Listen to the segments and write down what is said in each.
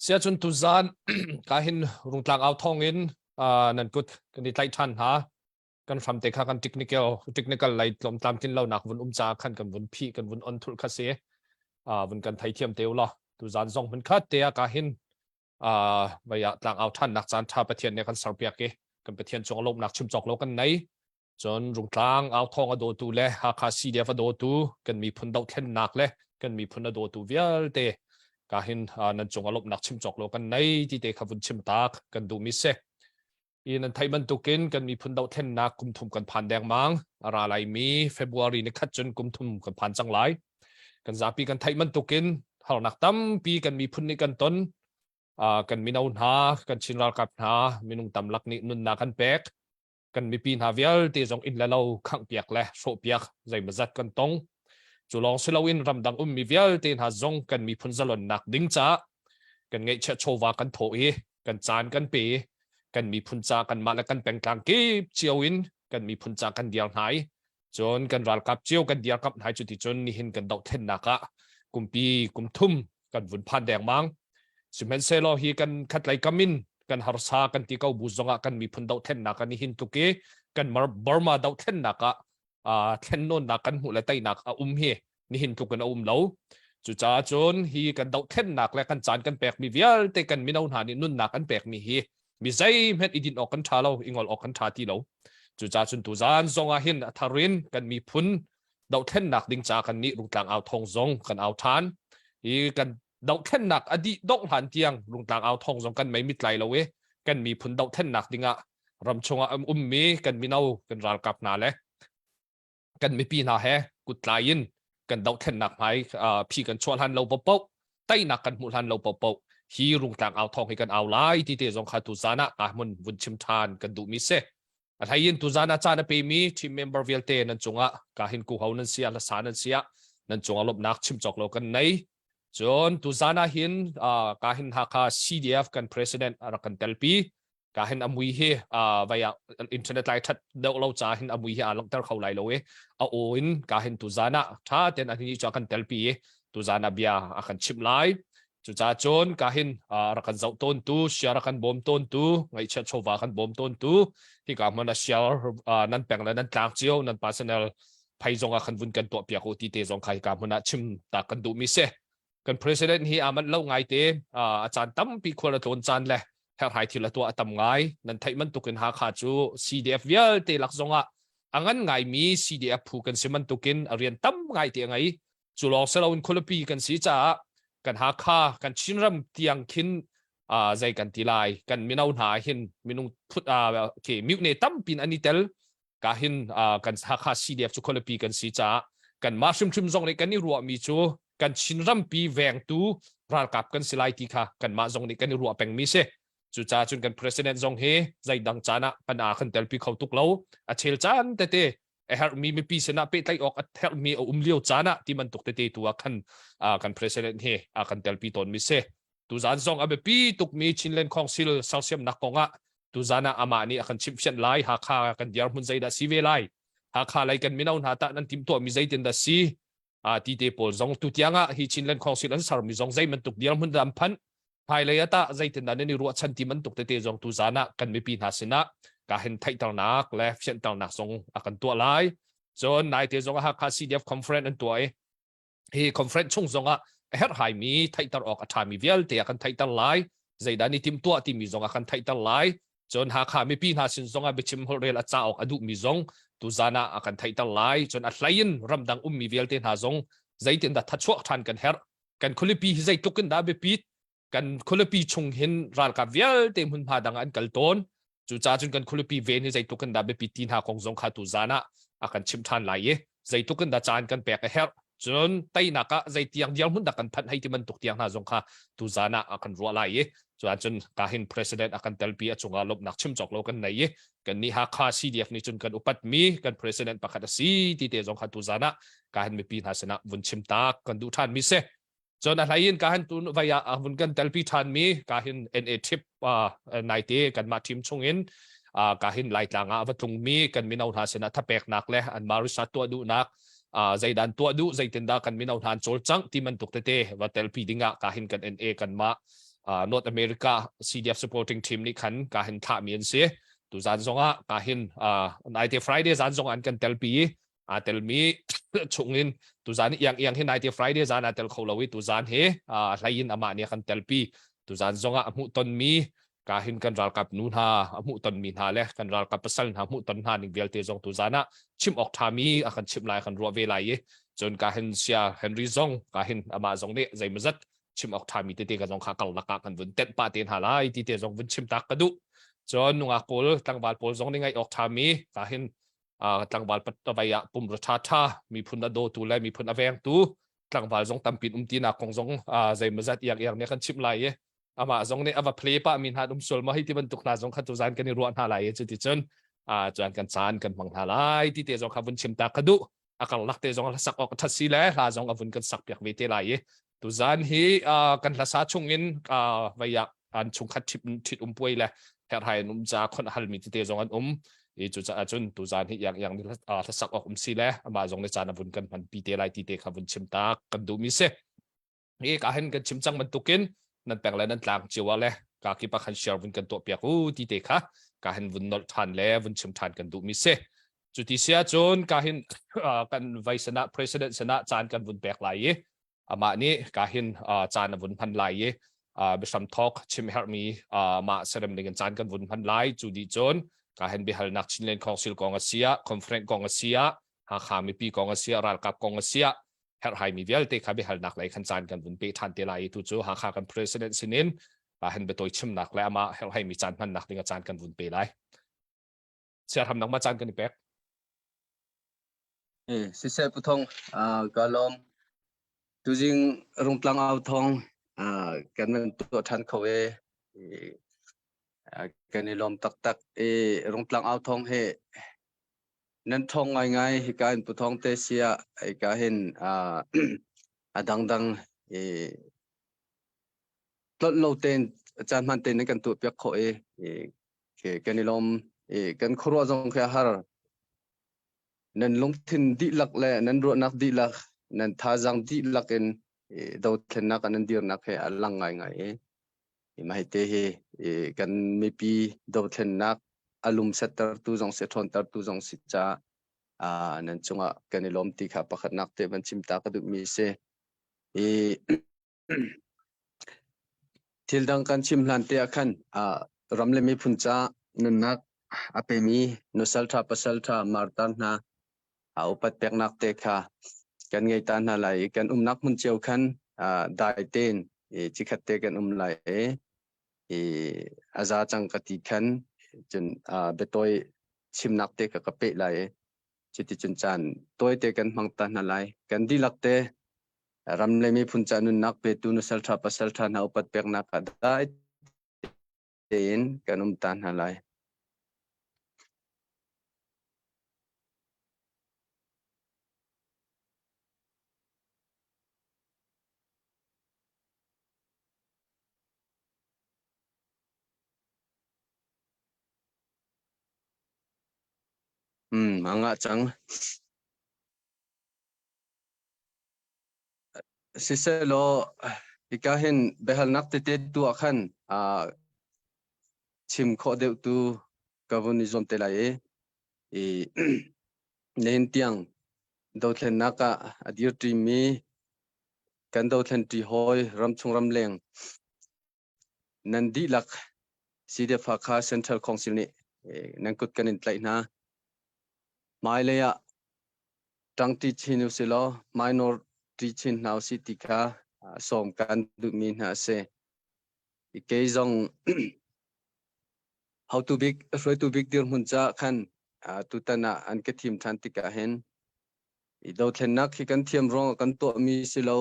Siacun tuzan ka hin rungtlang au thong in nan kut kan i tlaih ṭhan hna. Kan hram te kha kan technical technical lei tlawmtlam tlin lo nak vun um ca khan kan vun phih kan vun on thulh kha si. Vun kan theithiam te u law. Tuzan zong hmun khat te ah ka hin vai ah tlang au ṭhan nak caan ṭha Pathian nih kan serpiak i kan Pathian cung lawmhnak chim cawk lo kan nei. Cun Rungtlang authawng a dawtu le Hakha CDF a dawtu kan miphun dohthlennak le kan miphun a dawtu vialte ka hin nan cung a lawmhnak chim cawk lo kan nei ti te kha vun chim tak kan duhmi si. I nan theih bantukin kan miphun dohthlennak kum thum kan phan dengmang. A ra laimi February ni khat cun kum thum kan phan cang lai. Kan zapi kan theih bantukin harnak tampi kan miphun nih kan ton. Kan mino hna, kan Chin ralkap hna, minung tamlak nih nunnak kan pek. Kan mipi hna vialte zong inn le lo khanghpiak le hrawhpiak zeimawzat kan tong. Cu lawng si loin ramdang ummi vialte hna zong kan miphun zalonnak ding caah kan ngeihchiah chawva kan thawh i kan caan kan pe i kan miphun ca kanmah le kan pengtlang kip cio in kan miphun ca kan diar hna i cun kan ralkap cio kan dirkamh hna i cuticun nihin kan dohthlennak ah kumpi kum thum kan vun phan dengmang. Sihmanhsehlaw hi kan khatlei kam in kan harsa kan ti ko bu zongah kan miphun dohthlennak ah nihin tluk i kan Burma dohthlennak ah thlennawnnak kan hmuh le teinak a um hi nihin tluk in a um lo. Cucaah cun hi kan dohthlennak le kan caan kan pekmi vialte kan mino hna nih nunnak an pekmi hi mi zeihmanh i din awk kan ṭha lo, i ngol awk kan ṭha ti lo. Cucaah cun tuzaan zong ah hin a thar in kan miphun dohthlennak ding ca kan nih Rungtlang au thawng zong kan au ṭhan. Hi kan dohthlennak a dih dongh hlan tiang Rungtlang au thawng zong kan mei mit lai lo i kan miphun dohthlennak dingah ram chungah um ummi kan mino kan ralkap hna le kan mipi hna he kuttlai in kan dohthlennak hmai phi kan chuah hlan lo paohpaoh teinak kan hmuh hlan lo paohpaoh hi Rungtlang au thawng hi kan au lai ti te zong kha tu zan ah ka hmun vun chim ṭhan kan duhmi si. A hlei in tuzan ah caan a pemi team member vialte nan cungah ka hin ku ho nan sia hlasa nan sia nan cungah lawmhnak chim cawk lo kan nei. Cun tuzan ah hin ka hin Hakha CDF kan president a rak kan telpi. Ka hin amui hi vai ah internet lai that deuh lo ca hin amui hi aa langhter kho lai lo i a aw in ka hin tuzan ah tha ten an hi cu kan telpi i tuzan ah bia a kan chimh lai. Cucaah cun ka hin rak kan zoh tawntu, share rak kan bawm tawntu, ngaihchiat chawva kan bawm tawntu, hika hmun ah share nan peng le nan tlak cio, nan personal phai zong ah khan vun kan tuah piak u ti te zong kha hika hmun ah chim ta kan duhmi si. Kan president hi aa manh lo ngai te, a caan tampi khual a tlawn caan le herhhai thil a tuah a tam ngai. Nan theih bantukin Hakha cu CDF vialte lak zong ah a ngan ngaimi CDF phu kan si bantukin a rian tam ngai te a ngei. Cu lawng si loin khualipi kan si caah kan Hakha, kan Chinram tiang khin uh, zei kan ti lai kan mino hna hin minung phut uh, ke mute tampin an i tel ka hin uh, kan Hakha CDF cu khualipi kan si caah kan mah hrimhrim zong nih kan i ruahmi cu kan Chinrampi vengtu ralkap kan si lai ti kha kanmah zong nih kan i ruah pengmi si. Cucaah cun kan president zong hi zeidang caan ah pan a kan telpi kho tuk lo. A chel caan tete a herhmi mipi sinah pehtlaih awk a herhmi a um lio caan ah ti bantuk tete tu ah khan kan president hi a kan telpi tawnmi si. Tuzaan zong a biapi tukmi Chinland Council sersiamnak kong ah tuzaan ah amah nih a kan chimhfianh lai Hakha kan dirhmun zeidah si ve lai Hakha lei kan mino hna tah nan timhtuahmi zeitin dah si a ti te pawl zong tu tiang ah hi Chinland Council an sermi zong zei bantuk dirhmun dah an phanh hmailei ah tah zeitin dah nan i ruahchan ti bantuk tete zong tu zan ah kan mipi hna sinah ka hin theihternak le fianhternak zong a kan tuah lai cun naite zong ah Hakha CDF conference an tuah i hi conference chung zong ah a herhhaimi theihter awk a ṭhami vialte a kan theihter lai zeidah ni timhtuah timi zong a kan theihter lai Cun Hakha mipi hna sin zongah biachim holhrel a ca awk a duhmi zong tuzan ah a kan theihter lai. Cun a hlei in ramdang ummi vialte hna zong zeitindah thachuak ṭhan kan herh. Kan khualipi hi zeitluk in dah biapit. Kan khualipi chung hin ralkap vialte hmunhma dang ah an kal tawn. Cucaah cun kan khualipi ven hi zeitluk in dah biapit ti hna kong zong kha tuzan ah a kan chimh ṭhan lai i zeitluk in dah caan kan pek a herh. Cun teinak ah zeitiang dirhmun dah kan phanh hei ti bantuk tiang hna zong kha tuzan ah a kan ruah lai i Cuahcun kahin president a kan telpi a cungah lawmhnak chim cawk lo kan nei i kan nih Hakha CDF nih cun kan upatmi kan president pakhat a si ti te zong kha tuzan ah kahin mipi hna sinah vun chim tak kan duh ṭhan mi si. Cun a hlei in kahin tu vai ah vun kan telpi ṭhan mi kahin NA trip naite kanmah team chungin kahin Laitlang ah a va tlungmi kan mino hna sinah thapeknak le anmah research tuah duhnak zeidan tuah duh zeitindah kan mino hna an cawlcangh ti bantuk tete va telpi dingah kahin kan NA kanmah. North America CDF supporting team nih khan ka hin thlah mi an si. Tu zan zongah ka hin naite Friday zan zong an kan telpi aa telmi chungin tuzan iang iang hi naite Friday zan aa tel kho lo i tuzan hi hlei in amah nih a kan telpi. Tuzan zongah a hmuh tonmi ka hin kan ralkap nu hna a hmuh tonmi hna le kan ralkap pasal hna hmuh ton hna ning vialte zong tuzan ah chim awk ṭhami a kan chimh lai kan ruah ve lai i cun ka hin sia Henry zong ka hin amah zong nih zeimawzat chim awk ṭhami tete ka zong kha karlak ah kan vun tenh pah te hna lai ti te zong vun chim tak ka duh. Cun nungak pawl tlangval pawl zong nih ngaih awk ṭhami ka hin tlangval patavai ah pumra ṭha ṭha miphun a dawtu le miphun a vengtu tlangval zong tampin um tinak kong zong zeimawzat iang iang nih kan chimh lai i amah zong nih a va play pah mi hna um sual ma hei ti bantuk hna zong kha tu zan kan i ruah hna lai i cuti cun cun kan caan kan hmang hna lai ti te zong kha vun chim ta ka duh. A karlak te zong hlasak awk ṭhat si le hla zong a vun kan sak piak ve te lai i tuzan hi kan hlasa chung in vei ah an chungkhat ṭhit um puai le herhhai an um ca khon halmi tete zong an um i cucaah cun tuzan hi iang iang hlasak awk um si le amah zong nih caan a vun kan hman pi te lai ti te kha vun chim ta kan duhmi si. Hi ka hin kan chim cang bantukin nan peng le nan tlang cio ah le ka kip ah khan share vun kan tuah piak u ti te kha ka hin vun nolh than le vun chim than kan duhmi si. Cu ti sia cun ka hin kan vice sana president sana caan kan vun pek lai i amah nih ka hin caan a vun hman lai i biahram thawk chim herhmi mah serem ding in caan kan vun hman lai. Cu dih cun ka hin biahalnak Chinland Council kong a si ah, conference kong a si ah, Hakha mipi kong a si ah, ralkap kong a si ah, herhhaimi vialte kha biahalnak lei khan caan kan vun pe ṭhan te lai i tu cu Hakha kan president sinin hen biatawi chimnak le amah herhhaimi caan hmannak ding a caan kan vun pe lai. Siarham nangmah caan kan i pek. Eh, siseh Pu Thong, ka lawm. Tuzing Rungtlang au thong kan van tuah ṭhan kho e. Kan i lawm taktak. E, Rungtlang au thong he Nan ṭhawng ngaingai. Hika in Pu Thawng te siah hika hin a dangdang i tlolh lo tein caan hman tein nan kan tuahpiak khawh i kan i lawm. I kan khuaruah zong khi a har. Nan lungthin dihlak le nan ruahnak dihlak, nan thazaang dihlak in dothlennak ah nan dirnak he a lang ngaingai i mah te hi kan mipi dothlennak a lumsettertu zong si ṭhawntertu zong si caah nan cungah kan i lawm ti kha pakhatnak te van chim ta ka duhmi si. I thil dang kan chim hlan te ah khan ram le miphun ca nunnak a pemi nusal ṭha pasal ṭha martar hna a upat peknak te kha kan ngei ta hna lai i kan umnak hmun cio khan dai tein cikhat te kan um lai i a za cang ka ti khan cun biatawi chimnak te ka ka peh lai i cuti cun caan tawi te kan hmang ta hna lai. Kan dihlak te ram le miphun ca nunnak petu nusal ṭha pasal ṭha hna upat peknak ah dai tein kan um ta hna lai. A ngah cang. Siselaw hika hin biahalnak tete tu ah khan chim khawh deuh tu ka vun i zuam te lai i nihin tiang dothlennak ah a dirṭimi kan dothlenṭi hawi ramchung ramleng nan dihlak CDF Hakha Central Council nih nan kut kan in tlaih hna. Hmailei ah ṭangṭi chin usilaw minor ṭi chin hna usih ti kha sawm kan duhmi hna a si. Kei zong hotu bik hruaitu bik dirhmun caah khan tutan ah an ka thim ṭhan tikah hin i dothlennak hi kan thiam ruangah kan tuahmi si lo,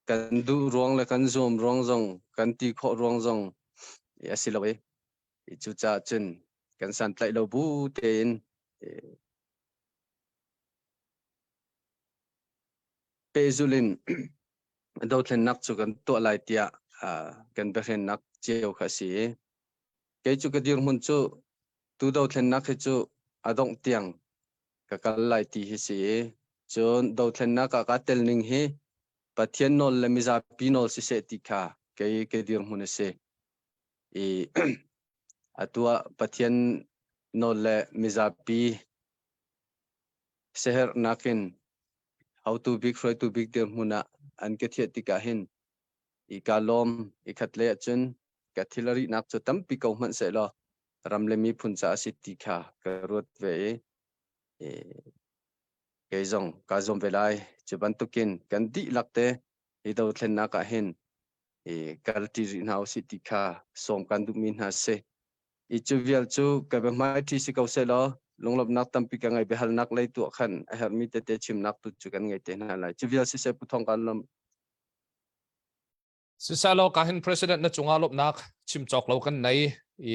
kan duh ruang le kan zuam ruang zong kan ti khawh ruang zong a si lo i cucaah cun kan santlaih lo bu tein pehzulh in dothlennak cu kan tuah lai tiah kan biahrennak cio kha a si i kei cu ka dirhmun cu tu dothlennak hi cu a dongh tiang ka kal lai ti hi si i cun dothlennak ah kaa tel ning hi Pathian nawl le mizapi nawl siseh ti kha Kei ka dirhmun a si. I atu ah Pathian nawl le mizapi siaherhnak in hotu bik hruaitu bik dirhmun ah an ka thiah tikah hin i ka lawm i khat lei ahcun ka thil a rihnak cu tampi ko hmanh sehlaw ram le miphun caah a si ti kha ka ruat ve i kei zong kaa zuam ve lai. Cu bantukin kan dihlak te hi dothlennak ah hin i kalṭi rih hna usih ti kha sawm kan duhmi hna si. I cu vial cu ka biahmaiṭhi si ko sehlaw lunglawmhnak tampi ka ngei biahalnak lei tuah khan a herhmi tete chimnak tu cu kan ngei te hna lai. Cu vial siseh Pu Thawng kan lawmh. Sisalaw ka hin president na cungah lawmhnak chim cawk lo kan nei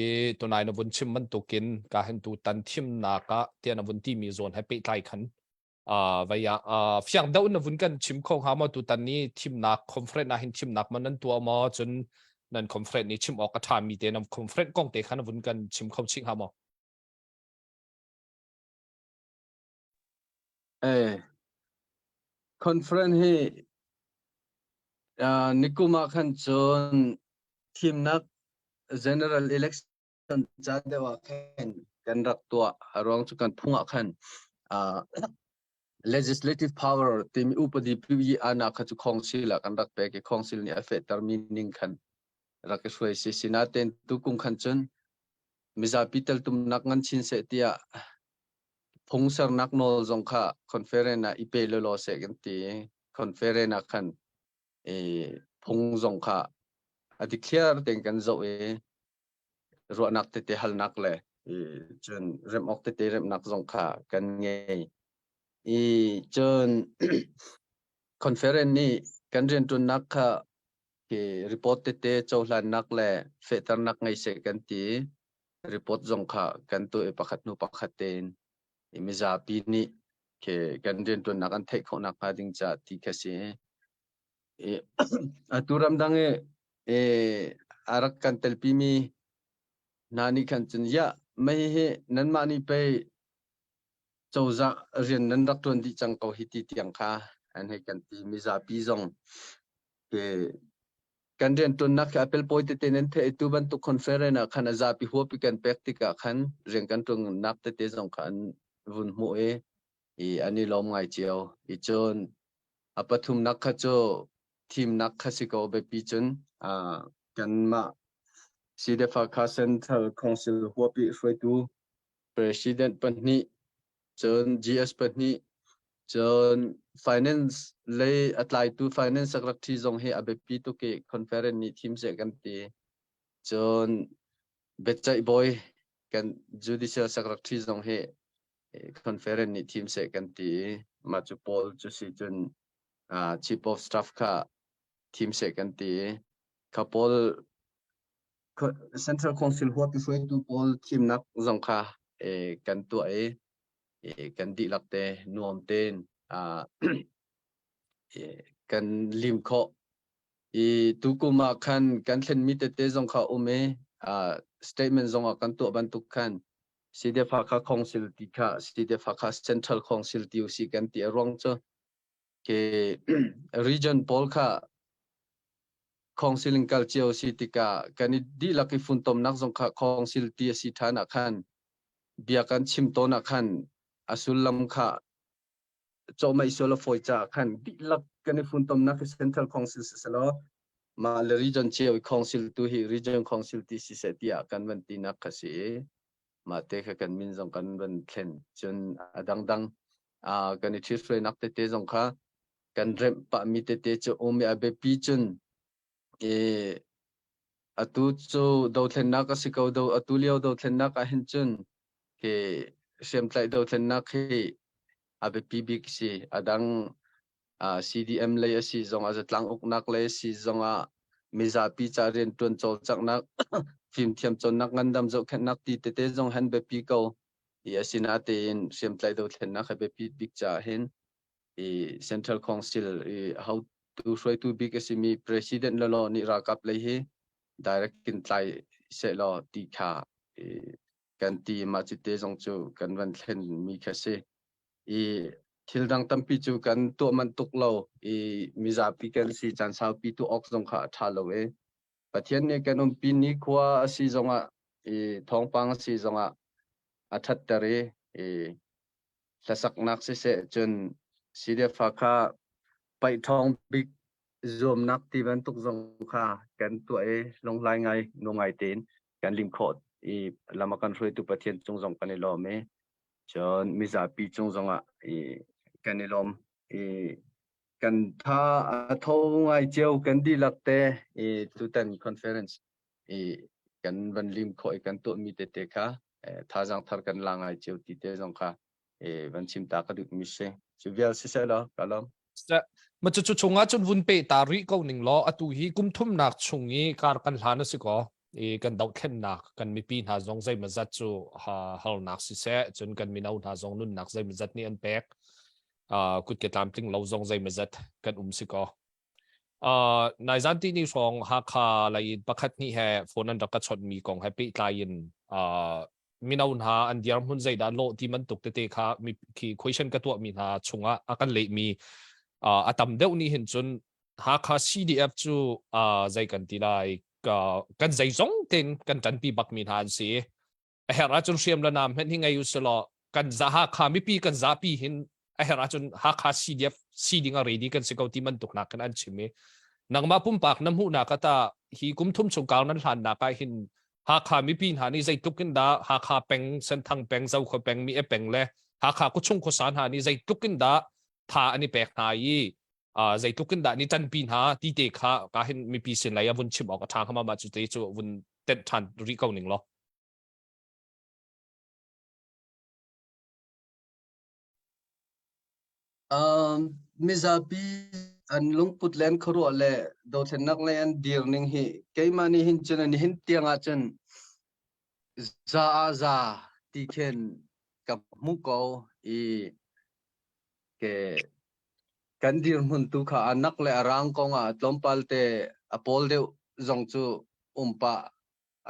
i tunai na vun chim bantukin ka hin tu tan thimnak ah tiah na vun timi zawn he pehtlai khan vei ah fiang deuh na vun kan chim kho hnga maw tutan ni thimnak conference ah hin thimnak man nan tuah maw cun nan conference ni chim awk a ṭha mi te nan conference kong te kha na vun kan chim kho chih hnga maw? Eh, conference hi nikum ah khan cun thimnak general election ca deuh ah khan kan rak tuah. A ruang cu kan phung ah khan legislative power timi upadi pi ana kha cu council ah kan rak pek i council nih a fehtermi ning khan rak i hruai si. Sinain tukum khan cun mizapi teltumnak ngan chin seh tiah phung sernak nawl zong kha conference ah i pe lawlaw seh kan ti. Conference ah khan i phung zong kha a dikthliar tein kan zoh i ruahnak tete halnak le i cun remh awk tete remhnak zong kha kan ngei. I cun conference nih kan rianṭuannak kha khi report tete cohlannak le fehternak ngei seh kan ti. Report zong kha kan tuah i pakhat hnu pakhat tein i mizapi nih khi kan rianṭuannak an theih khawh nakhnga ding caah ti kha si. I atu ramdang i i a rak kan telpimi hna nih khan cun ya mei hi nanmah nih pei cozah rian nan rak ṭuan dih cang ko hi ti tiang kha an hei kan ti. Mizapi zong ke kan rianṭuannak hi a pelpawi tete nan theih i tu bantuk conference ah khan a zapi huap i kan pek tikah khan rian kan ṭuannak tete zong kha an vun hmuh i i an i lawm ngai cio. I cun a pathumnak kha cu thimnak kha si ko biapi cun kanmah CDF-Hakha Central Council huap i hruaitu President pahnih cun GS pahnih cun finance lei a tlaitu finance secretary zong hi a biapi tuk i conference nih thim seh kan ti. Cun biaceih bawi kan judicial secretary zong hi conference nih thim seh kan ti i mah cu pawl cu si cun chief of staff kha thim seh kan ti i kha pawl Central Council huapi hruaitu pawl thimnak zong kha kan tuah i kan dihlak te nuam tein kan lim khawh. I tukum ah khan kan thlenmi tete zong kha um i statement zong ah kan tuah bantuk khan CDF Hakha Council ti kha CDF Hakha Central Council ti usih kan ti a ruang cu ke region pawl kha council in kal cio si tikah kan i dihlak i funtomnak zong kha council ti a si ṭhan ah khan bia kan chim tawn ah khan a sullam kha cawhmeih sual a fawi caah khan dihlak kan i funtomnak hi central council siselaw mah le region cio i council tu hi region council ti siseh tiah kan van tinak kha si i mah te kha kan min zong kan van thlen. Cun a dangdang kan i ṭhithruainak tete zong kha kan remh pahmi tete cu um i a biapi cun i atu cu dothlennak a si ko do atu lio dothlennak ah hin cun hi hriamtlaih dothlennak hi a biapi bik si. A dang CDM lei a si zong ah zatlang uknak lei a si zong ah mizapi ca rianṭuan cawlcanghnak fimthiam cawnnak ngandam zohkhenhnak ti tete zong han biapi ko i asinatein hriamtlaih dothlennak hi biapi bik caah hin i Central Council i hotu hruaitu bik a simi President lawlaw nih ralkap lei hi direct in tlai sehlaw ti kha kan ti. Mah cite zong cu kan van thlen mi kha si i thil dang tampi cu kan tuah manh tuk lo i mizapi kan si caan saupi tuah awk zong kha a ṭha lo i. Pathian nih kan umpi nikhua a si zongah i thawngpang a si zongah a ṭhatter i, i hlasaknak siseh cun CDF kha paih ṭhawng bik zuamnak ti bantuk zong kha kan tuah i lunghlai ngai nu ngai tein kan lim khawh i lam a kan hruaitu Pathian cung zong kan i lawm i cun mizapi cung zongah i kan i lawm i kan tha a tho ngai cio kan dihlak te i tutan conference i kan van lim khawh i kan tuahmi tete kha thazaang thar kan la ngai cio ti te zong kha van chim ta ka duh mi si. Cu vial siseh law ka lawm. Ma cu chungah cun vun pe ta rih ko ning law atu hi kum thumnak chung i kar kan hlan a si ko i kan dohthlennak kan mipi hna zong zeimawzat cu harnak siseh cun kan mino hna zong nunnak zeimawzat nih an pek kutke tlamtling lo zong zeimawzat kan um si ko. Naizan ti ni hrawng Hakha lei in pakhat hnih he phone an rak ka chawnhmi kong he pehtlai in mino hna an dirhmun zeidah lawh ti bantuk tete kha mi khi question ka tuahmi hna chungah a kan lehmi a tam deuh nih hin cun Hakha CDF cu zei kan ti lai kan zeizong tein kan ṭanpi bakmi hna an si. A herh ahcun hriam le nam hmenh hi ngei usilaw kan za Hakha mipi kan zapi hin a herh ahcun Hakha CDF si ding a ready kan si ko ti bantuk nak khan an chim i nangmah pumpak na hmuhnak ata hi kum thum chung kau nan hlannak ah hin Hakha mipi hna nih zeitluk in dah Hakha peng Senthang peng Zokhua peng mi e peng le Hakha khuachung khuasa hna nih zeitluk in dah tha an i pek hna i zeitluk in dah ni ṭanpi hna ti te kha ka hin mipi sin lei a vun chim awk a ṭha hnga ma cu te cu vun tenh ṭhan rih ko ning law. Mizapi an lungput le an khuaruah le dothlennak lei an dir ning hi keimah nih hin cun nihin tiang ah cun za ah za ti khin ka hmuh ko i ke kan dirhmun tu kha a nak le a rang kong ah tlawmpal te a pawl deuh zong cu um pah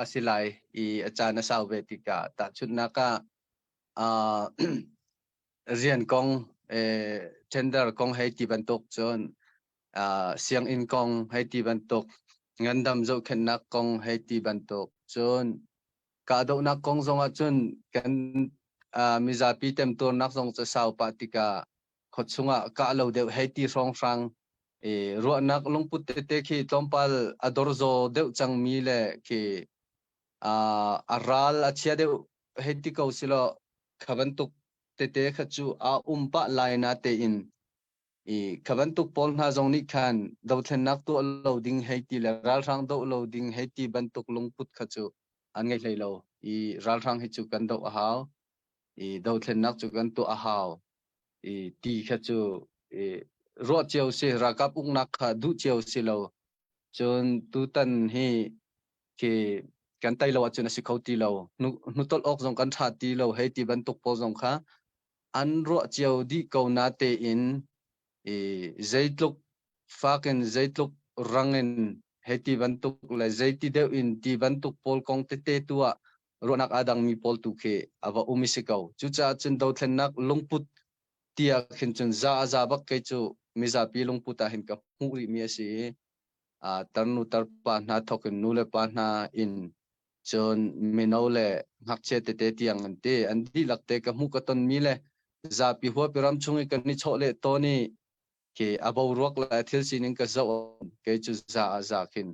a si lai i a caan a sau ve tikah tahchunhnak ah rian kong tender kong hei ti bantuk cun sianginn kong hei ti bantuk ngandam zohkhenhnak kong hei ti bantuk cun kahdohnak kong zongah cun kan mizapi temtuarnak zong cu sau pah tikah khuachung ah kah lo deuh hei ti hrawnghrang i ruahnak lungput tete khi tlawmpal a dorzaw deuh cangmi le khi a ral a chia deuh hei ti ko silaw kha bantuk tete kha cu a um pah lai na tein i kha bantuk pawl hna zong nih khan dothlennak tuah lo ding hei ti le ralhrang doh lo ding hei ti bantuk lungput kha cu an ngei hlei lo i ralhrang hi cu kan doh a hau i dothlennak cu kan tuah a hau i ti kha cu i ruah cio si ralkap uknak kha duh cio si lo cun tutan hi khi kan tei lo ahcun a si kho ti lo hnutolh awk zong kan ṭha ti lo hei ti bantuk pawl zong kha an ruah cio dih ko na tein i zeitluk fak in zeitluk rang in hei ti bantuk le zeiti deuh in ti bantuk pawl kong tete tu ah ruahnak aa dangmi pawl tu khi a va um i si ko. Cucaah cun dothlennak lungput tiah khin cun za a za bak kei cu mizapi lungput ah hin ka hmuh rihmi a si i tarnu tarpa hna thawk in nu le pa hna in cun mino le ngakchia tete tiang an ti an dihlak te ka hmuh ka tonmi le zapi huapi ram chung i kan i chawh leh tawn i khi a boruak le thil sining ka zoh kei cu za a za khin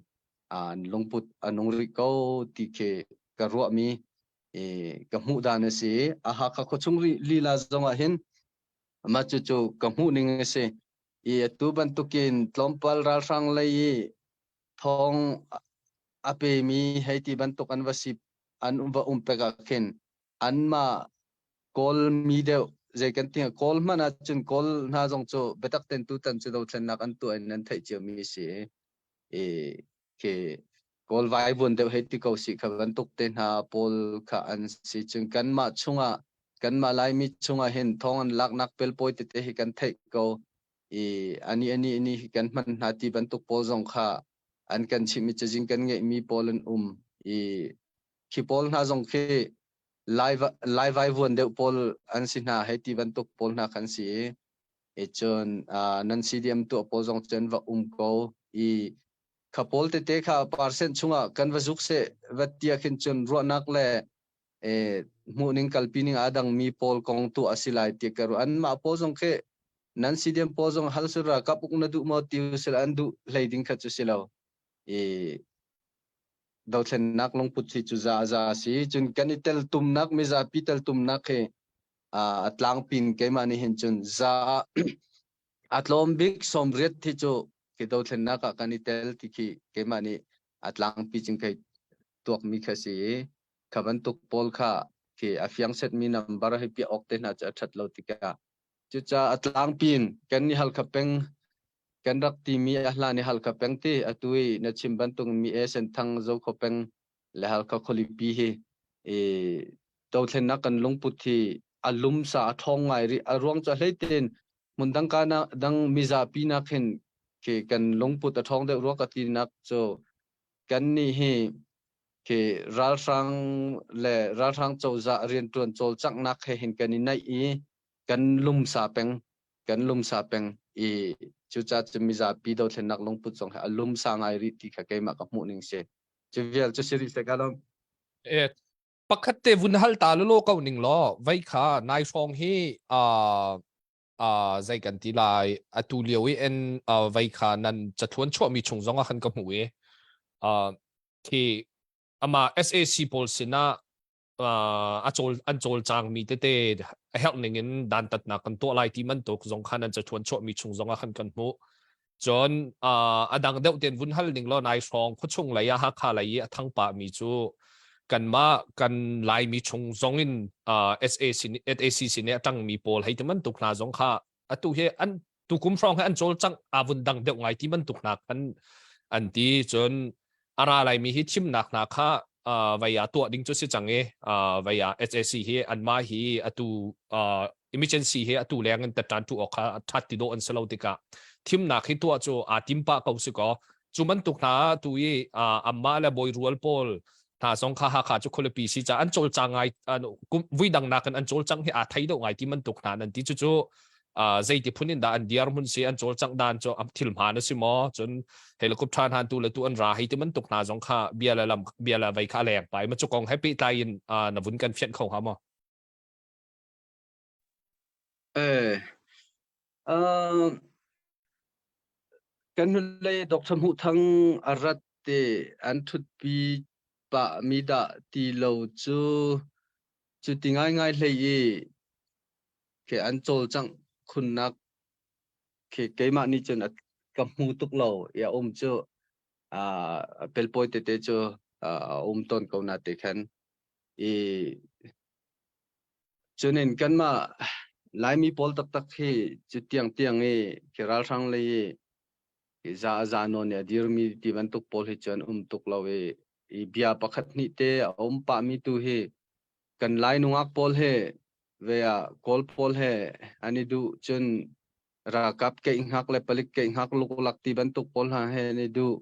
an lungput a nung rih ko ti khi ka ruahmi ka hmuh dan a si. A Hakha khuachung lila zong ah hin mah cucu ka hmuh ning a si. I atu bantukin tlawmpal ralhrang lei i thawng a pemi hei ti bantuk an va si an va um pek ah khin anmah Kawl mi deuh zei kan ti Kawl hmanh ahcun Kawl hna zong cu biatak ten tutan cu dothlennak an tuah in nan theih ciomi a si. I khi Kawl vaivuan deuh hei ti ko si kha bantuk te hna pawl kha an si. Cun kanmah chungah kanmah Laimi chungah hin thawng an laknak pelpawi tete hi kan theih ko. I ani ani ani hi kan hman hna ti bantuk pawl zong kha an kan chimh i cazin kan ngeihmi pawl an um. I khi pawl hna zong khi Lai Lai vaivuan deuh pawl an si hna hei ti bantuk pawl hna khan si i cun nan CDM tuah pawl zong cun va um ko i. Kha pawl tete kha percent chungah kan va zuk seh va tia khin cun ruahnak le hmuhning kalpi ning aa dangmi pawl kong tu a si lai ti ka ruah. Anmah pawl zong khi nan CDM pawl zong hal sur ralkap uk na duh maw ti usila an duh hlei ding kha cu si lo. I dothlennak lungput hi cu za za a si. Cun kan i teltumnak mizapi teltumnak hi a tlangpin keimah nih hin cun za ah a tlawm bik 80 hi cu khi dothlennak ah kan i tel ti khi keimah nih a tlangpi cun kai tuakmi kha si i kha bantuk pawl kha khi a fiang setmi number hi piah awk te hna cu a ṭhat lo tikah cucaah a tlangpi in kan ni Halkha peng kan rak timi a hlan i Halkha peng ti atu i na chim bantuk mi e Senthang Zokho peng le Halkha khualipi hi i dothlennak kan lungput hi a lumsa a ṭhawng ngai rih. A ruang cu a hlei tein hmundang ka dang mizapi nak hin khi kan lungput a ṭhawng deuh rua ka tinak cu kan nih hi khi ralhrang le ralhrang cozah rianṭuan cawlcanghnak he hin kan i naih i kan lumsa peng kan lumsa peng i cucaah cun mizapi dothlennak lungput zong hi a lumsa ngai rih ti kha keimah ka hmuh ning si. Cu vial cu si rih seh ka lawm. Eh, pakhat te vun hal ta lolo ko ning law vei kha nai hrawng hi zei kan ti lai atu lio i en vei kha nan cathluan chuahmi chung zong ah khan ka hmu i khi ama SAC pawl sinah a cawl an cawlcangmi tete a herh ning in dantatnak kan tuah lai ti bantuk zong khan an caṭhuan chuahmi chung zong ah khan kan hmuh. Cun a dang deuh ten vun hal ning law nai hrawng khuachung lei ah Hakha lei i a thang pahmi cu kanmah kan Laimi chung zong in SAC SAC sin i a ṭangmi pawl hei ti bantuk hna zong kha atu hi an tukum hrawng hi an cawlcangh aa vun dang deuh ngai ti bantuk hna khan an ti. Cun a ra laimi hi thimnak hna kha vei ah tuah ding cu si cang i vei ah SAC hi anmah hi atu emergency hi atu leng in tatṭan tu awk kha ṭhat ti dawh an si lo tikah thimnak hi tuah cu aa tim pah ko si kaw cu bantuk hna tu i amah le bawi rual pawl hna zong kha Hakha cu khualipi si ca an cawlcang ngai vui dang nakin an cawlcang hi aa thei deuh ngai ti bantuk hna nan ti. Cucu zeiti phun in dah an diar hmun si, an cawlcangh dan cu thil hmaan a si maw, cun helicopter hna tu le tu an ra hei ti bantuk hna zong kha bia le lam bia le vei kha a leng pai ma cu kong he pehtlai in na vun kan fianh kho hnga maw? Eh, kan hnulei Dr. Hmuh Thang a rat te an ṭhutpi pah mi dah ti lo cu cu ti ngaingai hlei i khi an cawlcangh khunnak khi keimah nih cun ka hmu tuk lo i a um cu pelpawi tete cu a um tawn ko na te khan i cunin kanmah Laimi pawl taktak hi cu tiang tiang i khi ralhrang lei i za a za nawn i a dirmi ti bantuk pawl hi cu an um tuk lo i i bia pakhat hnih te a um pahmi tu hi kan Lai nungak pawl he ve ah Kawl pawl he an i duh cun ralkap keih hngak le palik keih hngak luklak ti bantuk pawl hna he an i duh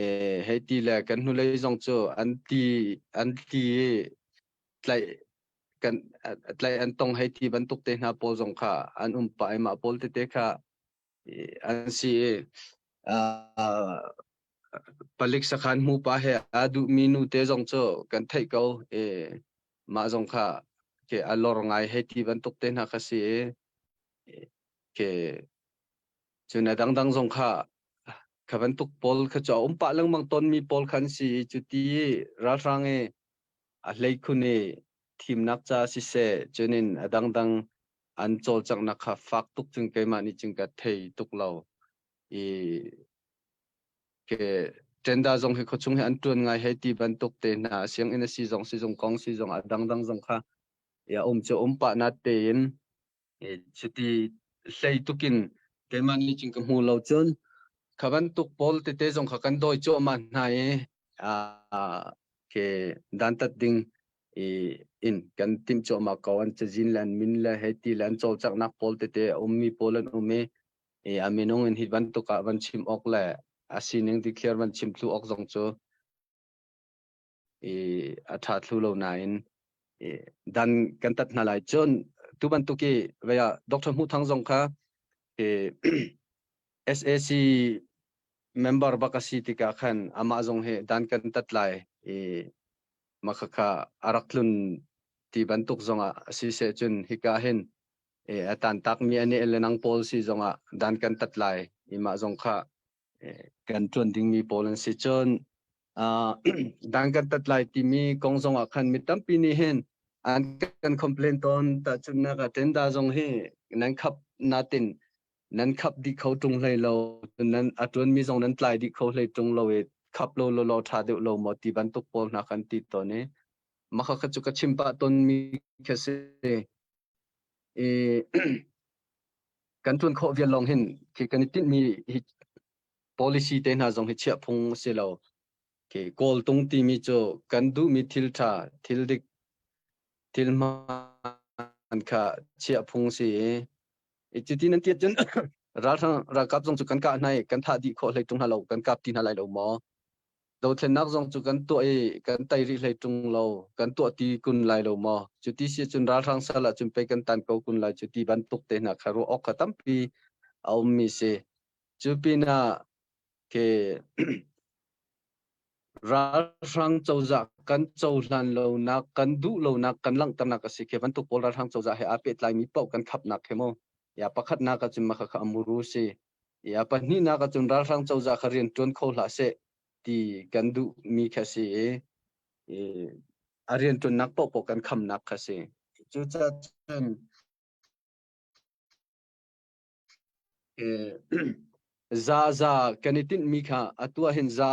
e hei ti le kan hnulei zong cu an ti an ti i tlaih kan tlaih an tong hei ti bantuk te hna pawl zong kha an um pah i mah pawl tete kha an si i palik sakhan hmu pa he aa duhmi nu te zong cu kan theih ko i mah zong kha ke a lor ngai hei ti bantuk te hna kha si i ke cun a dangdang zong kha kha bantuk pawl kha cu a um pah lengmang tawnmi pawl khan si i cu ti ralhrang i a hleikhun i thimnak ca siseh cunin a dangdang an cawlcanghnak kha fak tuk cun keimah nih cun ka thei tuk lo i ke tenda zong hi khuachung hi an tuan ngai hei ti bantuk te hna sianginn a si zong sizung kong si zong a dangdang zong kha ya um cu um pah na tein cuti hlei tukin keimah nih cun ka hmu lo. Cun kha bantuk pawl tete zong kha kan dawi cuahmah hna i ke dantat ding i in kan timh cuahmah ko. An cazin le an min le hei ti le an cawlcanghnak pawl tete a ummi pawl an um i a minung in hi bantuk ah van chim awk le a sining dikthliar van chim thlu awk zong cu i a ṭha thlu lo nain dan kan tat hna lai. Cun tu bantuk i vei ah Dr. Hmuh Thang zong kha SAC member bak a si tikah khan amah zong hi dan kan tat lai i mah khakha a rak tlun ti bantuk zongah si seh cun hika hin a tantakmi an i lenang pawl si zongah dan kan tat lai i mah zong kha kan ṭuan dingmi pawl an si. Cun dan kan tat lai timi kong zongah khan mi tampi nih hin an kan complain tawn. Tahchunhnak ah tenda zong hi nan khap natin nan khap dih kho ṭung hlei lo, nan a ṭuanmi zong nan tlai dih kho hlei ṭung lo i khap lo law law ṭha deuh lo maw ti bantuk pawl hna kan ti tawn i mah kha cu ka chim pah tawnmi khi a si. I kan ṭuan khawh vial lawng hin khi kan i tinhmi hi policy te hna zong hi chiah phung a si lo. Khi kawltung timi cu kan duhmi thil ṭha, thil dik, thil hmaan kha chiah phung si i cuti nan tiat cun ralhrang ralkap zong cu kan kah hna i kan thah dih khawh hlei ṭung hna lo, kan kap ti hna lai lo maw? Dothlennak zong cu kan tuah i kan tei rih hlei ṭung lo, kan tuah ti kun lai lo maw? Cuti si cun ralhrang sal ah cun pei kan tan ko kun lai cu ti bantuk te hna kha ruah awk kha tampi a ummi si. Cu pinah ke ralhrang cozah kan cohlan lonak, kan duh lonak, kan langhternak a si khi bantuk pawl ralhrang cozah he aa pehtlaimi paoh kan khapnak khi mu. Ya pakhatnak ah cun mah kha a muru si. Ya pahnihnak ah cun ralhrang cozah kha rian ṭuan kho hlah seh ti kan duhmi kha si i a rianṭuannak paohpaoh kan khamnak kha si. Cucaah cun za za kan i tinhmi kha atu ah hin za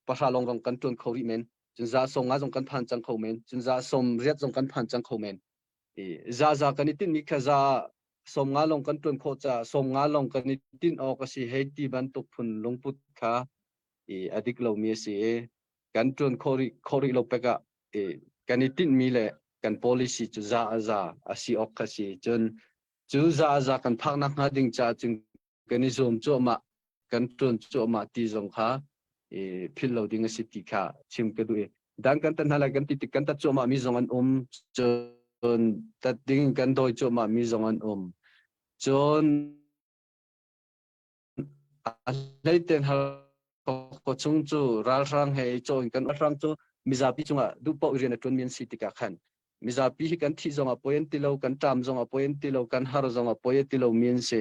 pahra lawng zong kan ṭuan kho rih men. Cun za 50 zong kan phan cang kho men. Cun za 80 zong kan phan cang kho men. Za za kan i tinhmi kha za 50 lawng kan ṭuan khawh caah 50 lawng kan i tinh awk a si hei ti bantuk phun lungput kha i a dik lomi a si i kan ṭuan khawh rih khawh rih lo pek ah i kan i tinhmi le kan policy cu za a za a si awk kha si. Cun cu za a za kan phak nakhnga ding caah cun kan i zuam cuahmah kan ṭuan cuahmah ti zong kha i philh lo ding a si ti kha chim ka duh i dan kan tat hna lai kan ti tik kan tat cuahmah mi zong an um cun tat ding kan dawi cuahmah mi zong an um cun a hleiten har chung cu ralhrang he i caw in kan ralhrang cu mizapi cungah duhpaoh rian a ṭuanmi an si tikah khan mizapi hi kan thih zongah poi an ti lo kan ṭam zongah poi an ti lo kan har zongah poi a ti lomi an si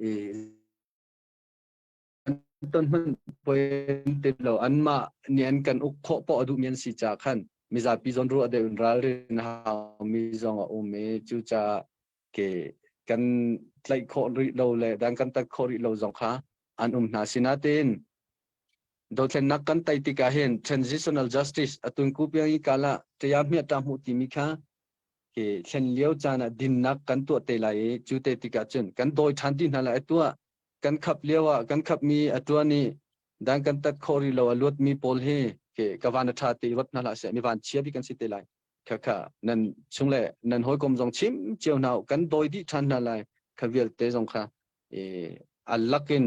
i ton hmanh poi an ti lo anmah nih an kan uk khawh poah a duhmi an si caah khan mizapi zawn ruah deuh in ralrin haumi zong a um i cucaah ke kan tlaih khawh rih lo le dan kan tat khawh rih lo zong kha an um hna. Sinain dothlennak kan tei tikah hin transitional justice atun ku piang i kala ṭaya hmiah ṭa hmuh timi kha ke thlen lio caan ah dinnak kan tuah te lai i cu te tikah cun kan dawi ṭhan ti hna lai. Atu ah kan khap lio ah kan khapmi a ṭuan i dan kan tat khawh rih lo a luatmi pawl hi ke ka van a ṭha te ruat hna hlah seh mi van chia bik kan si te lai. Khakha nan chung le nan hawikom zong chim cio hna kan dawi dih ṭhan hna lai. Kha vialte zong kha a lakin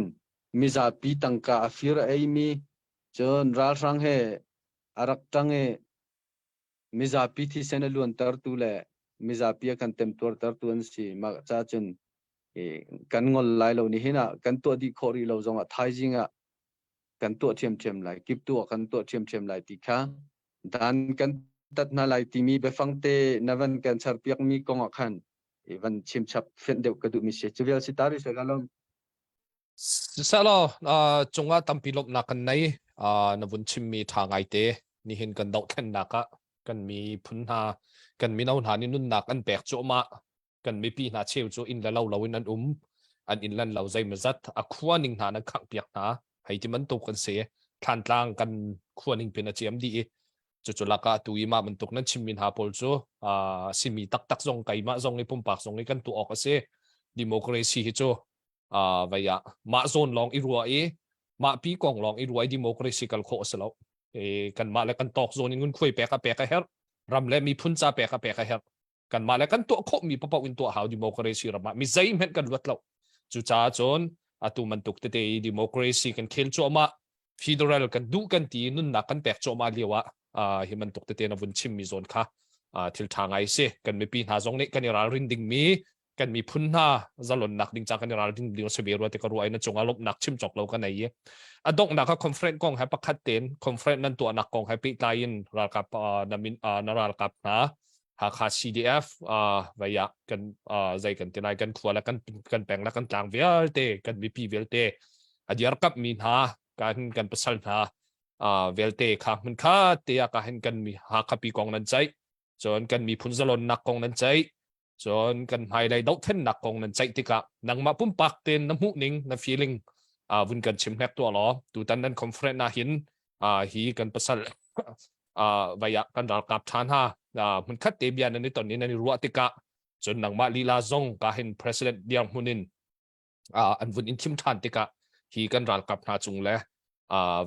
mizapi tangka a fir a eimi cun ralhrang he a rak ṭang i mizapi thisen a luantertu le mizapi a kan temtuartertu an si. Mah ca cun kan ngol lai lo. Nihin ah kan tuah dih khawh rih lo zongah thaizing ah kan tuah ṭhiamṭhiam lai, kiptu ah kan tuah ṭhiamṭhiam lai ti kha dan kan tat hna lai timi biafang te na van kan charpiakmi kong ah khan van chim chap fianh deuh ka duhmi si. Cu vial si ta rih seh ka lawm. Siselaw cungah tampi lawmhnak kan nei. Na vun chimmi ṭha ngaite nihin kan dohthlennak ah kan miphun hna kan mino hna nih nunnak an pek cuahmah kan mipi hna cheu cu inn le lo loin an um an inn lan lo zeimawzat a khua ning hna nan khangh piak hna hei ti bantuk kan si Thlantlang kan khua ning pin a ciam dih i cucu lakah tu i mah bantuk nan chimmi hna pawl cu simi taktak zong keimah zong i pumpak zong i kan tuah awk a si. Democracy hi cu vei ah mah zawn lawng i ruah i mah pi kong lawng i ruah i democracy kal khawh a si lo. Kanmah le kan tawk zawn in ngunkhuai pek a pek a herh ram le miphun ca pek a pek a herh kanmah le kan tuah khawhmi paoh in tuah hau. Democracy ram ah mi zeihmanh kan luat lo. Cucaah cun atu bantuk tete i democracy kan khel cuahmah federal kan duh kan ti nunnak kan pek cuahmah lio ah hi bantuk tete na vun chimmi zawn kha thil ṭha ngai si. Kan mipi hna zong nih kan i ralrin dingmi. Kan miphun hna zalonnak ding ca kan i ralring ding si ve rua ti ka ruah i na cungah lawmhnak chim cawk lo ka nei i a donghnak ah conference kong he pakhat tein conference nan tuahnak kong he pehtlai in ralkap na min na ralkap hna Hakha CDF vei ah kan zei kan ti lai kan khua le kan kan peng le kan tlang vialte kan mipi vialte a diarkap mi hna kan kan pasal hna vialte kha hmun kha te ah ka hin kan mi Hakha pi kong nan ceih cun kan miphun zalonnak kong nan ceih cun kan hmailei dohthlennak kong nan ceih tikah nangmah pumpak tein na hmuh ning na feeling vun kan chim hlek tuah law tutan nan conference ah hin hi kan pasal vai ah kan ralkap ṭha hna hmunkhat te bia nan i ton in nan i ruah tikah cun nangmah lila zong ka hin president dirhmun in an vun in thim ṭhan tikah hi kan ralkap hna cung le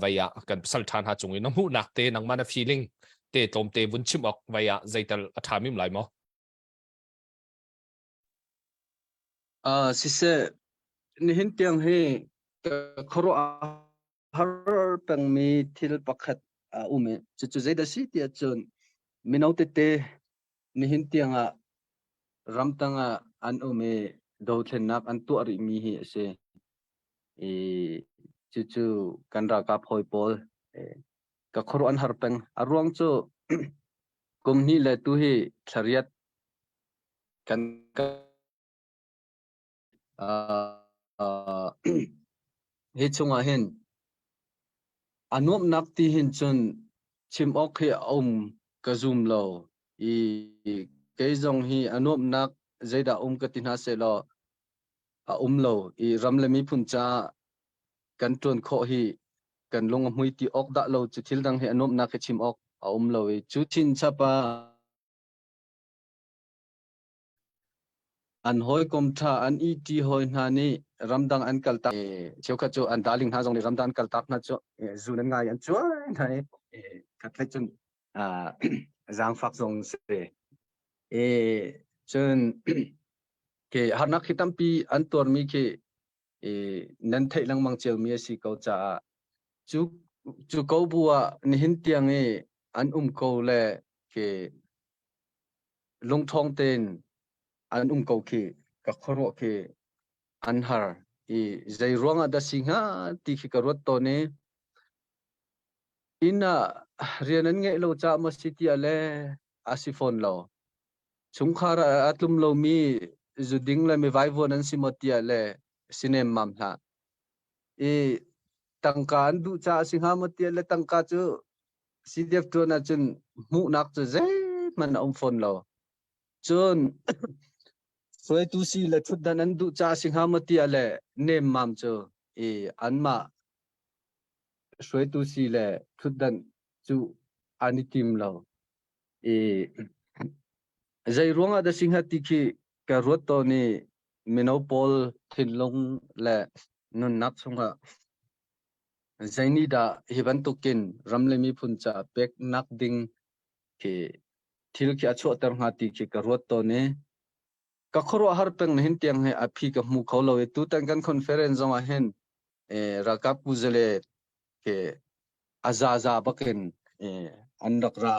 vai ah kan pasal ṭha hna cung i na hmuhnak te nangmah na feeling te tlawmte vun chim awk vai ah zeital a ṭha mim lai maw? Siseh, nihin tiang hi ka khuaruah har pengmi thil pakhat a um i cucu zeidah si ti ahcun mino tete nihin tiangah ramtang ah an um i dothlennak an tuah rihmi hi a si. I cucu kan ralkap hawi pawl ka khuaruah an har peng. A ruang cu kum hnih le tu hi thlariat kan Hi chungah hin a nuamhnak ti hin cun chim awk hi a um ka zum lo i kei zong hi a nuamhnak zeidah um ka ti hna sehlaw a um lo i ram le miphun caah kan ṭuan khawh hi kan lung a hmui ti awk dah lo cu thil dang hi a nuamhnak hi chim awk a um lo i cu chinchap ah An hawikom ṭha an ihṭi hawi hna nih ramdang an kaltak cheukhat cu an darling hna zong nih ramdang an kaltak hna cu zun an ngai an cuai hna i khatlei cun zaangfak zong si. Cun khi harnak khi tampi an tuarmi khi nan theih lengmang ciomi a si ko caah cu cu ko bu ah nihin tiang i an um ko le khi lungṭhawng tein an um ko khi ka khuaruah khi an har i zei ruangah dah si hnga ti khi ka ruat tawn i inn ah rian an ngeih lo caah maw si tiah le a si fawn lo. Chungkhar ah a tlum lomi zuding le mi vaivuan an si maw tiah le si nemmam hlah. I tangka an duh caah a si hnga maw tiah le tangka cu CDF ṭuan ahcun hmuhnak cu zeihmanh a um fawn lo. Cun hruaitu si le ṭhutdan an duh caah si hnga maw tiah le nemmam cu i anmah hruaitu si le ṭhutdan cu an i tim lo. I zei ruangah dah si hnga ti khi ka ruat tawn i mino pawl thinlung le nunnak chungah Zei nih dah hi bantukin ram le miphun caah peknak ding khi thil khi a chuahter hnga ti khi ka ruat tawn i ka khuaruahhar peng nihin tiang hi a phi ka hmu kho lo i tutan kan conference zong ah hin ralkap kuzale khi a zaza bakin an rak ra.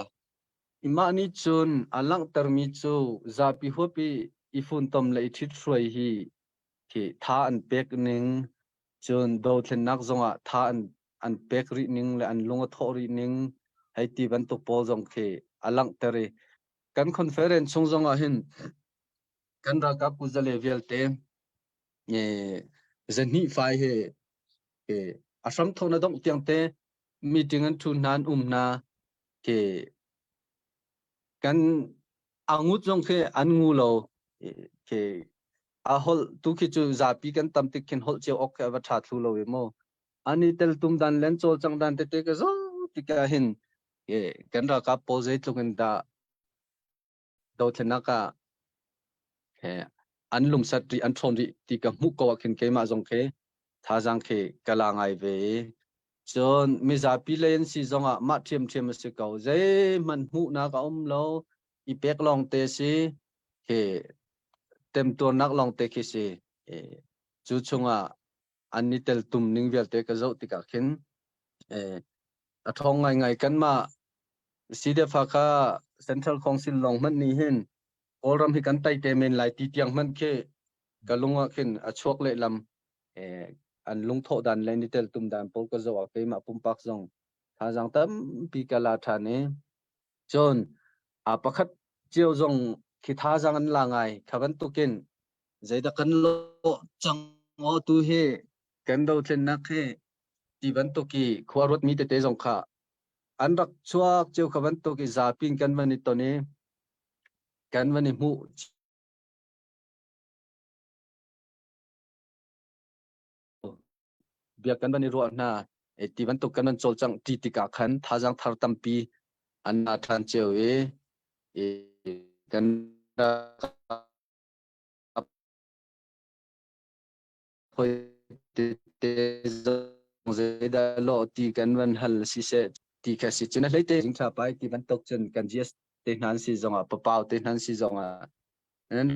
Mah nih cun a langhtermi cu zapi huap i i funtom le i ṭhithruai hi khi tha an pek ning Cun dothlennak zongah tha an pek rih ning le an lung a thawh rih ning hei ti bantuk pawl zong khi a langhter i kan conference chung zongah hin kan ralkap kuzale vialte zahnih fai he a hramthawk na dongh tiang te meeting an thu hna an um hna khi kan angut zong khi an ngu lo khi a holh tu khi cu zapi kan tam tik khin holh cio awk khi a va ṭha thlu lo i mu ani tel tum dan len cawlcang dan tete ka zo tikah hin kan ralkap pawl zeitluk in dah dothlenak ah an lungsat rih an ṭhawn rih ti ka hmuh ko ah khin keimah zong khi thazaang khi ka la ngai ve i cun mizapi lei an si zongah mah ṭhiamṭhiam a si ko zeihmanh hmuhnak a um lo i pek lawng te si khi temtuarnak lawngte khi si. Cu chungah an i teltum ning vialte ka zoh tikah khin a ṭhawng ngaingai. Kanmah CDF Hakha Central Council lawng hmanh nih hin Kawlram hi kan tai te men lai ti tiang hmanh khi ka lung ah khin a chuak lehlam. An lungthawh dan le ni tel tum dan pawl ka zoh ah keimah pumpak zong thazaang tampi ka la ṭhan i cun a pakhat cio zong khi thazaang an la ngai. Kha bantukin zeidah kan lawh cang aw tu hi kan dothlennak hi ti bantuk i khua ruatmi tete zong kha an rak chuak cio kha bantuk i zapi in kan van i ton i kan van i hmuh bia kan van i ruah hna e ti bantuk kan van cawlcangh ti tikah khan thazaang thar tampi an la ṭhan cio i kan hoi tete zong zeidah lawh ti kan van hal siseh ti kha si cun a hlei te jing tha pai ti bantuk cun kan GS te hna an si zongah papau te hna an si zongah nan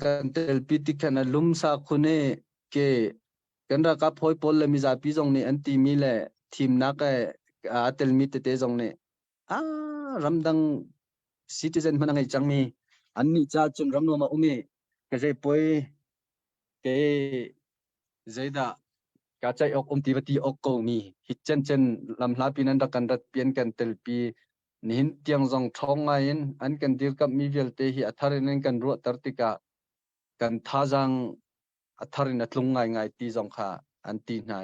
kan telpi ti khan a lumsa khun i ke kan ralkap hawi pawl le mizapi zong nih an timi le thimnak e aa telmi tete zong nih a ramdang citizen hmanh a ngei cangmi annih ca cun ram nuam a um i ka zei poi ke zeidah ka ceih awk um ti va ti awk ko mi hi chen chen lam hla pin an rak kan rat pian kan telpi nihin tiang zong ṭhawng ngai in an kan dirkamh mi vialte hi a thar in an kan ruahter tikah kan thazaang a thar in a tlung ngaingai ti zong kha an ti hna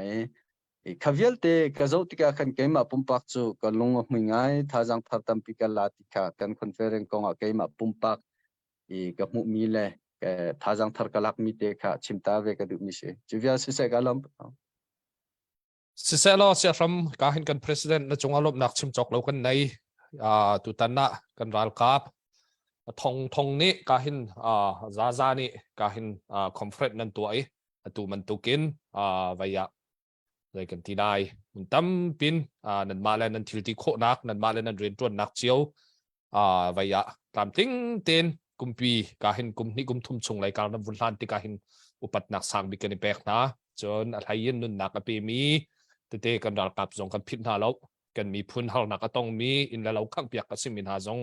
i kha vialte ka zoh tikah khan keimah pumpak cu ka lung a hmui ngai thazaang thar tampi ka la ti kha kan conference kong ah keimah pumpak i ka hmuhmi le thazaang thar ka lakmi te kha chim ta ve ka duhmi si cu vial siseh ka lawm Siseh law siahram ka hin kan president na cungah lawmhnak chim cawk lo kan nei tutan ah kan ralkap thong thong nih ka hin zaza nih ka hin conference nan tuah i atu bantukin vai ah zei kan ti lai mun tampin nanmah le nan thil ti khawhnak nanmah le nan rianṭuannak cio vai ah tlamtling tein kumpi ka hin kum hnih kum thum chung lai kar nan vun hlan tikah hin upatnak sang bik kan i pek hna cun a hlei in nunnak a pemi tete kan ralkap zong kan philh hna lo kan miphun harnak a tongmi inn le lo khangpiak a simi hna zong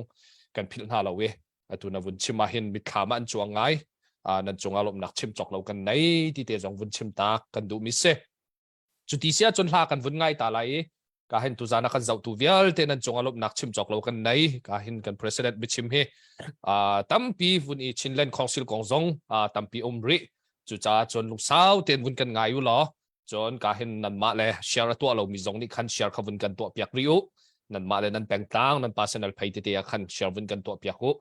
kan philh hna lo i atu na vun chim ah hin mitthlam ah an cuang ngai nan cungah lawmhnak chim cawk lo kan nei ti te zong vun chim tak kan duh mi si cuti si ahcun hla kan vun ngai ta lai i ka hin tuzan ah kan zohtu vialte nan cungah lawmhnak chim cawk lo kan nei ka hin kan president biachim hi tampi vun i Chinland Council kong zong tampi um rih cucaah cun lungsau tein vun kan ngai u law Cun ka hin nanmah le share a tuah lomi zong nih khan share kha vun kan tuah piak rih u. Nanmah le nan pengtlang, nan personal phei tete ah khan share vun kan tuah piak u.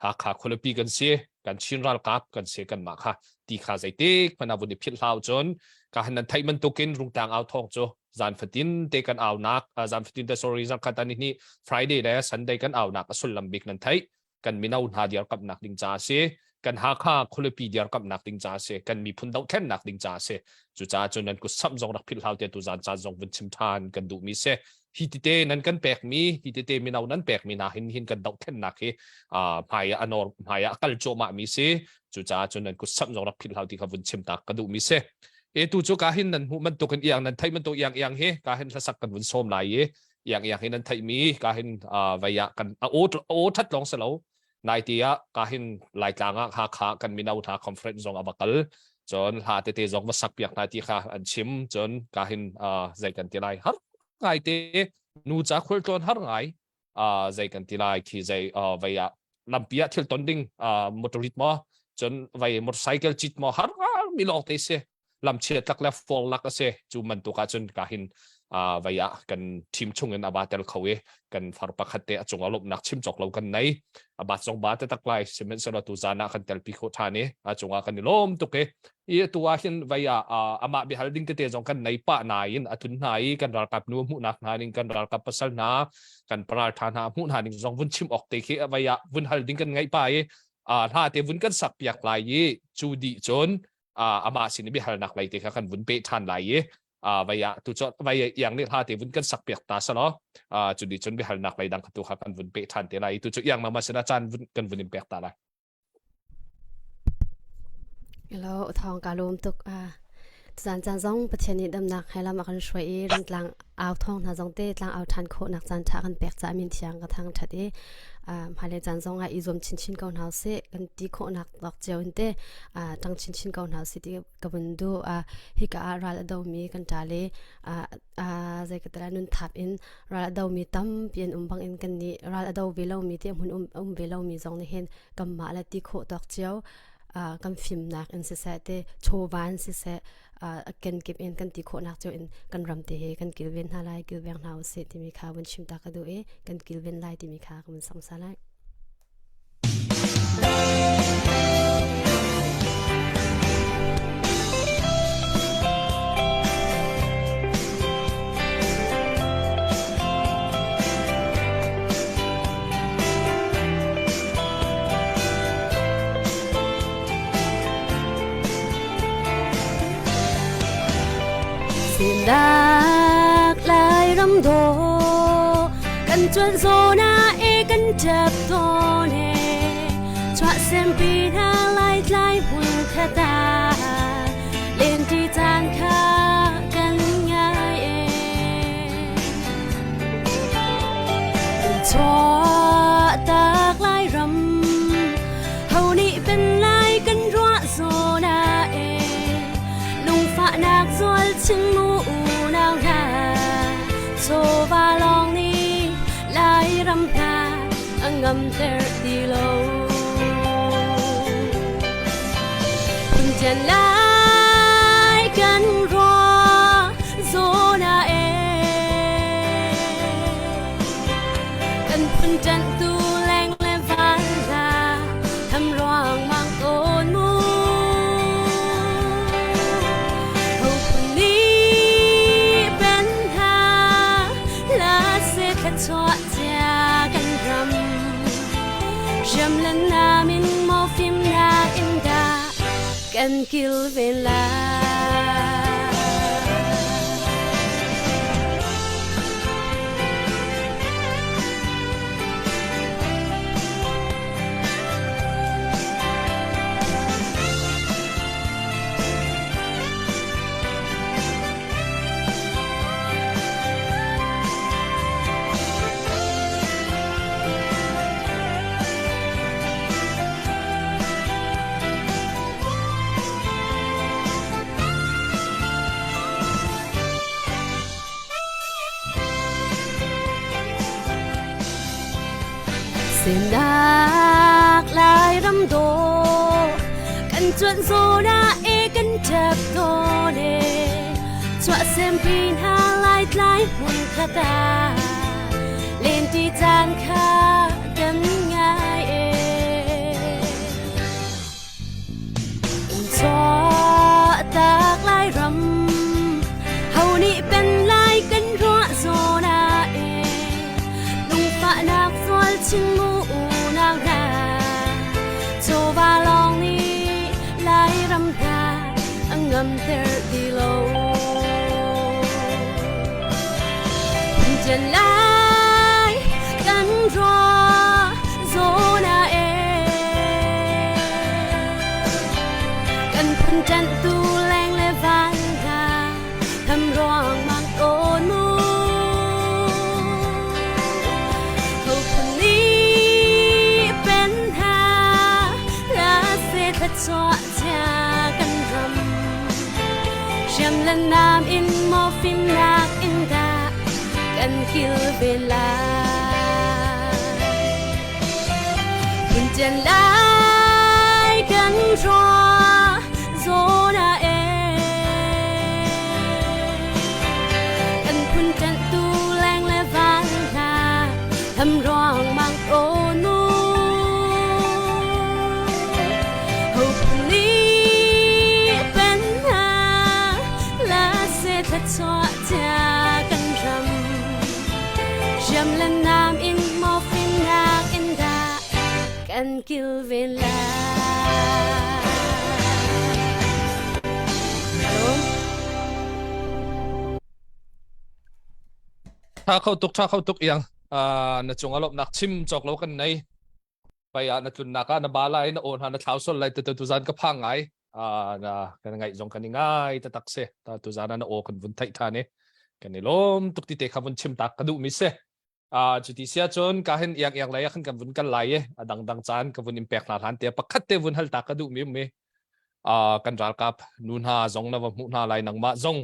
Hakha khualipi kan si, kan Chin ralkap kan si kanmah kha ti kha zeitik hmanh ah vun i philh hlah cun ka han nan theih bantukin Rungtlang au thawng cu zan fatin te kan aunak zan fatin te sorry zarkhat ani ni Friday le Sunday kan aunak a sullam bik nan theih kan mino hna dirkamhnak ding ca a si kan Hakha khualipi dirkamhnak ding ca a si kan miphun dohthlennak ding ca a si cucaah cun nan kut samh zong rak philh hlau te tu zan caan zong vun chim ṭhan kan duhmi si hi tete nan kan pekmi hi tete mino nan pekmi hna hin hin kan dohthlennak hi hmai ah anor hmai ah kal cuahmah mi si cucaah cun nan kut samh zong rak philh hlau ti kha vun chim tak ka duhmi si e tu cu ka hin nan hmuh bantuk in iang nan theih bantuk iang iang hi ka hin hlasak kan vun sawm lai i iang iang hi nan theihmi ka hin vei ah kan a aw aw that lawng si lo nai ti ah ka hin laitlang ah Hakha kan mino hna conference zong a va kal cun hla tete zong va sak piak hna ti kha an chim cun ka hin zei kan ti lai har ngai te nu ca khul tlawn har ngai zei kan ti lai khi zei vei ah lampi ah thil ton ding motorit maw cun vei motorcycle cit maw har mi lawng te si lamchiat lak le fall lak a si cu bantuk ahcun ka hin vei ah kan team chung in a ba tel kho i kan far pakhat te a cung a lawmhnak chim cawk lo kan nei a bat zong ba te tak lai sihmanhsehlaw tu zan ah kan telpi kho ṭhan i a cungah kan i lawm tuk i i tu ah hin vei ah amah biahal ding tete zong kan nei pah nain a thun hna i kan ralkap nu hmuhnak hna ning kan ralkap pasal hna kan paral ṭha hna hmuh hna ning zong vun chim awk te khi vei ah vun hal ding kan ngeih pa i hla te vun kan sak piak lai i cu dih cun amah sin i biahalnak lei te kha kan vun peh ṭhan lai i vai ah tu cu vai iang nih hla te vun kan sak piak ta selaw cu nih cun biahalnak lei dang tu kha kan vun peh ṭhan te lai tu cu iang nama sin ah caan vun kan vun in pek ta lai Hello, thong ka lum tuk. Tuzan caan zong Pathian nih damnak he lam a kan hruai i rungtlang au thawng hna zong te tlang au ṭhan khawhnak caan ṭha kan pek caah min thiang ka thang ṭhat i hmailei caan zong ah i zuam chinchin ko hna usih kan ti khawhnak tawk cio in te ṭang chinchin ko hna usih ti ka vun duh. Hika ah ral a domi kan ṭa le zei ka tala nun thap in ral a domi tampi an um bangin kan nih ral a do ve lomi ti hmun um ve lomi zong nih hin kanmah le ti khawh tawk cio kan fimnak in siseh te chawva in siseh kenkip in kan ti khawhnak cio in kan ram te hi kan kilven hna lai kilveng hna usih timi kha vun chim ta ka duh i kan kilven lai timi kha ka vun samsa lai. Sindak Lairam dawh kan cuan zawn ah e kan ṭap tawn e chuah sempi hna lai tlai hmun khat ah lenti caan kha kan ngai e Chuahtak Lairam ho nih pen lai kan ruah zawn ah e lungfahnak zual chin mu unau hna chawva lawng nih Lairam hna a ngamter ti lo. Phuntian lai kan ruah zawn ah e Kan phun ṭanhtu leng le van hna tham ruangmang tawn mu. Ho phun nih pen hna la se thluachuah cia kan ram. Hriam le nam in maw fimnak in dah kan kilven lai. Sinak Lairam dawh kan cuanh zawn ah e kan ṭap tawn e chuah sempi hna lai tlai hmun khat ah lenti caan kha kan ngai e Chuahtak Lairam ho nih pen lai kan ruah zawn ah e lungfahnak zual chin mu unau hna chawva lawng nih Lairam hna a ngamter ti lo. Phunṭian lai kan ruah zawn ah e kan phun ṭanhtu leng le van hna tham ruangmang tawn mu. Ho phun nih pen hna la se thluachuah chia kan ram. Hriam le nam in maw fimnak in dah kan kilven lai. Phunṭian lai kan ruah zawn ah e kan phun ṭanhtu leng le van hna tham ruangmang tawn u. Ho phun nih pen hna la se thluachuah cia kan ram. Hriam le nam in maw fimnak in dah kan kilven lai. Tha kho tuk tha kho tuk iang na cung a lawmhnak chim cawk lo kan nei. Pai ah na tlunnak ah na ba lai na aw hna na thlau sol lai tu tu zan ka phang ngai. Na kan ngaih zong kan i ngai tatak si. Ta tu zan ah na aw kan vun theih ṭhan i kan i lawm tuk ti te kha vun chim tak ka duh mi si. Cuti si ahcun ka hin iang iang lei ah khan kan vun kal lai i a dangdang caan ka vun in pek hna hlan te pakhat te vun hal ta ka duh mi um i kan ralkap nu hna zong na va hmuh hna lai nangmah zong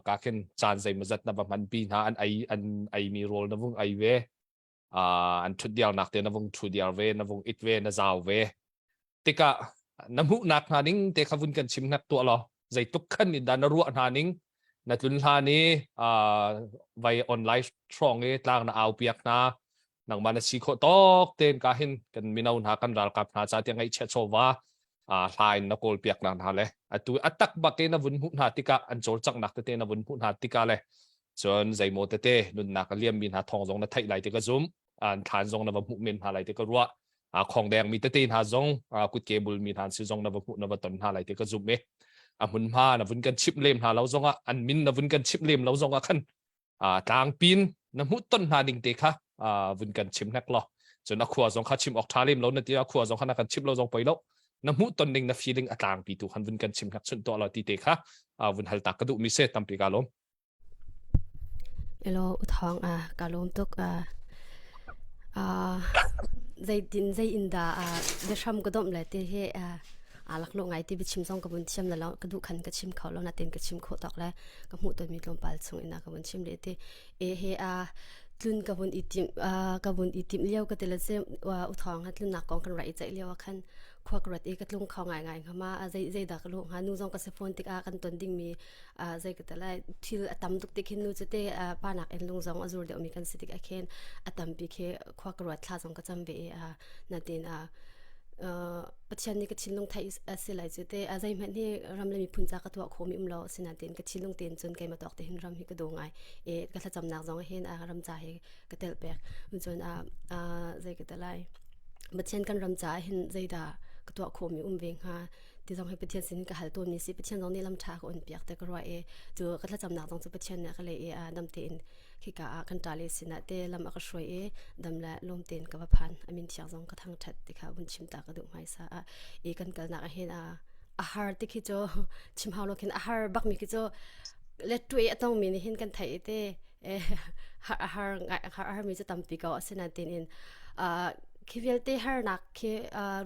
ka khin caan zeimawzat na va hman pi hna an ei an ei mi rawl na vung ei ve an ṭhut diarnak te na vung ṭhu diar ve na vung it ve na zau ve tikah na hmuhnak hna ning te kha vun kan chim hnek tuah law zeitluk khan in dah na ruah hna ning na tlun hlan i vai online hrawng i tlang na au piak hna nangmah na si khawh tawk tein ka hin kan mino hna kan ralkap hna ca tiang ngaihchiah chawva hla in na kawl piak hna le atu a tak bak in na vun hmuh hna tikah an cawlcanghnak tete na vun hmuh hna tikah le cun zeimaw tete nunnak a liammi hna thawng zong na theih lai ti ka zum an thlan zong na va hmuh men hna lai ti ka ruah khongdeng mi tete hna zong kutke bul mi hna si zong na va hmuh na va ton hna lai ti ka zumh i a hmunhma na vun kan chimh lem hna lo zongah an min na vun kan chimh lem lo zongah khan tlangpin na hmuh ton hna ding te kha vun kan chim hnek law cun a khua zong kha chim awk ṭha lem lo na ti a khua zong kha na kan chim lo zong poi lo na hmuh ton ding na feeling a tlangpi tu khan vun kan chim hnek chunh tuah lo ti te kha vun hal tak ka duh mi se tampi ka lawm Elaw u thawng a ka lawm tuk a zeitin zei in dah biahram ka domh le ti hi aa laklawh ngai ti biachim zong ka vun thiam na lo ka duh khan ka chim kho lo natin ka chim khawh tawk le ka hmuh tonmi tlawmpal chung in ka vun chim le ti e he a tlun ka vun i tim ka vun i tim lio ka ti le se u thawng ha tlun nak kong kan ra i ceih lio ah khan khua ka rat i ka tlung kho ngai ngai hnga ma zei zei dah ka lu hnga nu zong ka se phone tikah kan ton ding mi zei ka ti lai thil a tam tuk ti khin nu cu te pa nak in lung zong a zur deuh mi kan si tik ah khin a tampi khi khua ka ruat thla zong ka cam ve i natin Pathian nih ka thinlung theih a si lai cu te a zeihmanh hi ram le miphun ca ka tuah khomi um lo asinain ka thinlung tein cun keimah tawk te hin ram hi ka daw ngai i ka thlacamnak zong hin ram ca hi ka tel pek cun zei ka ti lai Pathian kan ram caah hin zeidah ka tuah khomi um ve hnga ti zong hi Pathian sin ka hal tawn mi si Pathian zong nih lam ṭha ka on piak te ka ruah i cu ka thlacamnak zong cu Pathian nih a ka leh i dam tein khika ah kan ṭale sinah te lam a ka hruai i dam le lawm tein ka va phan a min thiang zong ka thangṭhat ti kha vun chim ta ka duh hmaisa ah i kan kalnak ah hin a a har ti khi cu chim hau lo khin a har bak mi khi cu le tuai a tong mi nih hin kan theih i te har har har har mi cu tampi ko asinain tin in khi vialte harnak khi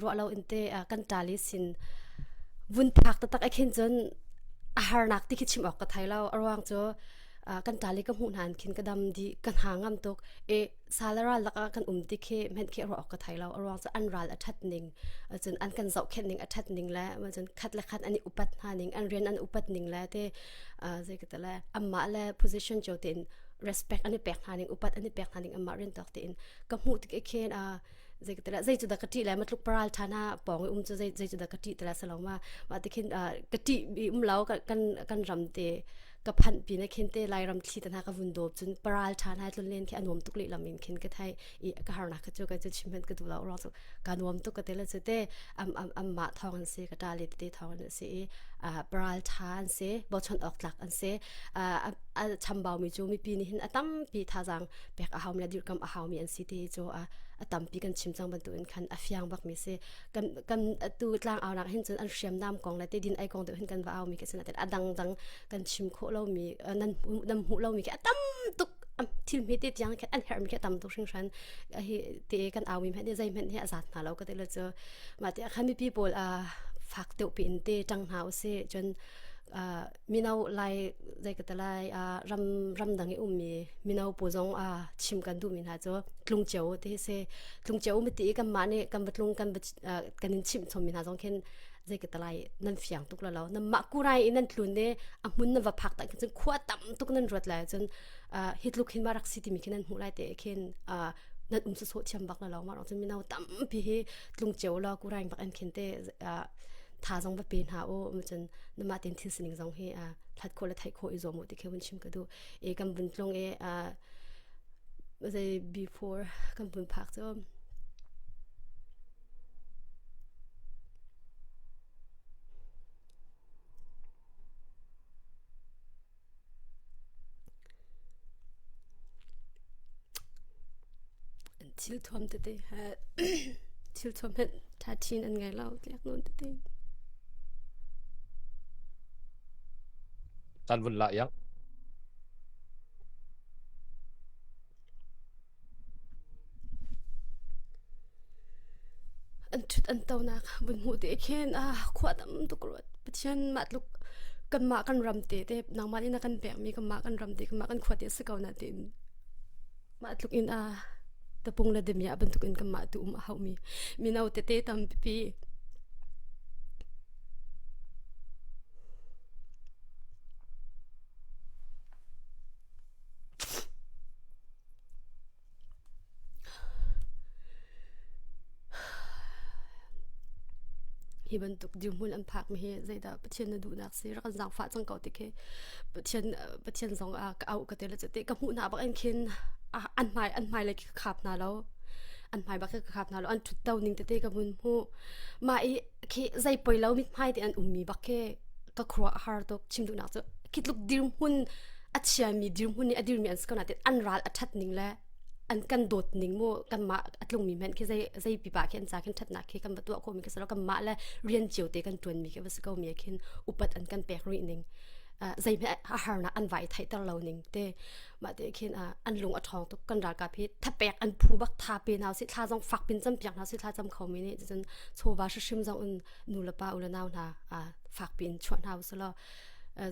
ruah lo in te kan ṭali sin vun phak taktak a khin cun a harnak ti khi chim awk ka thei lo a ruang cu kan ṭali ka hmuh hna khin ka dam di ka hna ngam tuk e sal ral lakah kan um ti khi hmenh khi ruah awk ka thei lo a ruang cu an ral a ṭhat ning cun an kan zohkhenh ning a ṭhat ning le cun khat le khat an i upat hna ning an rian an upat ning le te zei ka ti le amah le position cio tein respect an i pek hna ning upat an i pek hna ning amah rian tawk tein ka hmuh tik i khin zei ka ti le zei cu dah ka ṭih le matluk paral ṭha hna pawng i um cu zei zei cu dah ka ṭih ti le salo ma mah ti khin ka ṭih bi um lo kan kan ram te ka phanh pi na khin te lairam thli te hna ka vun dawp cun paral ṭha hna tlun len khi a nuam tuk lehlam in khin ka thai i ka harnak kha cu ka cu chim hmanh ka duh lo ruang cu ka nuam tuk ka te le cu te am am am mah thawng an si ka ṭa le tete thawng an si i paral ṭha an si bochan awk tlak an si a chambau mi cu mipi nih hin a tampi thazaang pek a haumi le dirhkamh a haumi an si ti cu a a tampi kan chim cang bantukin khan a fiang bak mi si kan kan tu tlang au nak hin cun an hriamnam kong le te din ai kong deuh hin kan va au mi ka sin a dang dang kan chim khawh lo mi nan nan hmuh lo mi khi a tam tuk thil hme te tiang khan an herh mi khi a tam tuk hringhran hi te kan au mi hmanh zei hmanh hi a zat hna lo ka te le cu mah te khan mipi pawl a fak deuh pi in te tang hna usih cun mino lai zei ka te lai ram ramdang i ummi mino pawl zong a chim kan duhmi hna cu tlung cio te si tlung cio mi ti kan mah nih kan va tlung kan va kan in chimh chommi hna zong khin zei ka te lai nan fiang tuk la lo nan mah kurai in nan tlun ne a hmun nan va phak tak cun khua tam tuk nan ruat lai cun hi tluk hin ma rak si timi khi nan hmuh lai te khin nan um sawsawh thiam bak la lo ma rong cun mino tampi hi tlung cio la kurai bak an khin te tha zong va pe hna u cun namah ten thil sining zong hi hlat khawh le theih khawh i zuam u ti khi vun chim ka duh e kan vun tlung e zei before kan vun phak cu Thil thuam tete he thil thuam he ṭha ṭhin an ngei lo tliak nawn tete. Caan vun la iang. An ṭhut an tonak vun hmuh te khin ah khua tam tuk ruat. Pathian mah tluk kanmah kan ram te te nangmah nih na kan pekmi kanmah kan ram te kanmah kan khua te si ko na tiin mah tluk in a tapung le demia bantuk in kanmah tu um a haumi mino tete tampi Hi bantuk dirhmun an phakmi hi zeidah Pathian na duhnak si rak kan zaangfah cang ko ti khi Pathian Pathian zong ah ka auh ka te le te ka hmuh hna bak in khin an hmai an hmai lei khi ka khap hna lo an hmai bak khi ka khap hna lo an ṭhut to ning tete ka vun hmuh mah i khi zei poi lo mithmai te an ummi bak khi ka khuaruah a har tuk chim duhnak cu khi tluk dirhmun a chiami dirhmun nih a dirmi an si ko nain an ral a ṭhat ning le an kan dawt ning mu kanmah a tlungmi hmanh khi zei zei pipa khi an ca khin ṭhatnak khi kan va tuah khawhmi khi si lo kanmah le rian cio te kan ṭuanmi khi va si ko mi khin upat an kan pek rih ning zei hmeh a harnak an vai theihter lo ning te mah te khin an lung a ṭhawng tuk kan ralkap hi thapek an phu bak tha pe hna usih thla zong fak pin cam piak hna usih thla cam kho mi nih cun chawva hrimhrim zong in nu le pa u le nau hna fak pin chuah hna usih law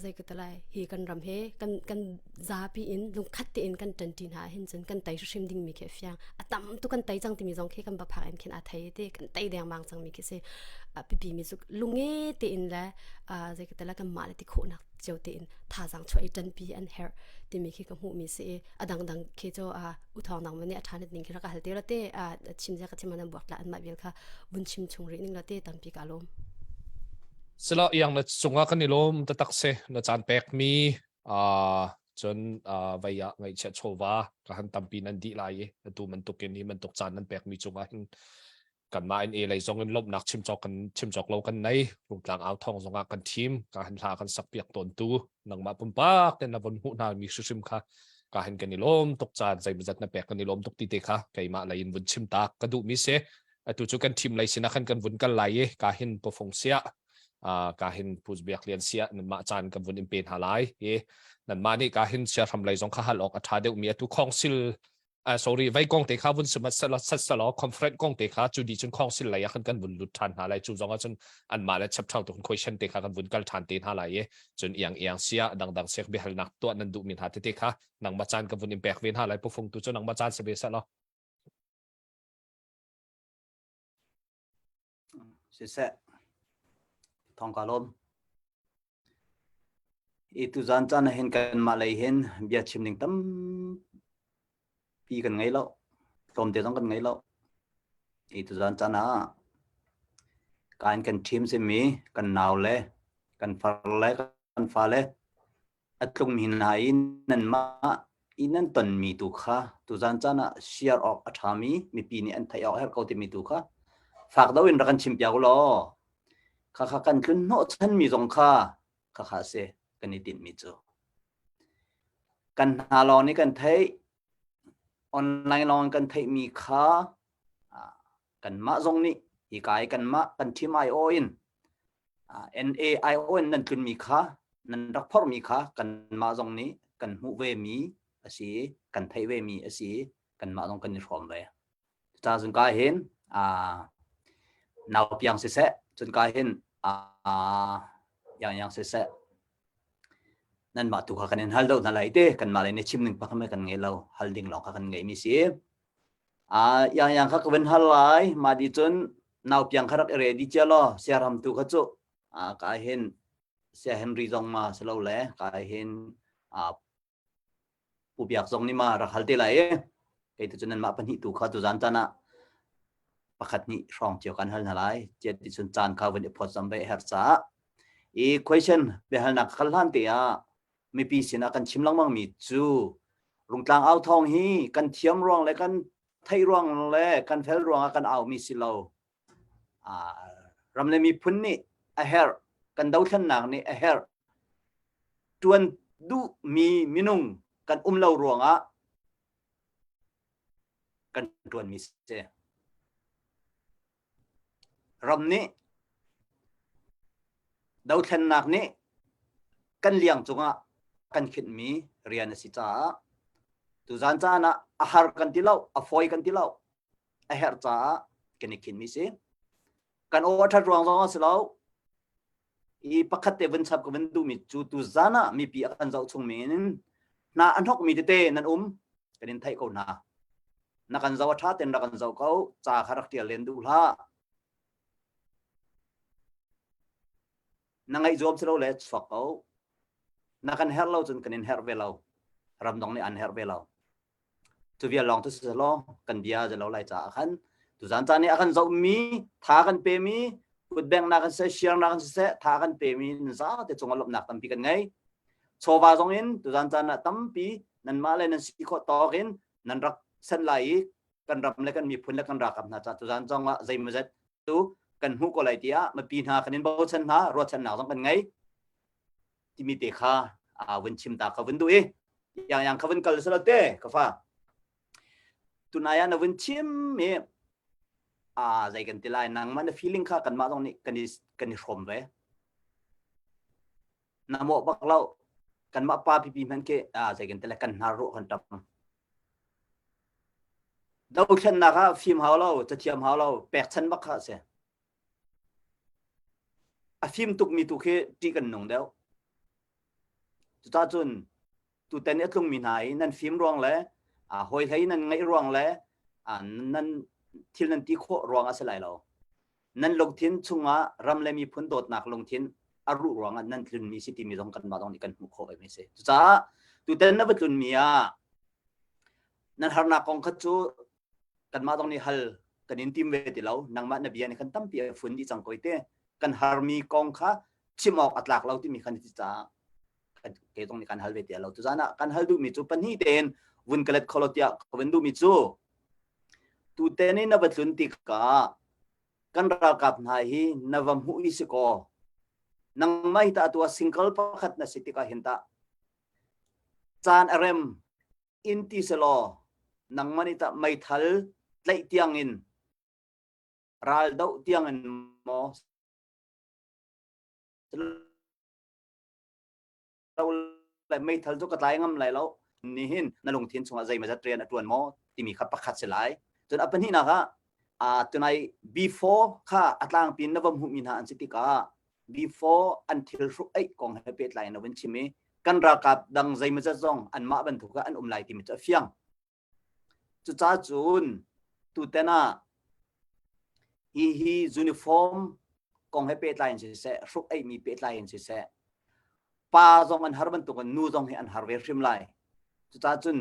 zei ka ti lai hi kan ram he kan kan zapi in lungkhat tein kan ṭanṭi hna hin cun kan tei hrimhrim dingmi khi a fiang a tam tu kan tei cang timi zong khi kan va phak in khin a thei te kan tei dengmang cangmi khi si a pipi mi cu lunge tein le zei ka ti lai kan mah le ti khawhnak cio tein thazaang chuah i ṭanpi an herh timi khi ka hmuhmi si i a dangdang khi cu u thawng nang mani a ṭha ning khi rak ka hal te la te chim zia ka chim an buak tla an mah vial kha vun chim chung rih ning la te tampi ka lawm Sila iang na cungah kan i lawm taktak si na caan pek mi cun vei ah ngaihchiah chawva ka han tampi nan dih lai i atu bantuk in hi bantuk caan nan pek mi cungah hin kanmah in e lei zong in lawmhnak chim cawk kan chim cawk lo kan nei rungtlang au thawng zong ah kan thim ka han hla kan sak piak tawn tu nangmah pumpak ten na von hmuh hna mi hrimhrim kha ka hin kan i lawm tuk caan zeimazat na pek kan i lawm tuk ti te kha keimah lei in vun chim tak ka duh mi si atu cu kan thim lei sinah khan kan vun kal lai i ka hin pofung sia ka hin pus biak lian sia nanmah caan kan vun in pe hna lai i nanmah nih ka hin sia hram lei zong kha hal awk a tha deuh mi atu khongsil uh, sorry vai kong te kha vun sumat sala sat sala conference kong te kha cu di cun khongsil lei ah khan kan vun lut than hna lai cu zong ah cun anmah le chapthang tu question te kha kan vun kal than te hna lai i cun iang iang sia dangdang siak biahalnak tuah nan duh mi hna tete kha nangmah caan ka vun in pek ve hna lai pufung tu cu nangmah caan si ve sala Siseh, thong ka lawm. I tuzan caan ah hin kanmah lei hin bia chim ding tampi kan ngei lo. Tlawmte zong kan ngei lo. I tuzan caan ah kan kan ṭhim simi kan nau le kan far le kan fale a tlungmi hna i nanmah i nan tonmi tu kha tuzan caan ah share awk a ṭhami mipi nih an theih awk a herh ko timi tu kha fak deuh in rak kan chimpiak u law khakha kan tlun hnawhchanmi zong kha khakha a si kan i tinhmi cu. Kan hna lawng nih kan theih online lawng kan theihmi kha kanmah zong nih hika i kanmah kan team aiawh in NAIO in nan tlunmi kha nan rak phorhmi kha kanmah zong nih kan hmuh ve mi a si kan theih ve mi a si kanmah zong kan i hrawm ve. Cucaah cun ka hin nau piang siseh cun ka hin yang yang siseh nanmah tu kha kan in hal deuh hna lai te kanmah lei nih chim ning pakhat kan ngei lo hal ding lawng kha kan ngeih mi si. Ah yang yang kha ka van hal lai mah di cun nau piang kha rak i ready cia law siaram tu kha cu ah ka hin sia Henry zong ma si lo le ka hin ah Pu Biak zong nih ma rak hal te lai i kei tu cun nanmah pahnih tu kha tuzan caan ah pakhat hnih hrawng cio kan hal hna lai tiah ti cun caan kha vun i phawtzam ve a herh caah i question biahalnak kal hlan te ah mipi sinah kan chim lengmang mi cu rungtlang au thawng hi kan thiam ruang le kan theih ruang le kan fel ruang ah kan au mi si lo ram le miphun nih a herh kan dothlennak nih a herh tuan duhmi minung kan um lo ruangah kan tuanmi si. Ram nih dothlennak nih kan liang cungah kan khinhmi rian a si caah tuzan caan ah a har kan ti lo, a fawi kan ti lo, a herh caah kan i khinhmi si. Kan aw a ṭhat ruang zong a si lo. I pakhat te vun chap ka vun duhmi cu tuzan ah mipi a kan zoh chungmi in hna a hnokmi tete nan um kan in theih ko hna. Na kan zoh a ṭha ten rak kan zoh ko, ca kha rak ṭial len duh hlah. Na ngaih zuam si lo le chuak ko. Na kan herh lo cun kan in herh ve lo. Ramdang nih an herh ve lo. Cu vial lawng cu si law kan bia za lo lai caah khan tuzan caan i a kan zohmi tha kan pemi kutbengnak kan seh share-nak kan siseh tha kan pemi nan zate cungah lawmhnak tampi kan ngei. Chawva zong in tuzan caan ah tampi nanmah le nan si khawh tawk in nan rak sanh lai i kan ram le kan miphun le kan ralkap hna ca tuzan zong ah zeimawzat tu kan hmuh ko lai tiah mipi hna kan in bochan hna ruahchannak zong kan ngei timi te kha a vun chim ta ka vun duh i yang yang ka vun kal salo te ka fa tunai ah na vun chim i a zei kan ti lai nangmah na feeling kha kanmah zong nih kan i kan i hrawm ve na mawh bak lo kanmah pa pipi hmanh khi a zei kan ti lai kan hnar ruah kan ṭap Dothlennak ah fim hau lo, cathiam hau lo, pekchan bak kha a si. A fim tukmi tu khi ṭih kan nung deuh. Cucacun tutan i a tlungmi hna hi nan fim ruang le hawi hlei nan ngeih ruang le nan thil nan ti khawh ruang a si lai lo. Nan lungthin chungah ram le miphun dawtnak lungthin a ruh ruangah nan tlunmi si timi zong kanmah zong nih kan hmuh khawh vemi a si. Cucaah tutan na va tlunmi ah nan harnak kong kha cu kanmah zong nih hal kan in tim ve ti lo. Nangmah na bia nih khan tampi a fun dih cang ko te. Kan harmi kong kha chim awk a tlak lo timi khan ti caah kei zong nih kan hal ve ti lo. Tuzan ah kan hal duhmi cu pahnih tein vun ka let kho lo tiah ka vun duhmi cu tuten i na va tlun tikah kan ralkap hna hi na va hmuh i si kaw nangmah hi tah atu ah single pakhat na si tikah hin tah caan a rem in ti selaw nangmah nih tah meithal tlaih tiang in ral doh tiang in maw lo le meithal cu ka tlai ngam lai lo nihin na lungthin chungah zeimazat rian a tuan maw timi kha pakhat si lai cun a pahnihnak ah uh, tunai before kha a tlangpi na va hmuhmi hna an si tikah before an thil hruk eih kong he pehtlai na vun chim i kan ralkap dang zeimazat zong anmah bantuk ah an um lai timi cu a fiang Cucaah cun tutan ah hihi uniform kong he pehtlai in siseh, hruk eihmi pehtlai in siseh, pa zong an har bantukin nu zong hi an har ve hrim lai. Cucaah cun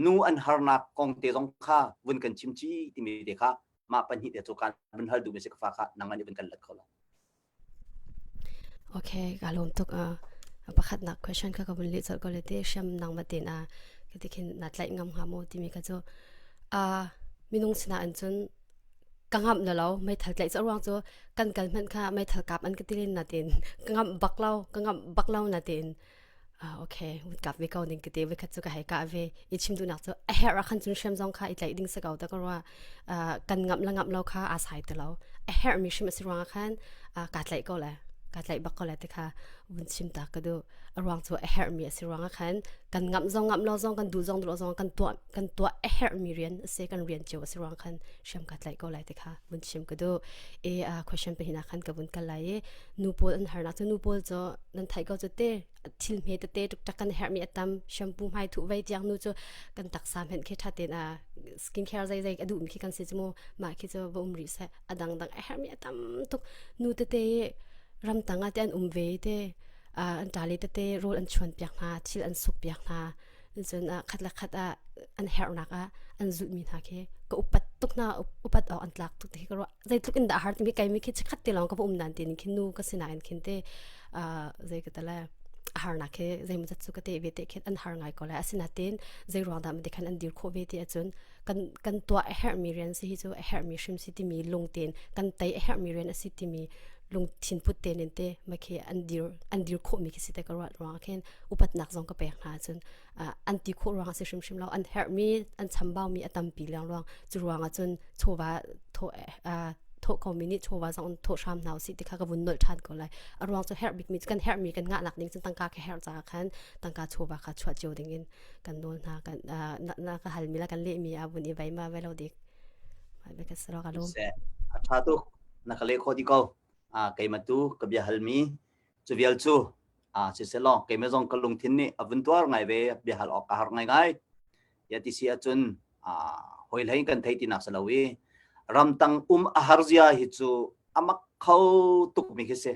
nu an harnak kong te zong kha vun kan chim chih timi te kha mah pahnih te cu kan vun hal duhmi si ka fa kha nangmah nih vun kan let kho lo. Okay, ka lawm tuk. Uh, pakhatnak question kha ka vun leh colh ko le te hriam nangmah tein a ka ti khin na tlaih ngam hnga maw timi kha cu uh, minung sinah an cun ka ngamh na lo meithal tlaih cu ruang cu kan kal hmanh kha meithal kap an ka ti len na tin ka ngamh bak lo ka ngamh bak lo na tin Ah, okay, vun kap ve ko ning ka ti voi khat cu ka hei kah ve i chim duhnak cu a herh ah khan cun hriam zong kha i tlaih ding si ko ta ka rua uh, kan ngamh la ngamh lo kha aa sai ti lo a herh mi hrim a si ruangah khan uh, kaa tlaih ko le kaa tlaih bak ko le ti kha vun chim ta ka duh a ruang cu a herh mi a si ruangah khan kan ngamh zong ngamh lo zong kan duh zong duh lo zong kan tuah kan tuah a herh mi rian a si kan rian cio a si ruang khan hriam kaa tlaih ko lai ti kha vun chim ka duh e uh, question pahin ah khan ka vun kal lai i nu pawl an harnak cu nu pawl cu nan theih ko cu te thil hme tete tuk kan herhmi a tam shampoo hmai thuh vei tiang nu cu kan taksa hmenh khi tha tein a skin care zei zei a duhmi khi kan si cu mu mah khi cu va um rih seh a dang dang a herhmi a tam tuk nu tete ramtang ah te an um ve te an ṭale tete rawl an chuan piak hna thil an suk piak hna cun khat le khat ah an herhnak ah an zulhmi hna khi ka upat tuk hna upat awk an tlak tuk ti khi ka ruah zeitluk in dah har timi kai mi khi chikhat te lawng ka va um nan tin khin nu ka sinain khin te zei ka tala harnak khi zeimaw zat cu ka te ve te khin an har ngai ko lai asinain zei ruang dah mate khan an dir khawh ve ti ahcun kan kan tuah a herhmi rian si hi cu a herhmi hrim si timi lungtin kan tei a herhmi rian a si timi lungthin put te nin te ma khi an dir an dir khawh mi khi si te ka ruat ruang khin upatnak zong ka pek hna cun an ti khawh ruang a si hrimhrim lo an herhmi an chambau mi a tampi leng ruang cu ruang ah cun chawva thaw. thawh ko mi nih chawva zong thawh hram hna usih ti kha ka vun nolh ṭhan ko lai. A ruang cu herh bikmi kan herhmi kan ngahnak ding cun tangka ka herh caah khan tangka chawva kha chuah cio ding in kan nawl hna kan na ka halmi la kan lehmi a vun i vai ma vai lo dik. Mai ka saro ka lum. A ṭha tuk na ka leh khawh di ko. A keimah tu ka bia halmi cu vial cu a siselaw keimah zong ka lungthin nih a vun tuar ngai ve bia hal awk ka har ngai ngai. Ya ti si ahcun hawi hlei kan thei tinak si lo i ramtang um a har zia hi cu a mak kho tuk mi khi si.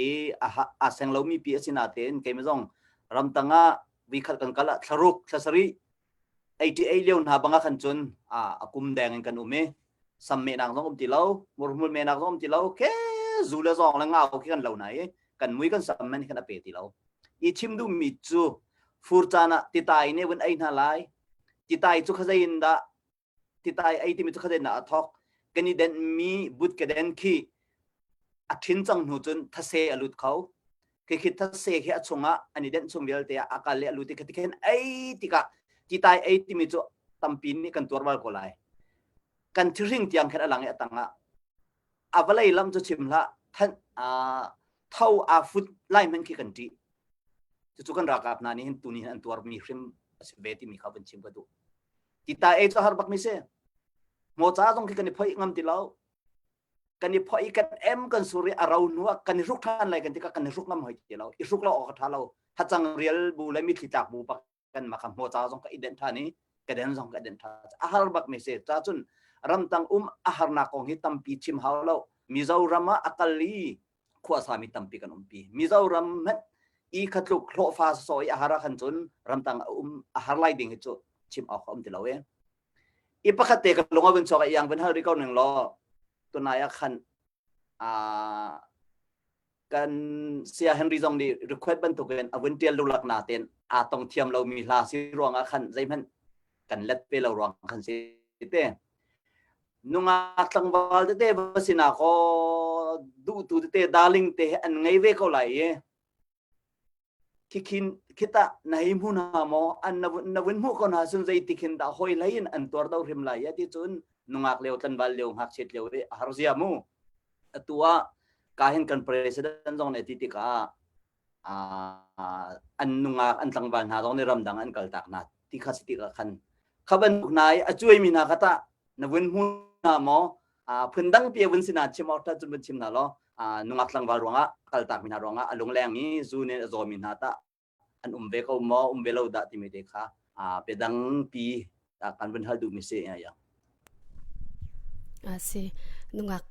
I a seng lomi pi a si natein keimah zong ramtang ah vikhat kan kal ah thlaruk thlasarih 88 lio hna bang ah khan cun a kum deng in kan um i sam mehnak zong um ti lo murhmul mehnak zong um ti lo ke zu le zawng le ngau khi kan lo na i kan mui kan sam men khan a pe ti lo i chim duhmi cu fur caan ah titai ne vun ei hna lai titai cu khazei in dah titai ei timi cu khazei in dah a thok kan i denh mi but ka den khi a ṭhin cang hnu cun thase a lut kho. Khi thase khi a chungah an i denh chung vialte ah a kal le a lut i khati khin ei tikah titai ei timi cu tampi nih kan tuar bal ko lai. Kan thihring tiang khin a lang i a tangah a vawlei lam cu chim hlah than tho aa fut lai hmanh khi kan ṭih. Cucu kan ralkap hna nih hin tuni hin an tuarmi hrim a si ve timi kha vun chim ka duh. Titai ei cu har bak mi si. Hmawca zong khi kan i phoih ngam ti lo. Kan i phoih i kan em kan sur i a ro hnu ah kan i hruk ṭhan lai kan tikah kan i hruk ngam hoi ti lo. I hruk lo awk a ṭha lo. Hacang rial bu le mitthli tlak bu bak kan mah kha hmawca zong ka i denh ṭhan i ka den zong ka denh ṭhan. A har bak mi si. Ca cun ramtang um a harnak kong hi tampi chim hau lo. Mizoram ah a kal i khuasami tampi kan umpi. Mizoram hmanh i khatluk hlawhfa sawsawh i a har ah khan cun ramtang a um a har lai ding hi cu chim awk a um ti lo e. I pakhat te ka lung a vun chuak i iang vun hal rih ko ning law tunai ah khan kan Sia Henry zong nih request bantukin a vun tial lulak na ten aa tong thiam lomi hla si ruangah khan zeihmanh kan let pe lo ruang khan si te nungak tlangval tete va sina ko duhtu tete darling te an ngei ve ko lai i Khikhin khitah na hei hmu hna maw? An na vun na vun hmuh ko hna cun zeiti khin dah hawi hlei in an tuar do hrim lai ya ti cun nungak lio tlanval lio ngakchiat lio i a har zia mu. Atu ah ka hin kan president zong nih ti tikah an nungak an tlangval hna zong nih ramdang an kal tak hna ti kha si tikah khan kha bantuk hna i a cuaimi hna kha tah na vun hmu hna maw? Phundang pi vun sina chim awk cun vun chim hna law nungak tlangval ruangah kaltak mi hna ruangah a lungleng i zu nih a zawmi hna tah an um ve ko maw um ve lo dah timi te kha biadang pi kan vun hal duhmi si ya. A si nungak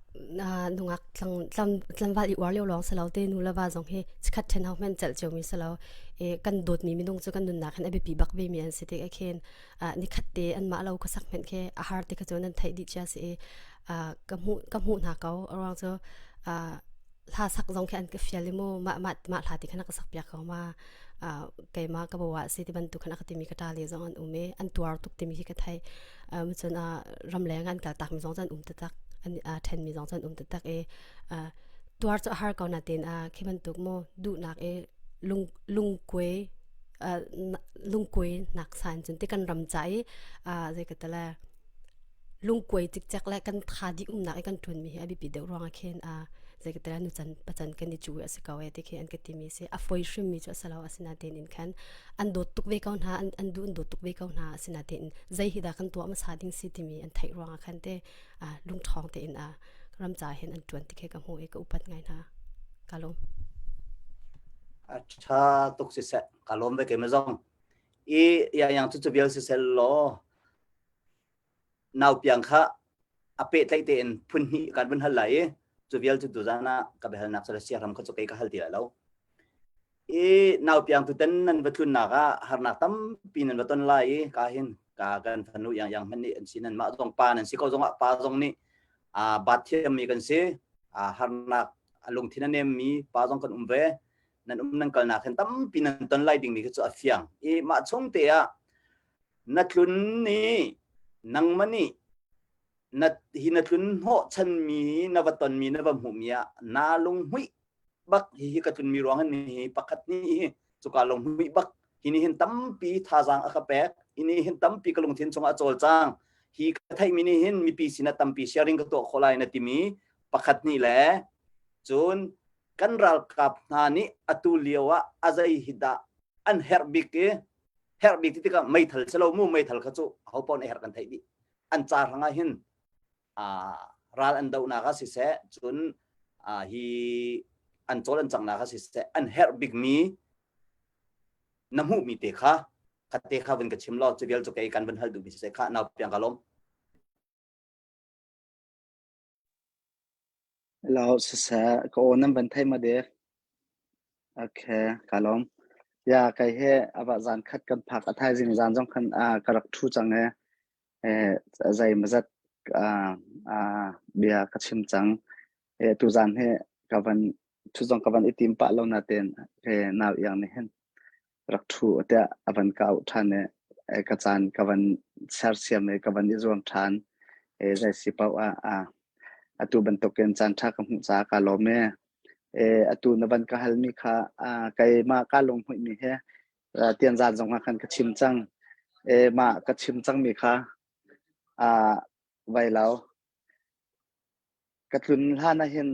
nungak tlang tlam tlamval i uar lio lawng si lo te nu le va zong hi chikhat then hau men cel cio mi si lo e kan dawt mi minung cu kan nunnak hin a biapi bak ve mi an si te khin nikhat te an mah lo khuasak hmenh khi a har ti kha cu nan theih dih cia si i ka hmuh ka hmuh hna ko ruang cu hla sak zong khi an ka fial i mu mah mah mah hla ti khan ka sak piak ko ma keimah ka bawa si ti bantuk khan a ka timi ka ṭa le zong an um i an tuar tuk timi hi ka thei cun ramleng an kal tak mi zong cu an um taktak an ṭhen mi zong cu an um taktak i tuar cu a har ko natin khi bantuk mu duhnak i lung lungkuai lungkuai nak san cun ti kan ram ca i zei ka tala lungkuai cikcek le kan tha dih umnak i kan ṭuan mi hi a biapi deuh ruangah khin a zei ka tala nu can pacan kan i cu a si ko e ti khi an ka ti mi si a foi hrim mi cu a si lo asinain in khan an dawt tuk ve ko hna an an duh an dawt tuk ve ko hna asinain zei hi dah kan tuah hmasa ding si timi an theih ruangah khan te lungṭhawng tein a ram ca hin an ṭuan ti khi ka hmuh i ka upat ngai hna ka lawm A ṭha tuk siseh ka lawm ve keimah zong i ya yang cu cu vial siseh law nau piang kha a pehtlaih tein phun hnih kan vun hal lai i cu vial cu tuzan ah ka biahalnak cu siaram kha cu kei ka hal ti lai lo i nau piang tutan nan va tlunnak ah harnak tampi nan va ton lai i ka hin ka kan fanu yang yang hmanh nih an si nan mah zong pa nan si ko zong ah pa zong nih a bat thiammi kan si a harnak a lungthin a nemmi pa zong kan um ve nan um nan kalnak hin tampi nan ton lai dingmi khi cu a fiang i mah chung te ah na tlun ni nangmah nih na hi na tlun hnawh chanmi na va tonmi na va hmuhmi ah naa lunghmuih bak hi hi ka tlunmi ruang hin hi pakhat nih hi cuka lunghmuih bak hi ni hin tampi thazaang a ka pek hi ni hin tampi ka lungthin chungah a cawlcang. Hi ka theihmi nih hin mipi sinah tampi sharing ka tuah khawh lai na timi pakhat nih le cun kan ralkap hna nih atu lio ah a zei hi dah an herh bik i herh bik ti tikah meithal si lo mu meithal kha cu ho paoh nih herh kan theih dih an ca hrangah hin ral an dohnak ah siseh cun hi an cawl an cangnak ah siseh an herh bikmi na hmuhmi te kha kha te kha vun ka chim law cu vial cu kei kan vun hal duhmi siseh kha nau piang ka lawm. Hello, siseh, ka aw nan van thei ma dek? Okay, ka lawm. Ya, kai he ava zan khat kan phak a thaizing zan zong khan ka rak thu cang e. Eh, zei mazat bia ka chim cang. Eh, tu zan he ka van thu zong ka van i tim pah lo na ten he nau iang nih hin rak thu tiah a van ka auh ṭhan i ka caan ka van sersiam i ka van i zuam ṭhan i zei si paoh ah atu bantukin caan ṭha ka hmuh caah kaa lawm e. E, atu na van ka halmi kha keimah kaa lunghmuihmi he tianzan zong ah khan ka chim cang. E, mah ka chim cangmi kha vai lo. Ka tlun hlan ah hin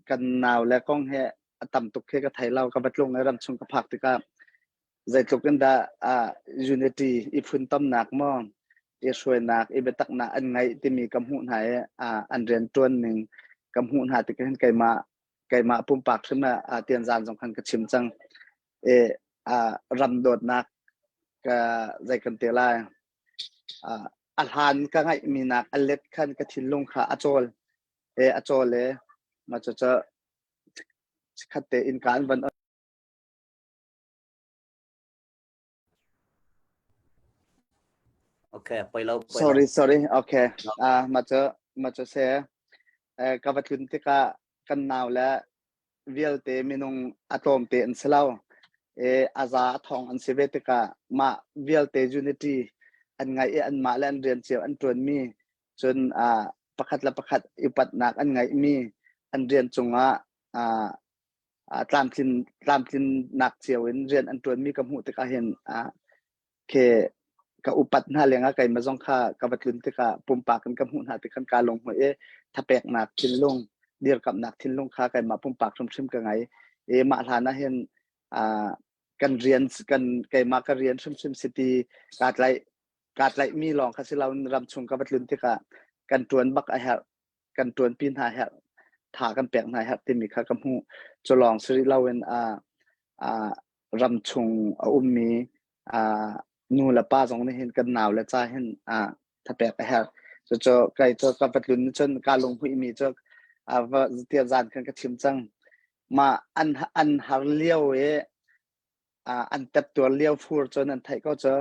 kan nau le kong he a tam tuk khi ka thei lo. Ka va tlung i ramchung ka phak tikah zeitluk in dah unity i phuntomnak maw i hruainak i biataknak an ngeih timi ka hmuh hna i an rian ṭuan ning ka hmuh hna tikah hin keimah keimah pumpak hrim ah tianzan zong khan ka chim cang. I ram dawtnak ka zei kan ti lai a hlan ka ngaihmi nak a let khan ka thinlung kha a cawl e a cawl e ma cu cu khat te in kaan van Okay, poi lo, poi Sorry, sorry. Okay. Ah, ma cu ma cu se eh, ka va tlun tikah kan nau le vialte minung a tlawmte an si lo. E, a za a thong an si ve tikah mah vialte unity an ngaih i anmah le an rian cio an ṭuanmi cun uh, pakhat le pakhat upatnak an ngaihmi an rian cungah uh, uh, tlamtlin tlamtlinnak cio in rian an ṭuanmi ka hmuh tikah hin uh, khi ka upat hna lengah keimah zong kha ka va tlun tikah pumpak in ka hmuh hna tik khan kaa lunghmuih i thapeknak thinlung dirkamhnak thinlung kha keimah pumpak hrimhrim ka ngei i mah hlan ah hin kan rian kan keimah ka rian hrimhrim si ti kaa tlaih kaa tlaihmi lawng kha si lo in ramchung ka va tlun tikah kan ṭuan bak a herh kan ṭuanpi hna herh tha kan pek hna herh timi kha ka hmuh cu lawng si rih lo in ramchung a ummi nu le pa zong nih hin kan nau le ca hin thapek a herh. Cucu kei cu ka va tlun cun ka lunghmuihmi cu va tiah zan khan ka chim cang. Mah an an har lio i an teptuar lio fur cun an theih ko cu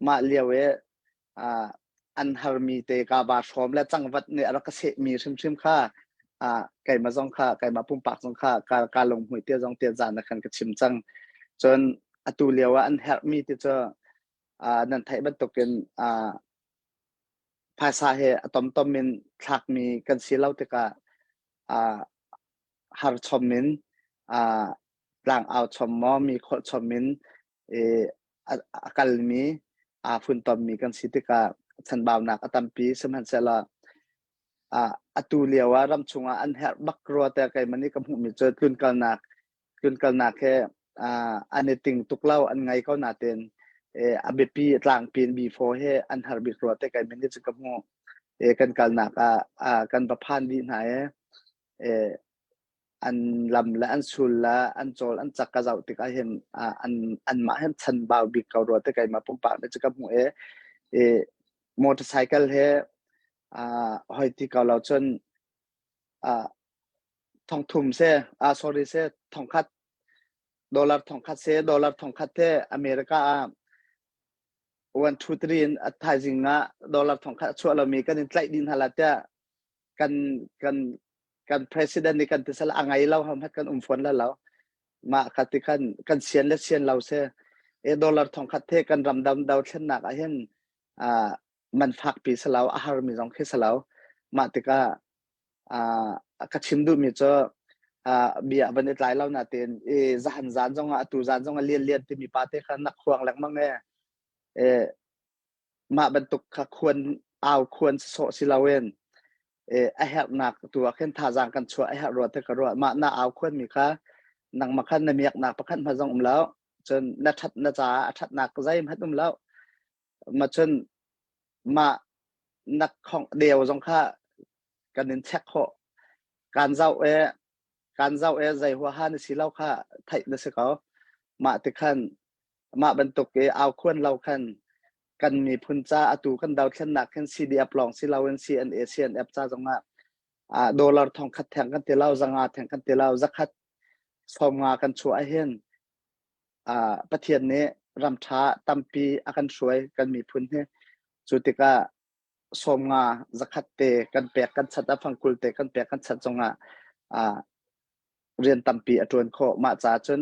mah lio i an harmi te ka ba hrawm le cangvat nih a rak ka sehmi hrimhrim kha keimah zong kha keimah pumpak zong kha ka ka lunghmuih te zong te zan na khan ka chim cang. Cun atu lio ah an herhmi ti cu nan theih bantukin phaisa he a tomtom in thlakmi kan si lo tikah har chom in tlang au chom maw mi kholh chom in a kalmi aa funtommi kan si tikah chanbaunak a tampi sihmanhsehlaw atu lio ah ramchung ah an herh bak rua te keimah nih ka hmuhmi cu tlunkalnak tlunkalnak he an i ting tuk lo an ngai ko nain a biapi tlangpi in B4 he an har bik rua te keimah nih cu ka hmuh kan kalnak ah kan va phan dih hna i an lam le an sul le an cawl an cak ka zoh tikah hin an anmah hin chanbau bik ko rua te keimah pumpak nih cu ka hmuh i i motorcycle he hoi ti ko lo cun thongthum se ah sorry se thongkhat dollar thongkhat se dollar thongkhat te America ah 1 2 3 in a thaizing ah dollar thongkhat a chuah lomi kan in tlaih dih hna la tiah kan kan kan president nih kan tisal a ngai lo ham hat kan um fawn la lo mah kha ti khan kan sian le sian lo se e dollar thong khat the kan ram dam do thlennak ah hin a man fak pi salo a har mi zong khi salo mah tikah a ka chim duh mi cu bia van i tlai lo na ten e zahan zan zong ah atu zan zong ah lian lian timi pa te kha nak khuang lengmang e e mah bantuk kha khuan. Au khuan sawh si loin a herhnak tu ah khin thazaang kan chuah a herh rua te ka ruah. Mah na au khuan mi kha nangmah khan na miaknak pakhat hmanh zong um lo. Cun na ṭhat na caah a ṭhatnak zeihmanh um lo. Ma cun mah na khong deu zong kha kan in check khawh. Kan zoh e kan zoh e zei huaha na si lo kha theih na si ko. Mah ti khan mah bantuk i au khuan lo khan kan miphun ca atu kan dothlennak khin CDF lawng si loin CNA CNF ca zongah ah dollar thong khat theng kan ti lo zanga theng kan ti lo zakhat sawmnga kan chuah hin ah Pathian nih ram ṭha tampi a kan hruai kan miphun hi cu tikah sawmnga zakhat te kan pek kan chat a fangkul te kan pek kan chat zongah ah rian tampi a ṭuan khawh mah ca cun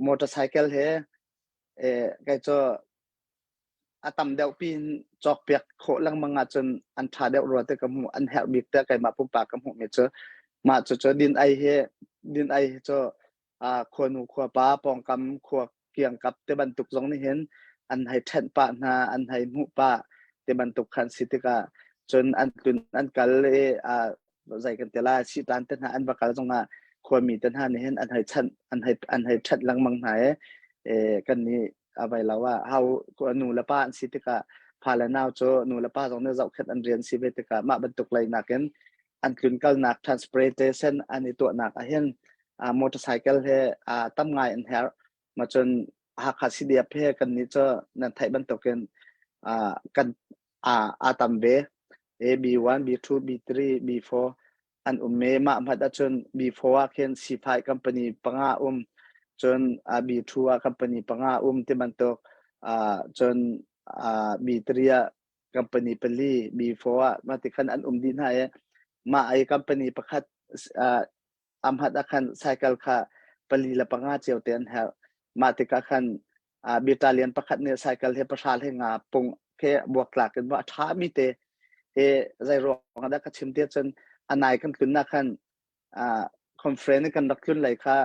motorcycle he eh kai cu a tam deuh pin cawkpiak khawh lengmang ahcun an ṭha deuh rua te ka hmuh an herh bik te keimah pumpak ka hmuh mi cu mah cu cu din ei hi din ei hi cu khuanu khuapa pawngkam khua kiangkap te bantuk zong nih hin an hei ṭhenh pah hna an hei hmuh pah te bantuk khan si tikah cun an tlun an kal i zei kan ti lai sitan te hna an va kal zongah khuami te hna nih hin an hei chanh an hei an hei ṭhenh lengmang hna i kan nih a vai lo ah hau nu le pa an si tikah fa le nau cu nu le pa zong nih zohkhenh an rian si ve tikah mah bantuk lei nakin an tlun kalnak transportation an i tuahnak ah hin motorcycle he tam ngai an herh ma cun Hakha CDF he kan nih cu nan theih bantukin kan a tam ve B1 B2 B3 B4 an um me mah hmat ahcun B4 ah khin C5 company panga um cun B2 ah company panga um ti bantuk cun B3 ah company pali B4 ah mah ti khan an um dih hna i mah ai company pakhat amhat ah khan cycle kha pali le panga cio te an herh mah tikah khan battalion pakhat nih cycle he pahra he nga pung ke buak tlak in a tha mi te he zei ruang dah ka chim te cun anai kan tlun na khan conference kan rak tlun lai kha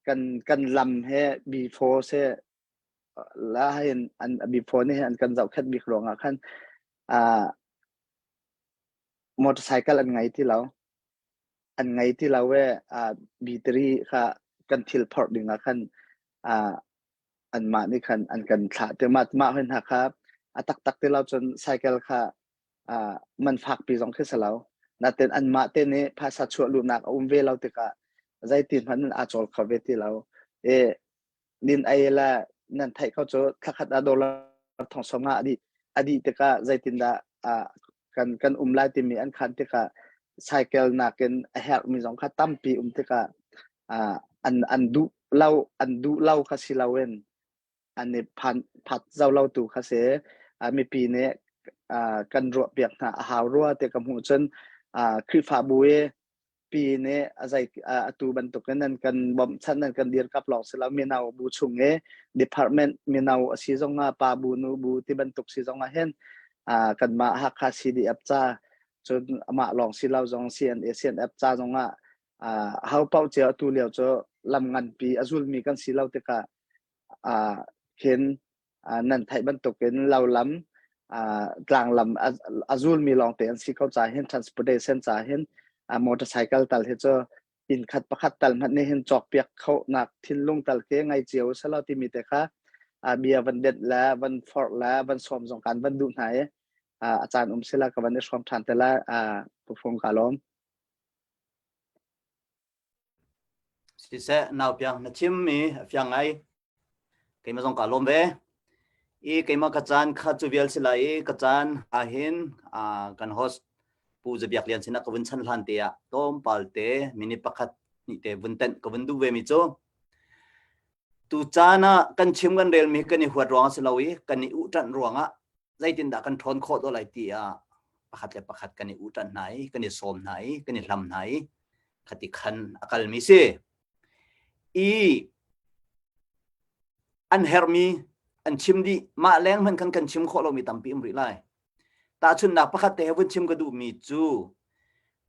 kan kan lam he B4 se la hin an B4 nih an kan zohkhenh bik ruangah khan motorcycle an ngai ti lo an ngei ti lo e B3 kha kan thil phorh ding ah khan anmah nih khan an kan thlah te mah mah hoi hna kha a taktak ti lo cun cycle kha man fak pi zong khi si lo natin anmah te nih phaisa chuah luhnak a um ve lo tikah zeitin hmanh in aa cawl kho ve ti lo e nin ei le nan theih ko cu thlakhat ah dollar thong som nga adi adi tikah zeitindah kan kan um lai timi an khan tikah cycle nakin a herhmi zong kha tampi um tikah an an duh lo an duh lo kha si loin an i phan phat zau lo tu kha si mipi nih kan ruah piak hna a hau rua te ka hmuh cun Khrihfabu i pi nih a zei atu bantukin nan kan bawmhchanh nan kan dirkap lawng si lo mino bu chung i department mino a si zongah pa bu nu bu ti bantuk si zongah hin kanmah Hakha CDF ca cun amah lawng si lo zong CNA CNF ca zongah ho paoh cio atu lio cu lam nganpi a zulmi kan si lo tikah khin nan theih bantukin lo lam tlang lam a zulmi lawngte an si ko ca hin transportation ca hin motorcycle tal hi cu inn khat pakhat tal hmanh nih hin cawkpiak khonak thinlung tal khi ngai cio selo timi te kha bia van det le van forh le van sawm zong kan van duh hna i a caan um sila ka van i hrawm ṭhan te la pufung ka lawm. Siseh nau piang na chimmi a fiang ngai. Keimah zong kaa lawm ve. I keimah ka caan kha cu vial si lai i ka caan ahhin kan host Pu Zabiak Lian sinah ka vun chan hlan te ah tlawmpal te minute pakhat hnih te vun tenh ka vun duh ve mi cu tu caan ah kan chim kan relmi kan i huat ruang a si lo i kan i uhṭanh ruangah zeitindah kan ṭhawn khawh dawh lai ti ah pakhat le pakhat kan i uhṭanh hna i kan i sawm hna i kan i hlam hna i khati khan a kalmi si. I an herhmi an chim dih mah leng hmanh khan kan chim khawh lomi tampi um rih lai tahchunhnak pakhat te he vun chim ka duhmi cu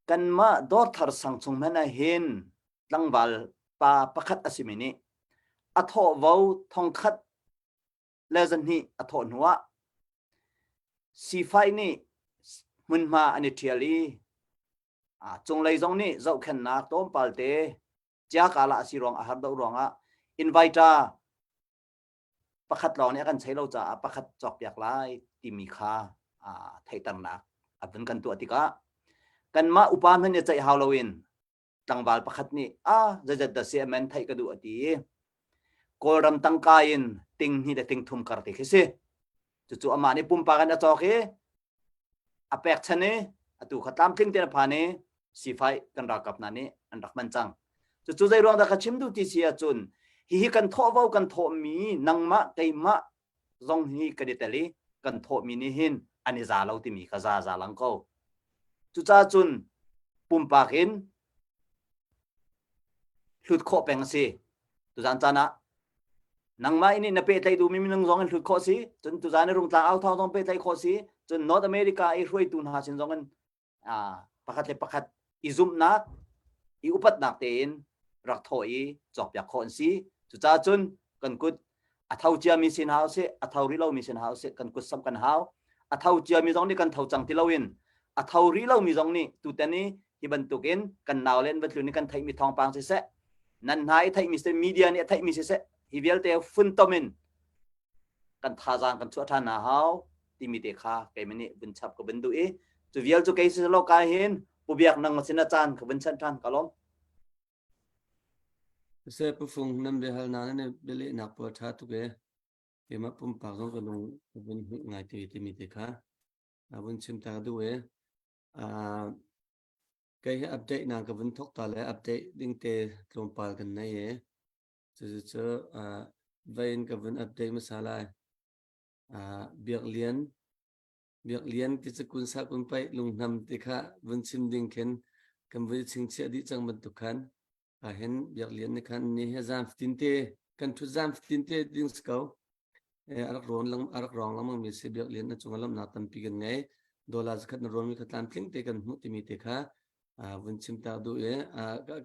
kanmah dawrthar sang chung hmanh ah hin tlangval pa pakhat a simi nih a thawhvo thongkhat le zahnih a thawh hnuah sifai nih. Hmunhma an i ṭhial i cunglei zong nih zohkhenhnak tlawmpal te ciakala a si ruang a har deuh ruangah inviter pakhat lawng nih a kan chei lo caah pakhat cawkpiak lai timi kha theihternak a vun kan tuah tikah kanmah upa hmanh nih ceih hau loin tlangval pakhat nih a zeizat dah si amen theih ka duh a ti i Kawlram tangka in ting hnih le ting thum kar te khi si. Cucu amah nih pumpak in a cawk i a pekchan i atu kha tlamtling tein a phan i sifai kan ralkap hna nih an rak man cang. Cucu zei ruang dah ka chim duh ti si ahcun hihi kan thawhvo kan thawhmi nangmah keimah zong hi kan i tel i kan thawhmi nih hin an i za lo timi kha za za lang ko. Cucaah cun pumpak in hlut khawh peng a si. Tuzan caan ah nangmah in na pehtlaih duhmi minung zong in hlut khawh si, cun tuzan i rungtlang au thawng zong pehtlaih khawh si, cun North America i hruaitu hna sin zong in pakhat le pakhat i zumhnak, i upatnak tein rak thawh i cawkpiak khawh an si. Cucaah cun kan kut a tho ciami sin hau sih, a tho rih lomi sin hau sih, kan kut samh kan hau. A tho ciami zong nih kan tho cang ti loin a tho rih lomi zong nih tutan i hi bantukin kan nau le an va tlun i kan theihmi thawngpang siseh, nan hna i theihmi siseh, media nih a theihmi siseh, hi vialte funtom in kan thazaang kan chuah ṭhan hna hau timi te kha keimah nih vun chap ka vun duh i cu vial cu kei si lo ka hin pu biak nang sin a caan ka vun chanh ṭhan ka lawm. Seh Pu Fung nan biahalnak nan bialehnak pawl ṭha tuk ee. Keimah pumpak zong ka lung ka vun hmuh ngai te timi te kha a vun chim ta duh ee. Uh, kei hi update na ka vun thok ta le update ding te tlawmpal kan nei ee. Cucu cu uh, vein ka vun update hmasa lai. Uh, Biak Lian Biak Lian ti cu kun sa kun paih lunghnam ti kha vun chim ding khin kan vui chingchiah dih cang bantuk khan ahhin Biak Lian nih khan ni he zan fatin te kan thut zan fatin te ding si ko. Eh, a rak rawn lang a rak rawng lengmang mi si Biak Lian na cungah lawmhnak tampi kan ngei. Dollar zakhat na rawn mi kha tlamtling te kan hmuh timi te kha vun chim ta duh i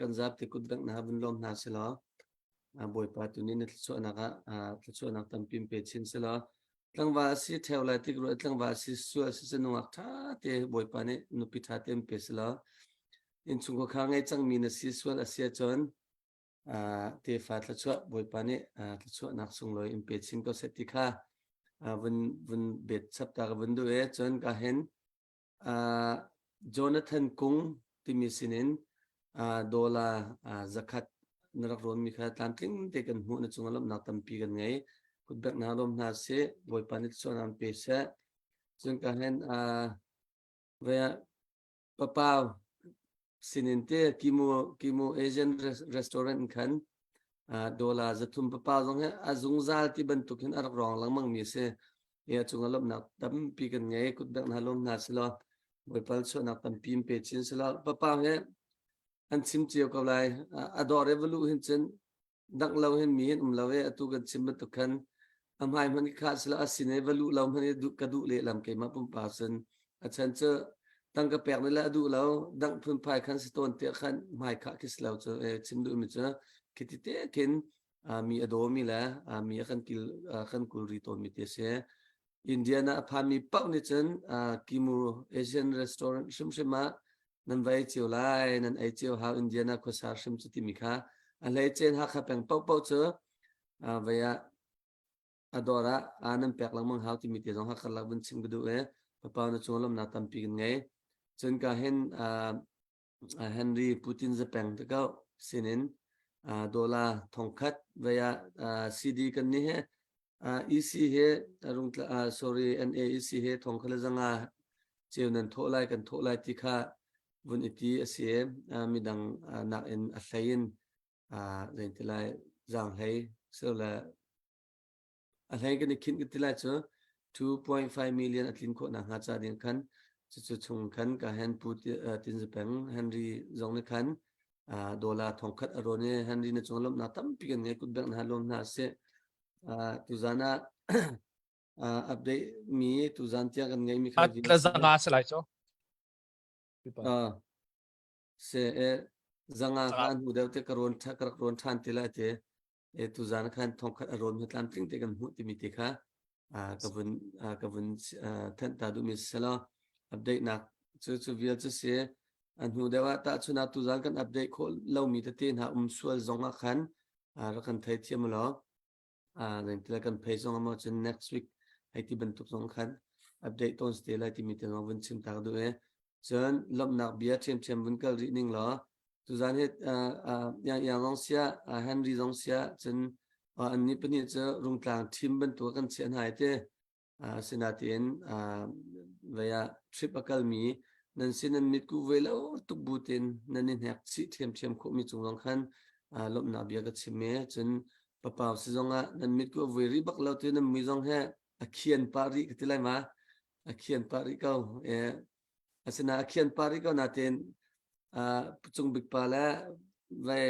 kan zapi kut bengh hna vun lawm hna silaw Bawipa tu nih na thluachuahnak ah thluachuahnak tampi in pe chin silaw tlangval si theo lai tik ruah tlangval si sual si nungak ṭha te Bawipa nih nupi ṭha te in pe silaw innchungkhar kha ngei cangmi na si sual a si ahcun tefa thluachuah Bawipa nih thluachuahnak sunglawi in pe chin ko seh ti kha vun vun bet chap ta ka vun duh e cun ka hin Jonathan Kung timi sinin dollar zakhat na rak rawnmi kha tlamtling te kan hmuh na cungah lawmhnak tampi kan ngei. Kutbek hna lawm hna sih, Bawipa nih thluachuahnak an pe seh. Cun ka hen papau sinin te Kimu Kimu Asian restaurant in khan dollar zathum papa zong hi a zungzal ti bantuk hin a rak rawng lengmang mi a si. Hi a cungah lawmhnak tampi kan ngei. Kutbek hna lawm hna silaw Bawipa chuahnak tampi in pe chin silaw papa he an chim cio ko lai. A dawr i va luh hin cun dangh lo hin mi hin um lo e atu kan chim bantuk khan a hmai hmanh kha sila a sin i va luh lo hmanh i ka duh lehlam keimah pumpak cun a chan cu tangka pek ni le a duh lo dangh phunphai khan si tawn tiah khan hmai khah khi si lo cu e chim duh mi cu khiti te khin mi a daw mi le mi a kan kil kan kul ri tawn mi te si Indiana a phanmi paoh nih cun Kimur Asian restaurant hrimhrim ah nan va ei cio lai, nan ei cio hau Indiana khuasa hrim cu timi kha a hleicen Hakha peng paohpaoh cu vei ah a dawr ah nan pek lengmang hau timi te zong Hakha lak vun chim ka duh i papa na cung lawmhnak tampi kan ngei. Cun ka hin Henry Putin zapeng te ko sinin dollar thongkhat vei ah CD kan ni he EC he rungtla sorry NAEC he thongkhat le zanga ceu nan thawh lai kan thawh lai ti kha vun iti a si midang nak in a hlei in zein ti lai zaang hlei sile A hlei kan i khinh ka ti lai cu 2.5 million a tlin khawh nakhnga ca ding khan cucu chung khan ka hen Pu Tin Za Peng Henry zong nih khan dollar thongkhat a rawn i Henry na cung lawmhnak tampi kan ngei kutbengh hna lawm hna sih. Tuzan ah update mi tuzan tiang kan ngei mi kha Tla zanga si lai cu. Se e zanga kha an hmu deuh te ka rawn ka rak rawn ṭhan ti lai te. E tuzan khan thongkhat a rawn tlamtling te kan hmuh timi te kha ka vun ka vun thanh ta duhmi si selaw. Update nak cu cu vial cu si. A hnu deuh ah tahchun ah tuzan kan update khawh lomi tete hna um sual zong ah khan rak kan thei thiam law zeintila kan phei zong ah cun next week hei ti bantuk zong khan update tawn te lai timi te zong vun chim tak duh e. Cun lawmhnak bia ṭhiamṭhiam vun kal rih ning law tuzan hi yang yang zong sia Henry zong sia cun annih pahnih cu rungtlang ṭhim bantuk kan chiah hna te. Asinain vei ah trip a kalmi nan sin nan mitku ve lo tuk bu tein nan i hnek chih ṭhiamṭhiam khawhmi cung zong khan lawmhnak bia ka chim i cun papau si zong ah nan mitku a vui rih bak lo te nan mui zong he a khian pah rih ka ti lai ma a khian pah rih ko e asina a khian pah rih ko natin cung bik pa le vai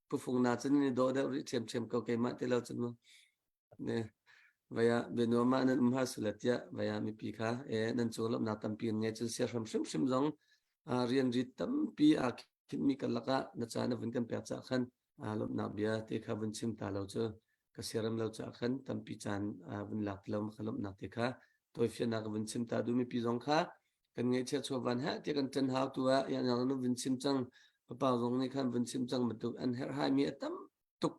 pufung na cun ni dawh deuh rih ṭhiamṭhiam ko keimah ti lo cun mu Ne vaya bianuam ah nan um ha sula tiah vaya mipi kha e nan cung lawmhnak tampi an ngei cun siahram hrimhrim zong rian rit tampi aa khinhmi karlak ah na ca na vun kan pek caah khan lawmhnak bia te kha vun chim ta lo cu ka siaram lo caah khan tampi caan vun lak ti lo ma kha lawmhnak te kha tawifiannak ka vun chim ta du mipi zong kha kan ngaihchiat chuavan he tiah kan ṭan hau tu ah yang yang vun chim cang papa zong nih khan vun chim cang bantuk an herhhai mi a tam tuk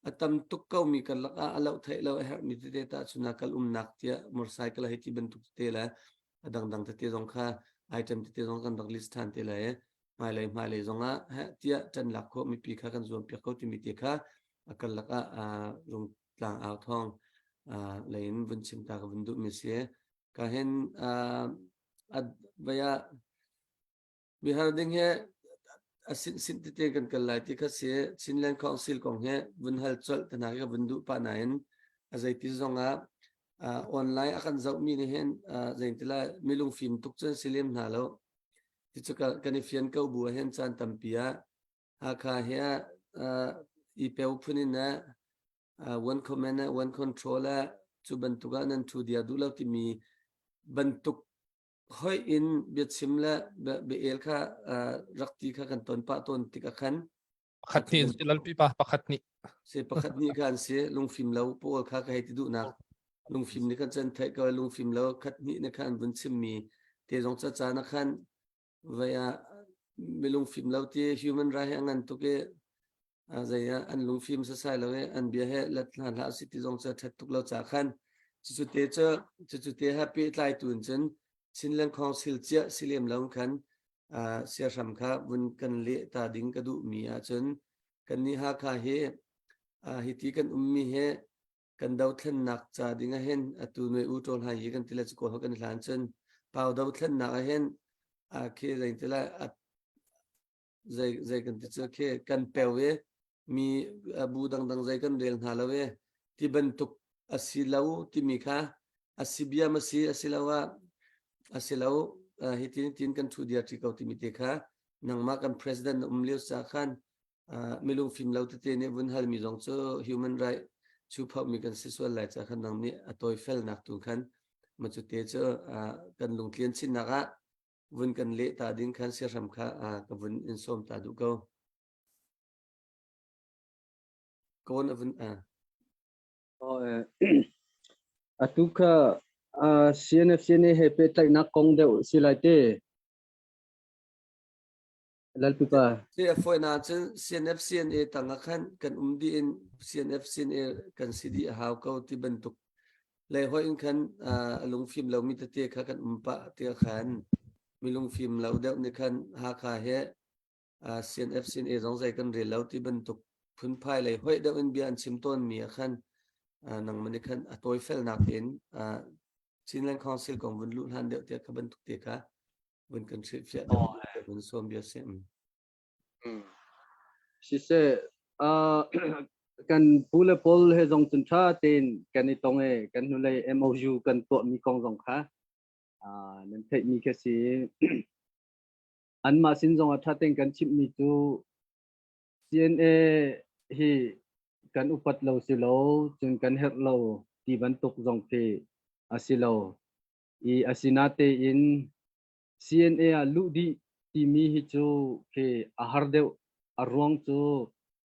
a tam tuk ko mi karlak ah a loh theih lo a herhmi tete tahchun ah kal umnak tiah motorcycle hei ti bantuk tete le a dangdang tete zong kha item tete zong kan rak list than te lai hmailei hmailei zong ah heh tiah ṭan lak khawh mipi kha kan zuam piak ko timi te kha a karlak ah rungtlang au thawng lei in vun chim ta ka vun duh mi si ka hin vaya Mihar ding he a sin sin tete kan kal lai ti kha si Chinland Council kong he vun hal colh te hna ka vun duh pah nain a zeiti zong ah online a kan zohmi nih hin zeintila milung fim tuk cun si lem hna lo ti cu kan i fian ko bu ah hin caan tampi ah Hakha he i peu phun in one command one control cu bantuk ah nan thu dia duh lo timi bantuk hoih in biachim le bia-el kha rak ti kha kan ton pah tawn tikah khan pakhat nih si lalpi pa pakhat nih si pakhat nih kha an si lungfim lo pawl kha ka hei ti duhnak lungfim nih khan cun theih ko lungfim lo khat hnih ne khan vun chimmi te zong ca caan ah khan vai ah milungfim lo ti human right he a ngan tuk i zei ah an lungfim sasai lo i an bia he let hna hlah si ti zong cu ṭhat tuk lo ca khan cucu te cu cucu te ha pehtlai tu in cun Chinland Council ciah si lem lo khan siahram kha vun kan leh ta ding ka duh mi ahcun kan nih Hakha hi hi ti kan ummi he kan dothlennak ca ding ah hin atu noi u ṭawl hai hi kan ti le cu kawl kan hlan cun pau dothlennak ah hin khi zei ti lai zei zei kan ti cu khi kan peu i mi bu dangdang zei kan rel hna lo i ti bantuk a si lo timi kha a si biam a si a si lo ah a si lo hi tin tin kan thu dia ṭi ko timi te kha nangmah kan president na um lio sa khan milung fim lo tete nih vun halmi zong cu human right chu mi kan si sual lai ca khan nang nih a tawi felnak tu khan ma cu te cu kan lungtlian chinnak ah vun kan leh ta ding khan siahram kha ka vun in sawm ta duh ko kawn a vun a Atu kha CNF CNA he pehtlaihnak kong deuh si lai te. Lalpipa. Ti a fawinak cun CNF CNA tang ah khan kan um dih in CNF CNA kan si dih a hau ko ti bantuk lei hoi in khan a lungfim lomi tete kha kan um pah ti khan mi lungfim lo deuh nih khan Hakha he CNF CNA zong zei kan rel lo ti bantuk phunphai lei hoi deuh in bia an chim tawn mi ah khan nangmah nih khan a tawifelnak in Chinland Council kong vun luh hlan deuh tiah kha bantuk te kha vun kan hrilhfiah deuh vun sawm bia si. Siseh, kan pu le pawl he zong cun ṭha tein kan i tong i kan hnulei MOU kan tuahmi kong zong kha nan theihmi kha si. Anmah sin zong ah ṭha tein kan chimhmi cu CNA hi kan upat lo si lo, cun kan herh lo ti bantuk zong khi a si lo. I asinatein CNA ah luh dih timi hi cu khi a har deuh. A ruang cu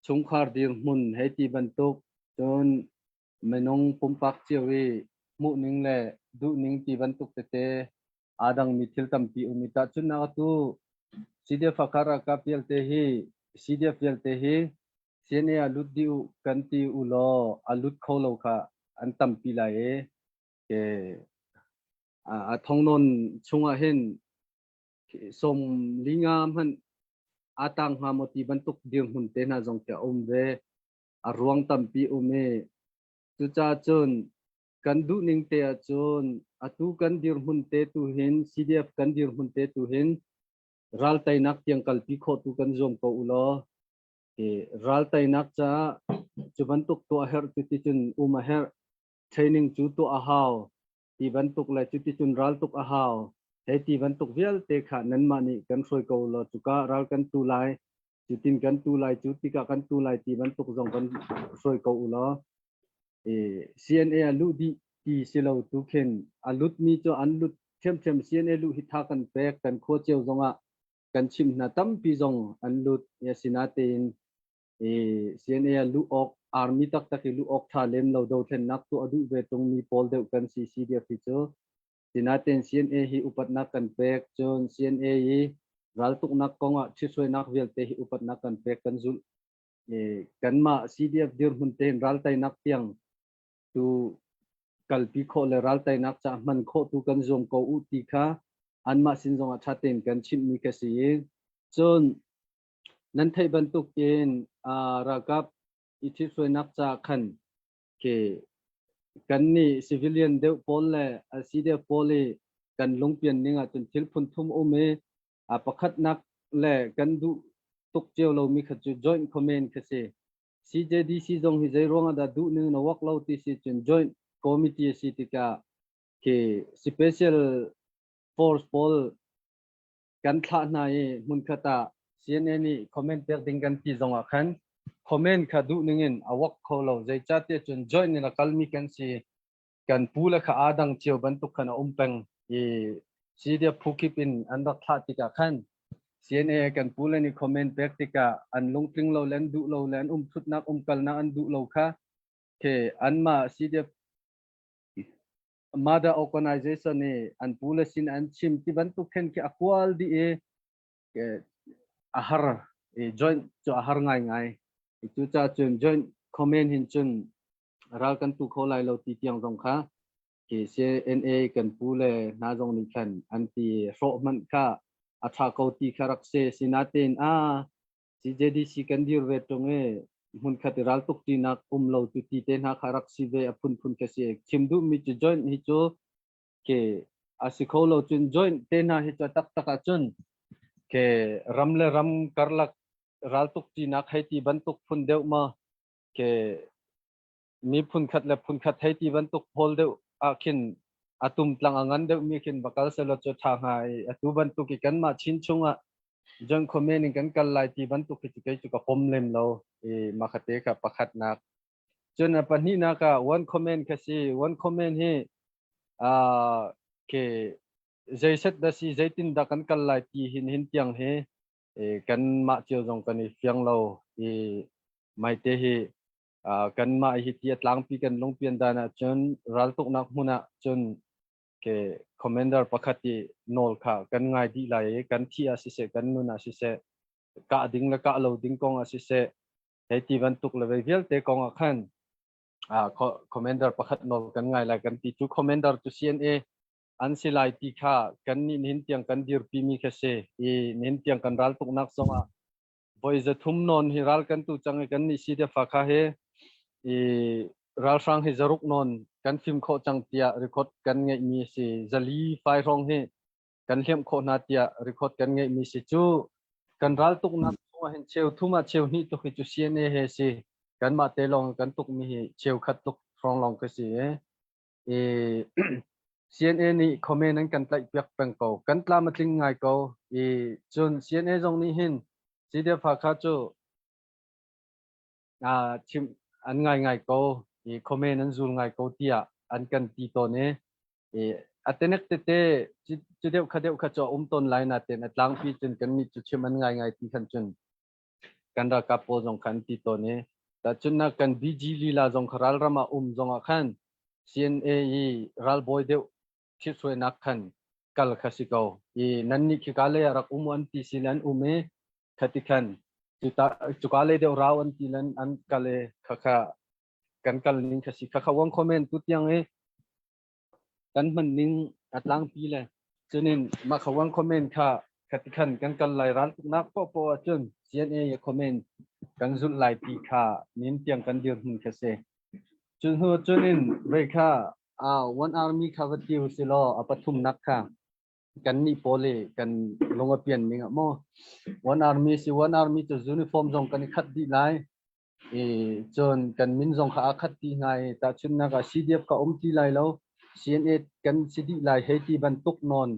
chungkhar dirhmun hei ti bantuk cun minung pumpak cio i hmuhning le duhning ti bantuk tete. Aa dangmi thil tampi um i tahchunhnak atu CDF Hakha ralkap vialte hi CDF vialte hi CNA ah lut dih u kan ti u law a lut kho lo kha an tampi lai i ke a thongnawn chungah hin som linga hmanh aa tang hnga maw ti bantuk dirhmun te hna zong khi a um ve. A ruang tampi um i cucaah cun kan duhning te ahcun atu kan dirhmun te tu hin CDF kan dirhmun te tu hin ral teinak tiang kalpi khawh tu kan zuam ko u law ral teinak caah cu bantuk tuah herh cu ti cun um a herh training cu tuah a hau ti bantuk le cuti cun ral tuk a hau hei ti bantuk vialte kha nanmah nih kan hruai ko law cuka ral kan tu lai cutin kan tu lai cu tikah kan tu lai ti bantuk zong kan hruai ko u law CNA a luh dih ti si lo tu khin a lut mi cu an lut ṭhiamṭhiam. CNA luh hi tha kan pek, kan khua cio zongah kan chimh hna, tampi zong an lut. Asinatein CNA a luh awk army taktak i luh awk ṭha lem lo, dothlennak tuah a duh ve ṭungmi pawl deuh kan si CDF hi cu. Sinatein CNA hi upatnak kan pek, cun CNA i raltuknak kongah ṭhithruainak vialte hi upatnak kan pek, kan zulh. Kanmah CDF dirhmun tein ralteinak tiang tu kalpi khawh le ralteinak ca hman khawh tu kan zuam ko u ti kha anmah sin zongah ṭha tein kan chimhmi ka si i cun nan theih bantuk in ralkap i ṭhithruainak ca khan ke kan nih civilian deuh pawl le CDF pawl i kan lungpian ning ahcun thil phun thum um i a pakhatnak le kan duh tuk cio lomi kha cu joint command kha si. CJDC zong hi zei ruangah dah duh ning na wak lo ti si cun joint committee a si tikah khi special force pawl kan thlah hna i hmunkhat ah CNA nih comment pek ding kan ti zong ah khan comment kha duh ning in a wak kho lo, zeicahtiah cun joint in a kalmi kan si, kan pu le kha aa dang cio bantuk khan a um peng i CDF phu kip in an rak thlah tikah khan CNA kan pu le nih comment pek tikah an lungtling lo le an duh lo le an umthutnak umkalnak an duh lo kha ke anmah CDF mother organization nih an pu le sin an chim ti bantuk khen khi a kual dih i a har i joint cu a har ngai ngai. Cu ca cun joint comment hin cun ral kan tu kho lai lo ti tiang zong kha khi CNA kan pu le hna zong nih khan an ti hrawh hmanh kha a tha ko ti kha rak si. Sinatein a CJDC kan dir ve tung i hmunkhat i raltuk tinak um lo tu ti te hna kha rak si ve, a phunphun ka si. Chim duh mi cu joint hi cu ke a si kho lo, cun joint te hna hi cu taktak ah cun ke ram le ram karlak raltuk tinak hei ti bantuk phun deuh ma ke mi phunkhat le phunkhat hei ti bantuk pawl deuh ah khin a tumtlang a ngan deuh mi khin va kal selaw cu ṭha hnga i atu bantuk i kanmah Chin chungah joint comment in kan kal lai ti bantuk hi cu kei cu ka pom lem lo i makhate kha pakhatnak. Cun a pahnihnak ah one comment kha si. One comment hi ke zeiset dah si, zeitin dah kan kal lai ti hin hin tiang hi kanmah cio zong kan i fiang lo i maite hi kanmah hi ti a tlangpi kan lungpian dan ahcun raltuknak hmun ah cun ke commander pakhat i nawl kha kan ngai dih lai i kan thi ah siseh, kan nun ah siseh, kah ding le kah lo ding kong ah siseh, hei ti bantuk le vei vialte kong ah khan commander pakhat nawl kan ngai lai kan ti. Cu commander cu CNA an si lai ti kha kan nih nihin tiang kan dirpi mi kha si i nihin tiang kan raltuknak zongah voi 300 nawn hi ral kan tu cang i kan nih si te fa kha hi i ralhrang hi 600 nawn kan fim khawh cang tiah record kan ngeih mi si, 400 fai hrawng hi kan hliamh khawh hna tiah record kan ngeih mi si. Cu kan ral tuknak chungah hin cheu thum ah cheu hnih tuk hi cu CNA he si, kanmah te lawng kan tuk mi hi cheu khat tuk hrawng lawng ka si i CNA nih comment an kan tlaih piak peng ko, kan tlam a tling ngai ko i cun CNA zong nih hin CDF Hakha cu chim an ngai ngai ko i comment an zul ngai ko tiah an kan ti tawn i a tenek tete cu deuh kha deuh kha cu a um tawn lai na ten a tlangpi cun kan nih cu chim an ngai ngai ti khan cun kan ralkap pawl zong khan ti tawn i cun na kan BG lila zong kha ralram ah um zong ah khan CNA i ralbawi deuh thithruainak khan. kal kha si ko. I nan nih khika lei ah rak um an ti si le an um i khati khan cuka lei deuh rau an ti le an kal i khakha kan kal ning kha si. Khakha wang comment tu tiang i kan hman ning a tlangpi le cunin mah kha wang comment kha khati khan kan kal lai ral tuknak poahpoah ahcun CNA ya comment kan zulh lai ti kha nin tiang kan dirhmun kha si. Cun hnu cunin vei kha one army kha va ti u si law a pathumnak kha kan nih pawl i kan lung a pian ning ah maw one army si one army cu uniform zong kan i khat dih lai i cun kan min zong kha aa khat ti ngai tahchunhnak ah CDF ka um ti lai lo CNA kan si dih lai hei ti bantuk nawn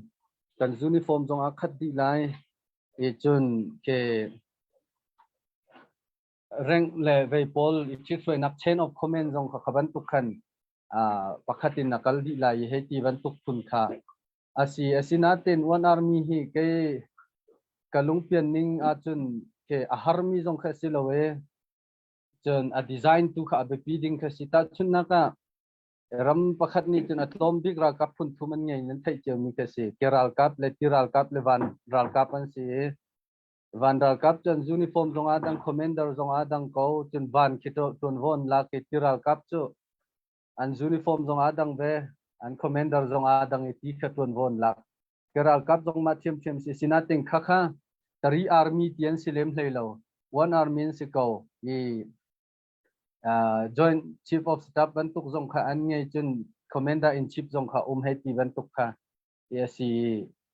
kan uniform zong aa khat dih lai i cun ke rank le vei pawl i ṭhithruainak chain of command zong kha kha bantuk khan pakhat in a kal dih lai i hei ti bantuk phun kha a si. Asinain one army hi kei ka lungpian ning ahcun ke a harmi zong kha si lo e cun a design tu kha a biapi ding kha si. Tahchunhnak ah ram pakhat nih cun a tlawm bik ralkap phun thum an ngei nan theih ciomi kha si. Ke ralkap le ti ralkap le van ralkap an si i van ralkap cun uniform zong aa dang commander zong aa dang ko cun van khi ṭuanvo an lak i ti ralkap cu an uniform zong aa dang ve an commander zong aa dang i ti kha ṭuanvo an lak ke ralkap zong mah ṭhiamṭhiam si sinating kha kha tari army ti an si lem hlei lo one army an si ko i joint chief of staff bantuk zong kha an ngei cun commander in chief zong kha um hei ti bantuk kha ti a si.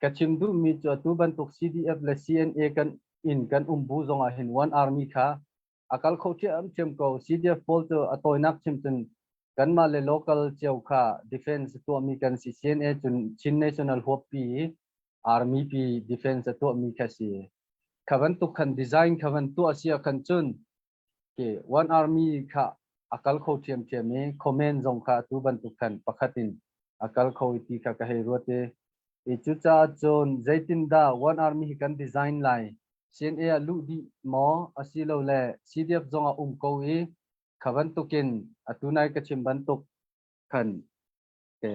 Ka chim duhmi cu atu bantuk CDF le CNA kan in kan um bu zong ah hin One Army kha a kal kho ṭhiamṭhiam ko. CDF pawl cu a tawinak chim cun kanmah le local cio kha defense tuahmi kan si. CNA cun Chin National huappi Army pi defense a tuahmi kha si. Kha bantuk khan design kha van tuah si ah khan cun ke One Army kha a kal kho ṭhiamṭhiam i comment zong kha atu bantuk khan pakhat in a kal kho i ti kha ka hei ruat i i cucaah cun zeitindah One Army hi kan design lai CNA ah luh dih maw asilole CDF zong ah um ko i kha bantukin atu nai ka chim bantuk khan ke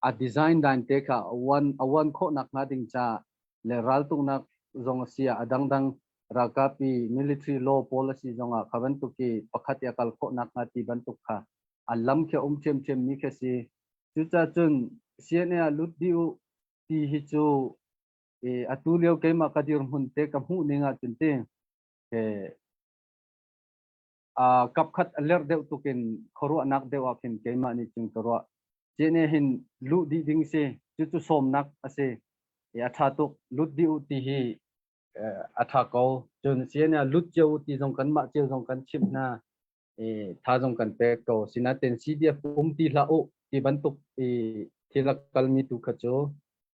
a design dan te kha one a one khawhnak hnga ding ca le raltuknak zong a si ah a dangdang ralkap i military law policy zong ah kha bantuk i pakhat i a kal khawhnak hnga ti bantuk kha a lam khi a um ṭhiamṭhiam mi khi a si. Cucaah cun CNA ah lut dih u ti hi cu atu lio keimah ka dirhmun te ka hmuh ning ahcun ti kapkhat a lerh deuh tuk in khuaruahnak deuh ah khin keimah nih cun ka ruah. CNA hin luh dih ding si. Cucu sawmnak a si. A ṭha tuk. Lut dih u ti hi a ṭha ko. Cun CNA lut cio u ti zong kanmah cio zong kan chimh hna. Tha zong kan pek ko. Sinain CDF um ti hlah u ti bantuk i thil a kalmi tu kha cu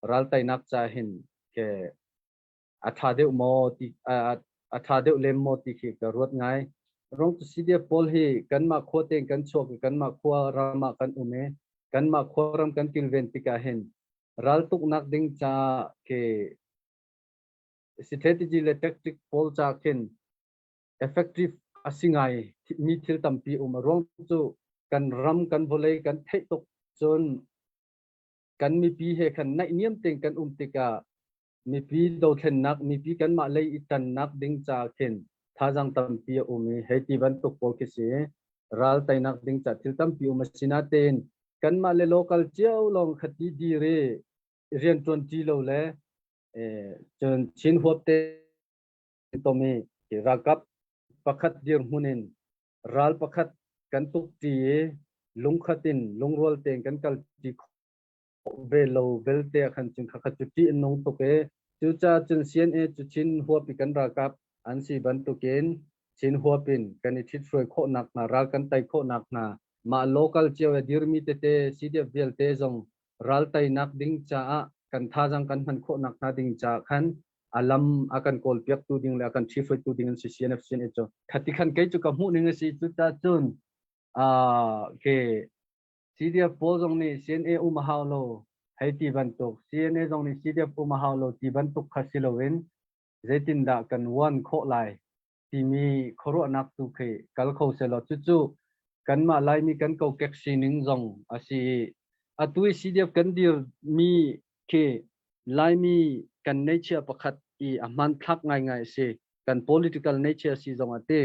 raltainak ca hin ke a ṭha deuh maw ti a ṭha deuh lem maw ti khi ka ruat ngai. Rong cu CDF pawl hi kanmah khua tein kan chuak i kanmah khua ram ah kan um i kanmah khua ram kan kilven tikah hin raltuknak ding ca ke strategy le tactic pawl ca khin effective a si ngai mi thil tampi um a ruang cu kan ram kan vawlei kan theih tuk cun kan mipi he khan naihniam tein kan um tikah mipi dothlennak mipi kanmah lei i ṭannak ding ca khin thazaang tampi a um i hei ti bantuk pawl khi si ral teinak ding ca thil tampi um a si natein kanmah le local cio lawng khati dir i rian ṭuan ṭi lo le cun Chin huap te tom i ralkap pakhat dirhmun in ral pakhat kan tuk ṭi i lungkhat in lungrual tein kan kal ṭi ve lo belte ah khan cun khakhat cu ṭih an nung tuk i cucaah cun CNA cu Chin huap i kan ralkap an si bantukin Chin huap in kan i ṭhithruai khawhnak hna ral kan tei khawhnak hna mah local cio i dirmi tete CDF vialte zong ral teinak ding caah kan thazaang kan hman khawhnak hna ding caah khan a lam a kan kawl piaktu ding le a kan ṭhihruaitu ding an si CNF CNA cu khati khan kei cu ka hmuh ning a si cucaah cun ke CDF pawl zong nih CNA um a hau lo hei ti bantuk CNA zong nih CDF um a hau lo ti bantuk kha si loin zeitindah kan uan khawh lai timi khuaruahnak tu khi kal kho selaw cucu kanmah Laimi kan kokek sining zong a si i atu i CDF kan dirmi. Khi Laimi kan nature pakhat i a hmanthlak ngaingai a si. Kan political nature si zong a ti.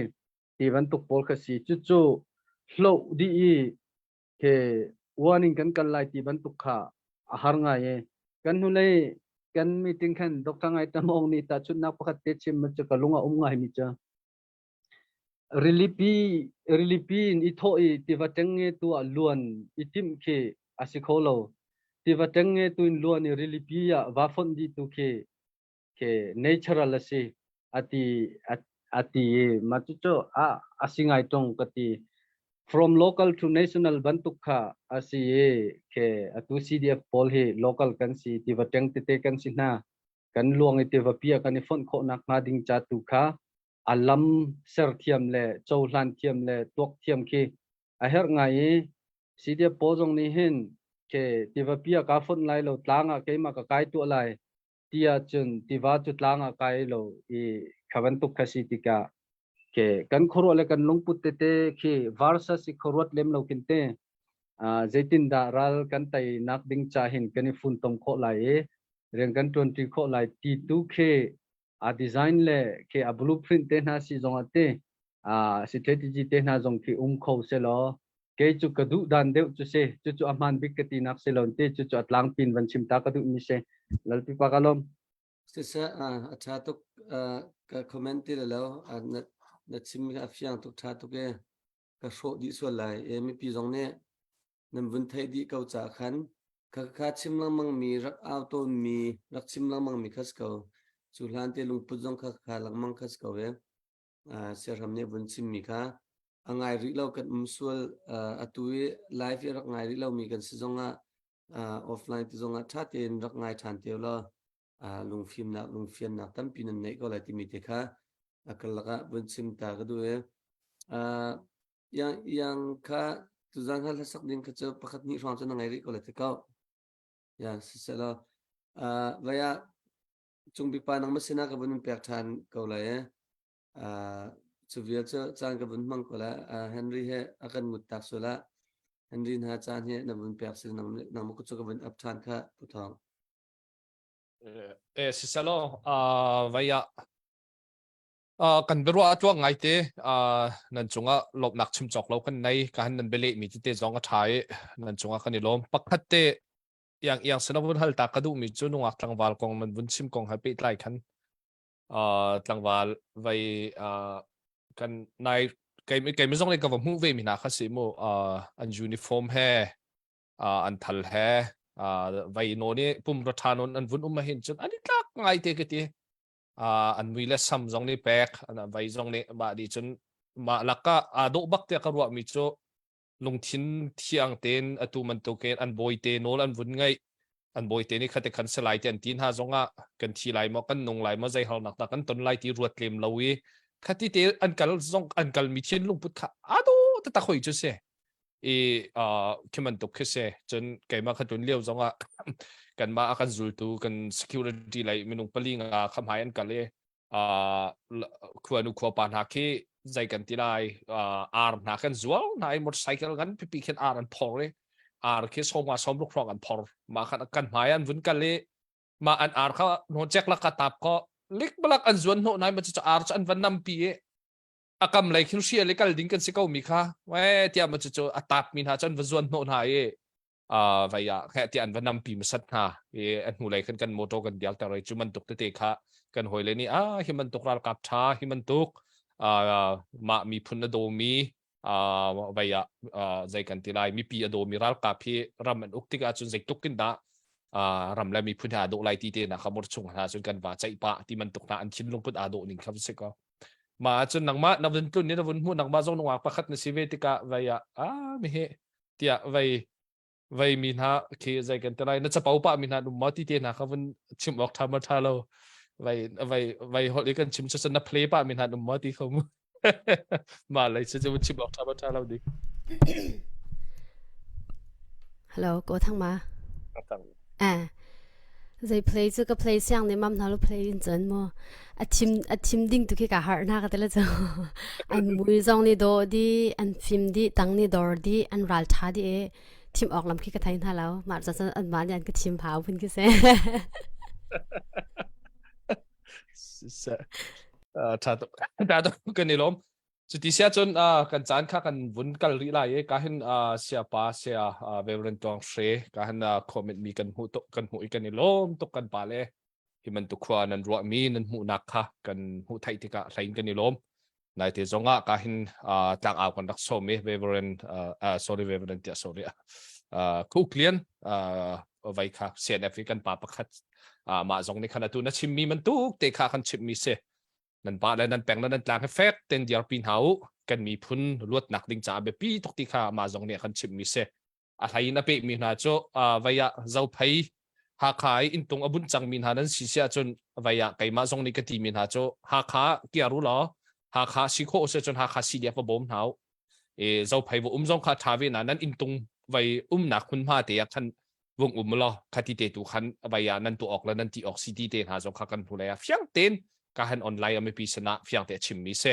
Ti bantuk pawl kha si. Cucu hloh dih i khi warning kan kal lai ti bantuk kha a har ngai i kan hnulei kan meeting khan Dr. Ngai Tamong nih tahchunhnak pakhat te chim cu ka lung a um ngai mi cu Rilipi rilipi in i thawh i tiva ṭengnge tu ah luan i timh khi a si kho lo. Tiva ṭengnge tu in luan i rilipi ah va fonh dih tu khi khi natural a si a ti a, a ti i mah cucu a a si ngai ṭung ka ti. From local to national bantuk kha a si i khi atu CDF pawl hi local kan si tiva ṭeng tete kan si hna. Kan luang i tiva pi ah kan i fonh khawh nakhnga ding ca tu kha a lam serthiam le cohlan thiam le tuak thiam khi a herh ngai i CDF pawl zong nih hin ke tiva pi ah kaa fonh lai lo tlang ah keimah ka kai tuah lai ti ahcun tiva cu tlang ah kai lo i kha bantuk kha si tikah ke kan khuaruah le kan lungput tete khi versus i khuaruat lem lo kin te zeitindah ral kan tei nak ding cha hin kan i funtom khawh lai i rian kan ṭuanṭi khawh lai ti tu khi a design le khi a blueprint te hna si zong ah te a strategy te hna zong khi um kho se law kei cu ka duh dan deuh cu si cu cu a hman bik ka ti nak si lo te cu cu a tlangpin van chim ta ka duh mi si lalpi pa ka lom Siseh a ṭha tuk ka comment ti lo na na chim a fiang tuk ṭha tuk e ka hrawh dih sual lai e mipi zong nih nan vun theih dih ko ca khan kha chim lengmang mi rak au tawn mi rak chim lengmang mi kha si ko cu hlan te lungput zong kha kha lengmang kha si ko e siahram nih vun chim mi kha a ngai rih lo kan um sual atu i live i rak ngai rih lo mi kan si zong ah offline ti zong ah ṭha tein rak ngai ṭhan te law lungfimnak lungfiannak tampi nan neih ko lai timi te kha a karlak ah vun chim ta ka duh i Yang yang kha tuzan kha hlasak ding kha cu pakhat hnih hrawng cu na ngei rih ko lai ti ko. Ya siselaw uh, vaya cungbik pa nangmah sinah ka vun in pek ṭhan ko lai eh. Uh, cu vial cu caan ka vun hmang ko lai. Uh, Henry he a kan ngut tak sual ah Henry hna caan hi na vun pek si nang nangmah cu ka vun up ṭhan kha Pu Thawng. Eh siselaw uh, vaya Kan biaruah a tluang ngaite. Nan cungah lawmhnak chim cawk lo kan nei. Ka han nan bialehmi tete zong a ṭha i nan cungah kan i lawm. Pakhat te iang iang sin a vun hal ta ka duhmi cu nungak tlangval kong nan vun chim kong he pehtlai khan tlangval vai kan nai kei kei zong nih ka va hmuh ve mi hna kha si mu an uniform he an thal he vai nawn i pum ra ṭha nawn an vun um ahhin cun an i tlak ngai te ka ti. An mui le sam zong nih pek an vai zong nih mah nih cun mah lakah aa dawh bak tiah ka ruahmi cu lungthin thiang tein atu bantukin an bawite nawl an vun ngaih an bawite nih khate khan si lai ti an ti hna zongah kan thi lai maw kan nung lai maw zei harnak dah kan ton lai ti ruat lem lo i khati te an kal zong an kal mi thin lungput kha aa dawh taktak hoi cu si i khi bantuk khi si cun keimah kha tlun lio zongah kanmah a kan zultu kan security lei minung pali nga kha hmai an kal i khuanu khuapa hna khi zei kan ti lai ar hna kan zual hna i motorcycle kan pipi khin ar an phor i ar khi sawma sawmruk hrawng an phor mah khan kan hmai an vun kal i mah an ar kha no chek lak ka tap ko lik balak an zuan hnawh nai ma chu ar chu an van nam pi i a kam lei khin hrial i kal ding kan si ko mi kha we tiah ma cu a tap mi hna cu an va zuan hnawh hna i vai ah khe tiah an va nampi masat hna i a hnu lei khan kan motor kan dial ter i cu bantuk tete kha kan hawile nih ah hi bantuk ralkap tha hi bantuk mah miphun a dawmi vai ah zei kan ti lai mipi a dawmi ralkap hi ram an uk tikah cun zeitluk in dah ram le miphun he aa dawh lai ti te na kha mor chung hna cun kan va ceih pah ti bantuk hna an thinlung put aa dawh ning kha si ko Mah ahcun nangmah na vun tlun i na vun hmuh nangmah zong nungak pakhat na si ve tikah vei ah ah mi hi tiah vei vei mi hna khi zei kan ti lai na capo pah mi hna um maw ti te hna kha vun chim awk ṭha ma ṭha lo vei vei vei holh i kan chim cu na play pah mi hna um maw ti kho mu mah lei cu vun chim awk ṭha ma ṭha lo dik Hello, ko thang ma. Eh. Zei play cu ka play siang ne mam hna lo play in cun mu a thim a thim ding tu khi ka harh na ka tele cu an mui zong ni do di an fim di tang ni dor di an ral tha di e. Thim awk lam khi ka thei hna lo. Mah ca cun anmah nih an ka thim hau phun khi si. Tha tuk. Tha tuk kan i lawm. Cuti sia cun kan caan kha kan vun kal rih lai i ka hin siapa sia Reverend Tuang Hre ka hin comment mi kan hmuh tuk kan hmuh i kan i lawm tuk kan pa le hi bantuk khua nan ruahmi nan hmuhnak kha kan hmuh theih tikah hlein kan i lawm. Naite zongah ka hin tlang au kan rak sawm i Reverend sorry Reverend tiah sorry Cook Lian vai kha CNF i kan pa pakhat mah zong nih khan atu na chimmi bantuk te kha kan chimmi si nan pa le nan peng le nan tlang he fek ten dirpi hna u kan miphun luatnak ding caah biapi tuk ti kha mah zong nih kan chimmi si a hlei in a pehmi hna cu vei ah zophei Hakha i inntung a bunh cangmi hna nan si si ahcun vei ah keimah zong nih ka timi hna cu Hakha kiar u law Hakha si khawh si cun Hakha CDF va bawm hna u e zophei va um zong kha ṭha ve na nan inntung vei umnak hmunhma te ah khan vung um law khati te tu khan vei ah nan tuah awk le nan ti awk si ti te hna zong kha kan hnu lei ah fiang tein ka han online a mipi sinah fiang te a chimmi si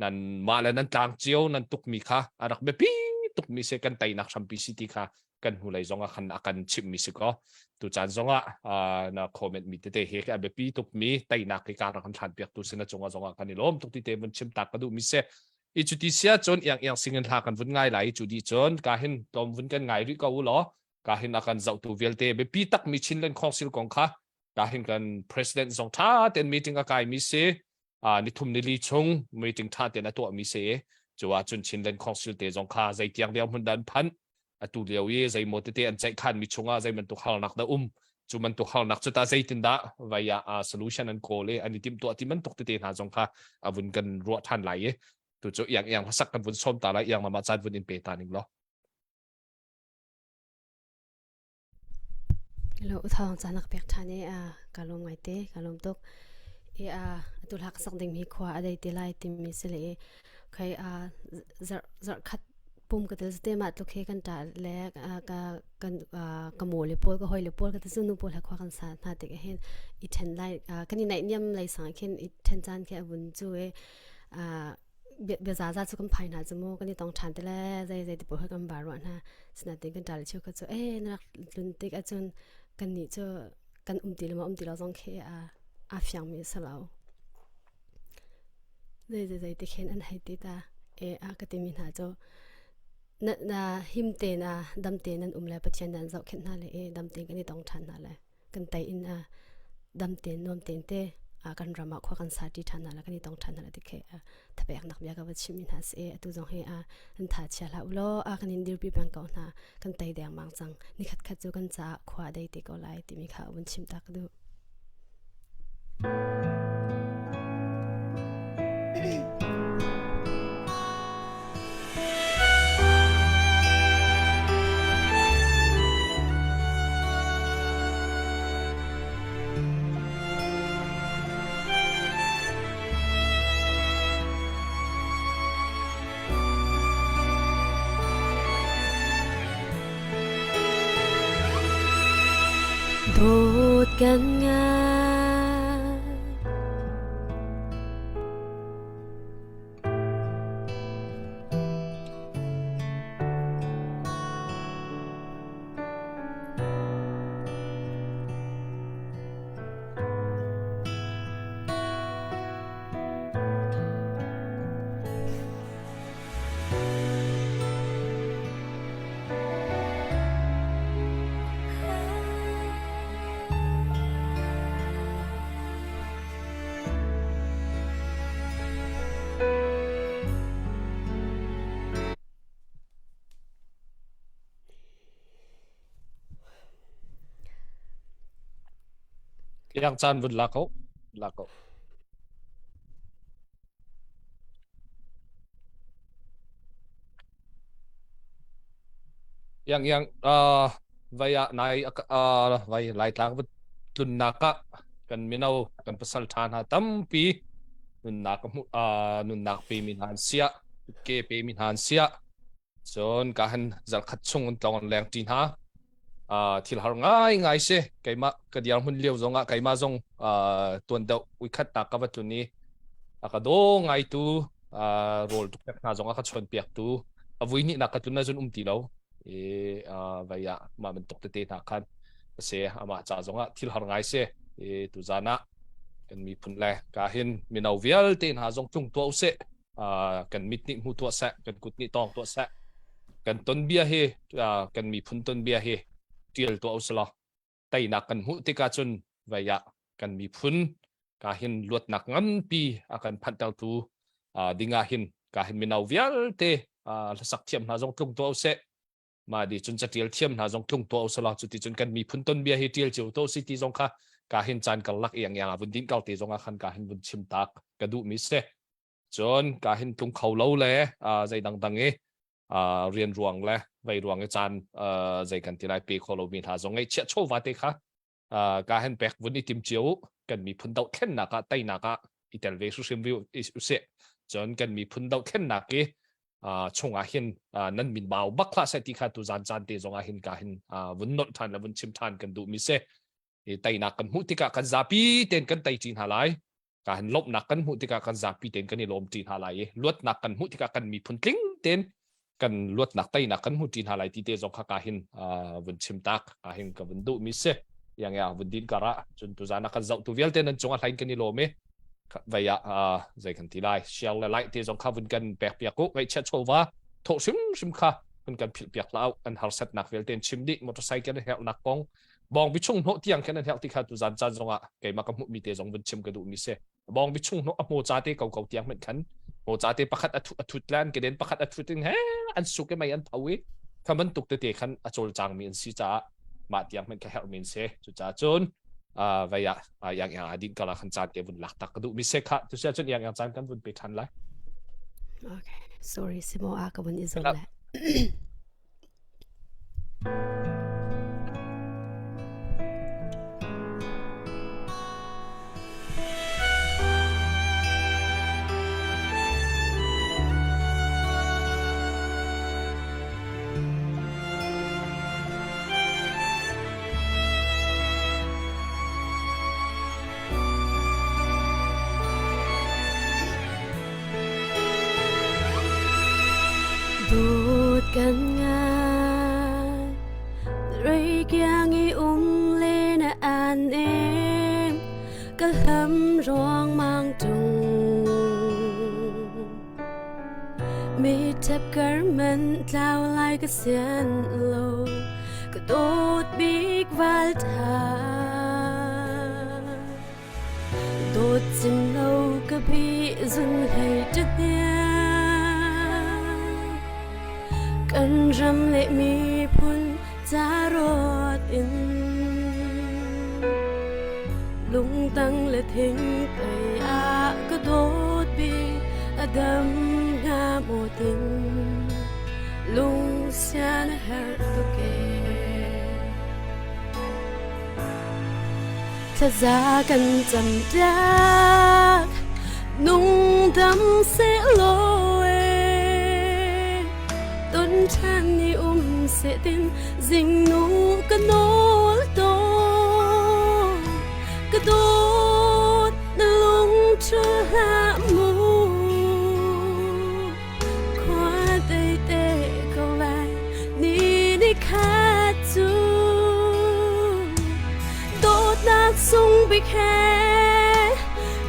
nan mah le nan tlang cio nan tukmi kha a rak biapi tukmi si kan teinak hrampi si ti kha kan hnulei zong ah khan a kan chimhmi si ko tu caan zong ah na comment mi tete hi a biapi tukmi teinak hi ka rak kan thlan piak tu sin a cungah zong ah kan i lawm tuk ti te vun chim tak ka duh mi si i cuti sia cun iang iang singin hla kan vun ngai lai cu di cun ka hin tlawm vun kan ngai rih ko u law ka hin a kan zohtu vialte biapi takmi Chinland Council kong kha ka hin kan president zong tha ten meeting a kai mi si nithum nili chung meeting tha ten a tuah mi si cu ah cun Chinland Council te zong kha zeitiang lio hmun dan phanh atu lio i zeimaw tete an ceih khan mi chungah zei bantuk harnak dah um cu bantuk harnak cu ta zeitin dah vai ah solution an kawl i an i timh tuah ti bantuk tete hna zong kha a vun kan ruah than lai i tu cu iang iang hlasak kan vun sawm ta lai iang mama caan vun in pe ta ning law Hello, thawng caan nak pek ṭhan i ka lawm ngaite, ka lawm tuk. I atu hla ka sak ding hi khua a dei te lai timi si le i khai zarh zarh khat pum ka tel te mah tluk he kan ṭa le ka kan ka mo le pawl ka hoi le pawl ka te nu pawl he khua kan sa hna tik hin i ṭhen lai kan i naih niam lei sang khin i ṭhen caan khi a vun cu i biazaza cu kan phai hna cu mu kan i tong ṭhan te le zei zei ti pawl kha kan ba ruah hna sinain kan ṭa le cheu kha cu e na rak tlun tik ahcun kan nih cu kan um ti le ma um ti lo zong khi a a fiang mi si lo zei zei zei ti khin an hei ti ta e a ka timi hna cu na na him te na dam te nan um le pathian nan zohkhenh hna le e dam te kan i tong ṭhan hna le kan tei in a dam tein nuam tein te kan ram ah khua kan sa ṭi ṭhan hna la kan i tong ṭhan hna la ti khi thapek nak bia ka va chim hna si atu zong hi a an tha chia hlah ulaw a kan in dirpi peng ko hna kan tei deng mang cang ni khat khat cu kan caah khua dei te ko lai timi kha vun chim ta ka duh Dawt kan ngai. Yang caan vun la ko. La ko. Yang yang uh, vai ah nai uh, vai laitlang va tlunnak ah kan mino kan pasal ṭha hna tampi nunnak hmu uh, nunnak pe mi hna an siah ke pe mi hna an siah cun ka han zarkhat chung an tlong an leng ṭi hna uh, thil har ngai ngai si keimah ka diar hmun lio zong ah keimah zong uh, tuan deuh uikhat tak ka va tlun i a ka daw ngai tu uh, rawl tuk hna zong a ka chawn piak tu a vui nih nak ka tlun na zun um ti lo. I vai ah mah bantuk tete hna khan a si. Amah ca zongah thil har ngai si. I tuzan ah kan miphun le ka hin mino vialte hna zong tlung tuah usih. Kan mit nih hmu tuah seh, kan kut nih tawng tuah seh. Kan tonbia hi kan miphun tonbia hi tial tuah usih law teinak kan hmuh tikah cun vei ah kan miphun ka hin luatnak nganpi a kan phanhtertu ding ah hin ka hin mino vialte hlasak thiam hna zong tlung tuah usih. Mah di cun catial thiam hna zong tlung tuah usih law cuti cun kan miphun tonbia hi tial cio tuah usih ti zong kha ka hin caan karlak iang iang ah vun din kar te zong ah khan ka hin vun chim tak ka duh mi si. Cun ka hin tlung kho lo le zei dangdang i rian ruang le vei ruang i caan zei kan ti lai pe kho lomi hna zong ngeihchiah chawva te kha ka hen pek vun i tim cio kan miphun dohthlennak ah teinak ah i tel ve hrimhrim usih. Cun kan miphun dohthlennak i chungah hin nan min bau bak hlah seh ti kha tu zan caan te zongah hin ka hin vun nolh ṭhan le vun chim ṭhan kan duh mi si. Teinak kan hmuh tikah kan zapi tein kan tei ṭi hna lai. Ka han lawmhnak kan hmuh tikah kan zapi tein kan i lawm ṭi hna lai i luatnak kan hmuh tikah kan miphun tling tein kan luatnak teinak kan hmu ṭi hna lai ti te zong kha ka hin vun chim tak ka hin ka vun duh mi si. Yang ya vun din kar ah cun tuzan ah kan zoh tu vialte nan cung ah hlain kan i lawm i vei ah zei kan ti lai share le like te zong kha vun kan pek piak u. Ngaihchiat chawva thawh hrimhrim kha vun kan philh piak hlah u. An harsatnak vialte in chim dih motorcycle herhnak kong bawngbi chung hnawh tiang khin an herh ti kha tuzan caan zongah keimah ka hmuhmi te zong vun chim ka duhmi si. Bawngbi chung hnawh a hmaw ca te ko ko tiang hmanh khan hmaw ca te pakhat a thut a thut le an keden pakhat a thut in he an suk i mei an tho i kha bantuk tete khan a cawlcangmi an si caah mah tiang hmanh kha herhmi an si. Cucaah cun vei ah yang yang a din kala khan caan te vun lak tak ka duhmi se kha tu sia cun yang yang caan kan vun pe than lai. Okay, sorry simo a ka vun i zon le. Dawt kan ngai Reikiang i um le na an em Ka hlam ruangmang tung Mi thep kar man tlau lai ka sian lo Ka dawt bik val tha Dawt cim lo ka bi zun hlei ṭahniang Kan ram le miphun ca rawt in Lungtang le thingpei ah ka dawt bik a dam hnga maw tin Lungsian a herh tuk ee. Thlaza kan cam piak nungdam sehlaw e ton ṭhan ni um seh tin zingnu ka nawl tawn ka dawt na lung ṭhu hlah mu Khua te ko lai ni ni khat cu dawtnak sung bik he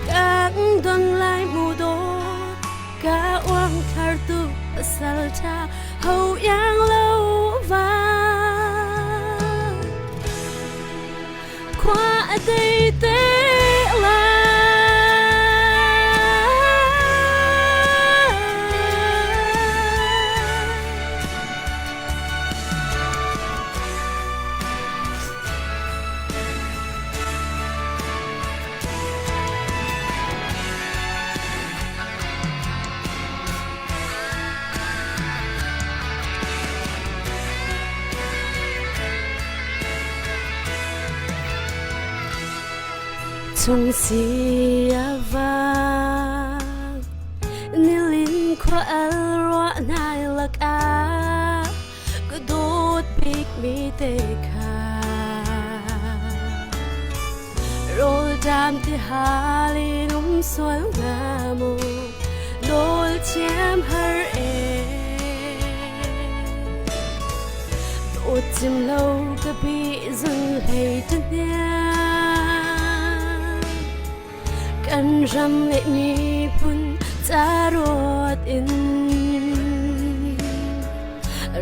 kan don lai mu dawt ka uang thar tu pasal tha ho yang lo va Khua a dei te lai. Chung si a vang nilin khua al ruah nai lakah ka dawt bik mi te kha Rawlṭam ti hal in um sual hnga maw nawl thiam har ee. Ucim lo ka bi zun hlei ta Kan ram le miphun ca ruat in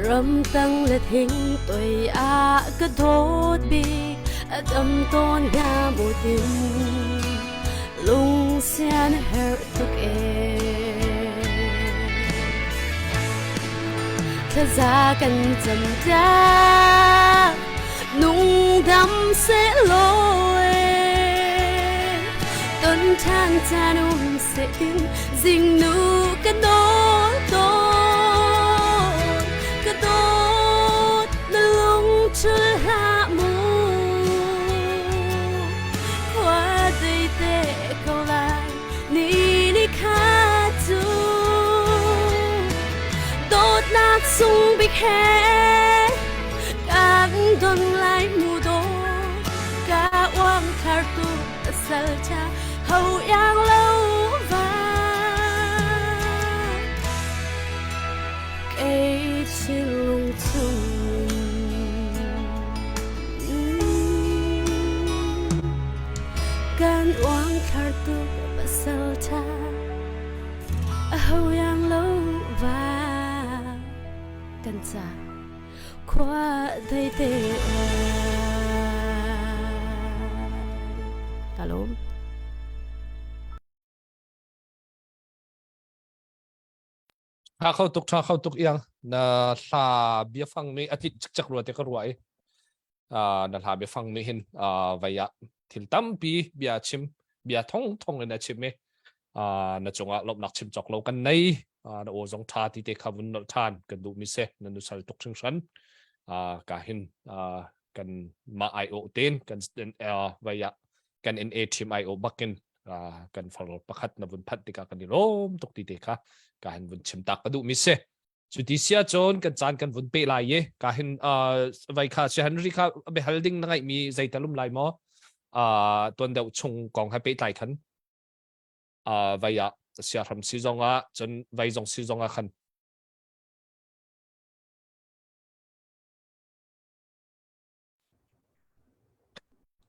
Ramtang le thing toi ah ka dawt bik a dam tawn hnga mu tin lungsian herh tuk ee. Thlaza kan cam tiah nungdam sehlaw ee ton ṭhan caan um seh tin zingnu ka dawt dawt ka dawt na lung ṭhul hlah mu khua dei te ko lai ni ni kha cu dawtnak sung bik he kan don lai mu dawt ka uang thar tu sal cha ho yang lo va kei thinlung chung Kan uang thar tu pasal tha a ho yang lo va kan ca khua dei te Ka lawm. Tha kho tuk tha kho tuk iang na hla biafang nih a tlinh cikcek rua te ka ruah i na hla biafang nih hin vai ah thil tampi bia chim bia thong thong in a chim i na cungah lawmhnak chim cawk lo kan nei na aw zong tha ti te kha vun nolh than kan duh mi se na nusal tuk hringhran ka hin kan mah ai o ten kan vai ah kan NA team ai o bakin kan far pakhat na vun phat tikah kan i lawm tuk ti te kha ka hin vun chim tak ka duh mi si cu ti sia cun kan caan kan vun pe lai i ka hin vai kha si Henry kha behal ding na ngaih mi zeitalum lai maw tuan deuh chung kong he pehtlai khan vai ah siahram si zong ah cun vai zong si zong ah khan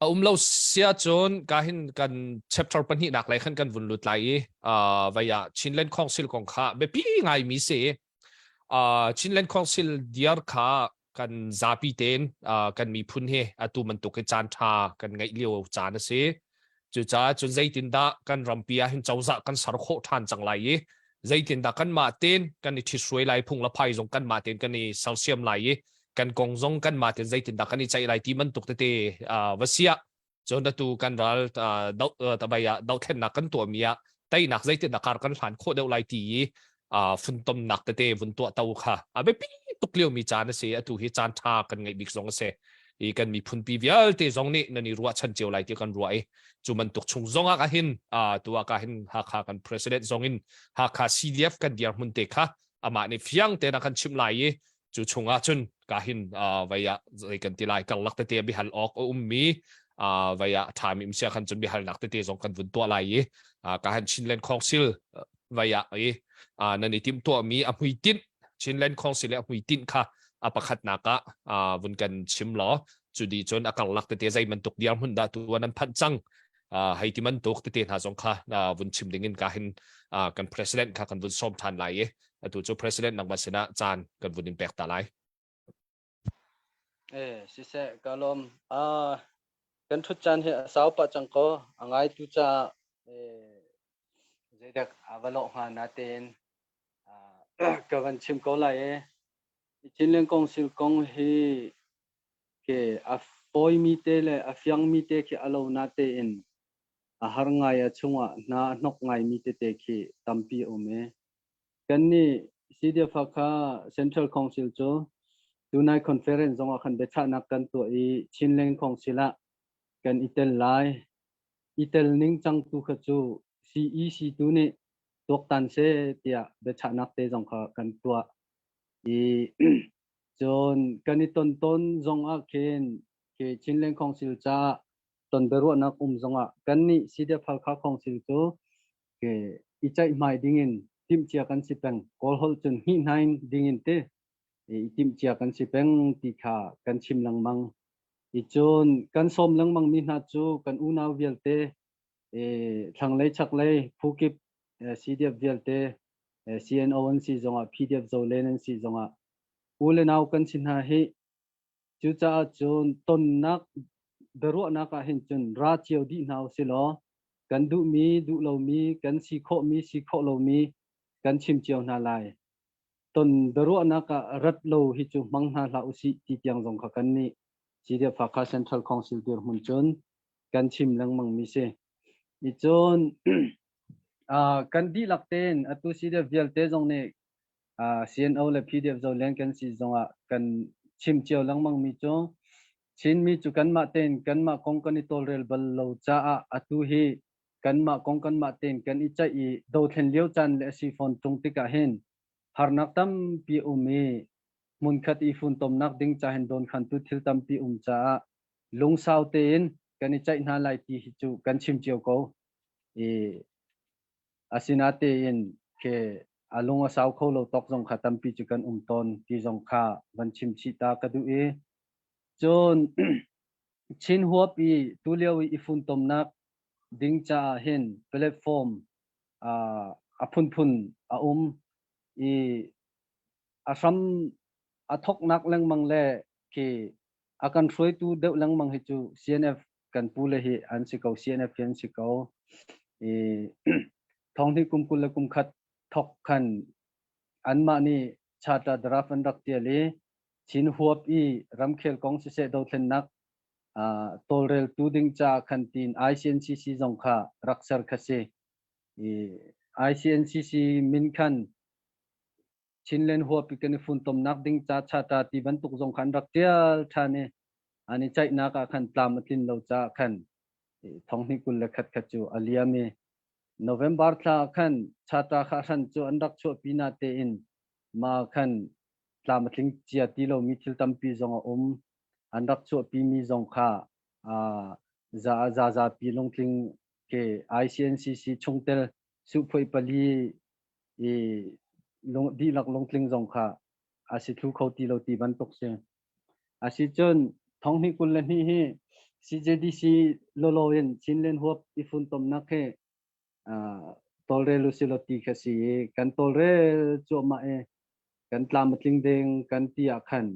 A um lo sia cun ka hin kan chapter pahnihnak lei khan kan vun lut lai i uh, vai ah Chinland Council kong kha biapi ngai mi si. Uh, Chinland Council diar kha kan zapi tein uh, kan miphun hi atu bantuk hi caan tha kan ngeih lio caan a si. Cucaah cun zeitindah kan rampi ah hin cozah kan ser khawh ṭhan cang lai i zeitindah kanmah tein kan i ṭhithruai lai phung le phai zong kanmah tein kan i sersiam lai i kan kong zong kanmah tein zeitindah kan i ceih lai ti bantuk tete va siah cun atu kan ral tabai ah dohthlennak kan tuahmi ah teinak zeitindah kar kan hlan khawh deuh lai ti i funtomnak tete vun tuah to kha a biapi tuk liomi caan a si. Atu hi caan ṭha kan ngeih bik zong a si i kan miphun pi vialte zong nih nan i ruahchan cio lai ti kan ruah i cu bantuk chung zong ah hin tu ah ka hin Hakha kan president zong in Hakha CDF kan dirhmun te kha amah nih fiang tein a kan chimh lai i cu chungah cun ka hin vai ah zei kan ti lai karlak tete bihal awk a ummi vai ah ṭhami um sia khan cun bihalnak tete zong kan vun tuah lai i ka han Chinland Council vai ah i nan i timhtuahmi a hmuitinh Chinland Council le a hmuitinh kha a pakhatnak ah vun kan chim law cu di cun a karlak tete zei bantuk dirhmun dah tu nan phanh cang hei ti bantuk tete hna zong kha vun chim ding in ka hin kan president kha kan vun sawm ṭhan lai i atu cu president nangmah sinah caan kan vun in pek ta lai. Eh, siseh, ka lawm. Ah, kan ṭhut caan hi a sau pah cang ko. A ngaitu caah eh, zeidak a va lawh hnga natein ah, ka van chim ko lai i Chinland Council kong hi ke a fawimi te le a fiangmi te khi a lo natein a har ngai a chungah hna a hnok ngaimi tete khi tampi a um i Kannih CDF Hakha Central Council cu tunai conference zongah khan biachahnak kan tuah i Chinland Council ah kan i tel lai. I tel ning cang tu kha cu CEC tu nih tuaktan seh tiah biachahnak te zong kha kan tuah. I cun kan i ton tawn zong ah khin khi Chinland Council caah ton biaruahnak um zongah kannih CDF Halkha Council cu ke i ceihmai dingin timhcia kan si peng. Kawl holh cun hnih hnain dingin ti. i timhcia kan si peng ti kha kan chim lengmang. I cun kan sawm lengmang mi hna cu kan unau vialte thlanglei chaklei phukip CDF vialte CNO an si zongah PDF Zolen an si zongah u le nau kan si hna hi. Cucaah cun tonnak biaruahnak ah hin cun ra cio dih hna usih law kan duhmi duh lomi kan si khawhmi si khawh lomi kan chim cio hna lai. Ton biaruahnak ah rat lo hi cu hmang hna hlah usih ti tiang zong kha kan nih CDF Hakha Central Council dirhmun cun kan chim lengmang mi si. I cun kan dihlak tein atu CDF vialte zong nih CNO le PDF Zolen kan si zongah kan chim cio lengmang mi cu Chinmi cu kanmah tein kanmah kong kan i tawlrel bal lo caah atu hi kanmah kong kanmah tein kan i ceih i dothlen lio caan le a si fawn ṭung tikah hin harnak tampi um i hmunkhat i funtomnak ding ca hin dawnkhantu thil tampi um caah lungsau tein kan i ceih hna lai ti hi cu kan chim cio ko. I asinatein ke a lung a sau kho lo tawk zong kha tampi cu kan um tawn ti zong kha van chim chih ta ka duh i cun Chin huap i tulio i i funtomnak ding caah hin platform a phunphun a um i a hram a thoknak lengmang le khi a kan hruaitu deuh lengmang hi cu CNF kan pu le hi an si ko. CNF hi an si ko i thong hnih kum 21 thok khan anmah nih charter draft an rak tial i Chin huap i ramkhel kong siseh dothlennak tawlreltu ding ca khan tiin ICNCC zong kha rak ser kha si. I ICNCC min khan Chinland huap i kan i funtomnak ding ca charter ti bantuk zong khan rak tial ṭhan i an i ceihnak ah khan tlam a tlin lo caah khan thong hnih 21 kha cu a liam i November thla khan charter kha hran cu an rak chuahpi na tein ma khan tlam a tling cia ti lomi thil tampi zong a um. An rak chuahpi mi zong kha za za zapi lungtling ke ICNCC chungtel suhphuai pali i lung dihlak lungtling zong kha a si thlu kho ti lo ti bantuk si. Asicun thong hnih 22 hi CJDC lolo in Chinland huap i funtomnak hi tawlrel usilaw ti kha si i kan tawlrel cuahmah i kan tlam a tling ding kan ti ah khan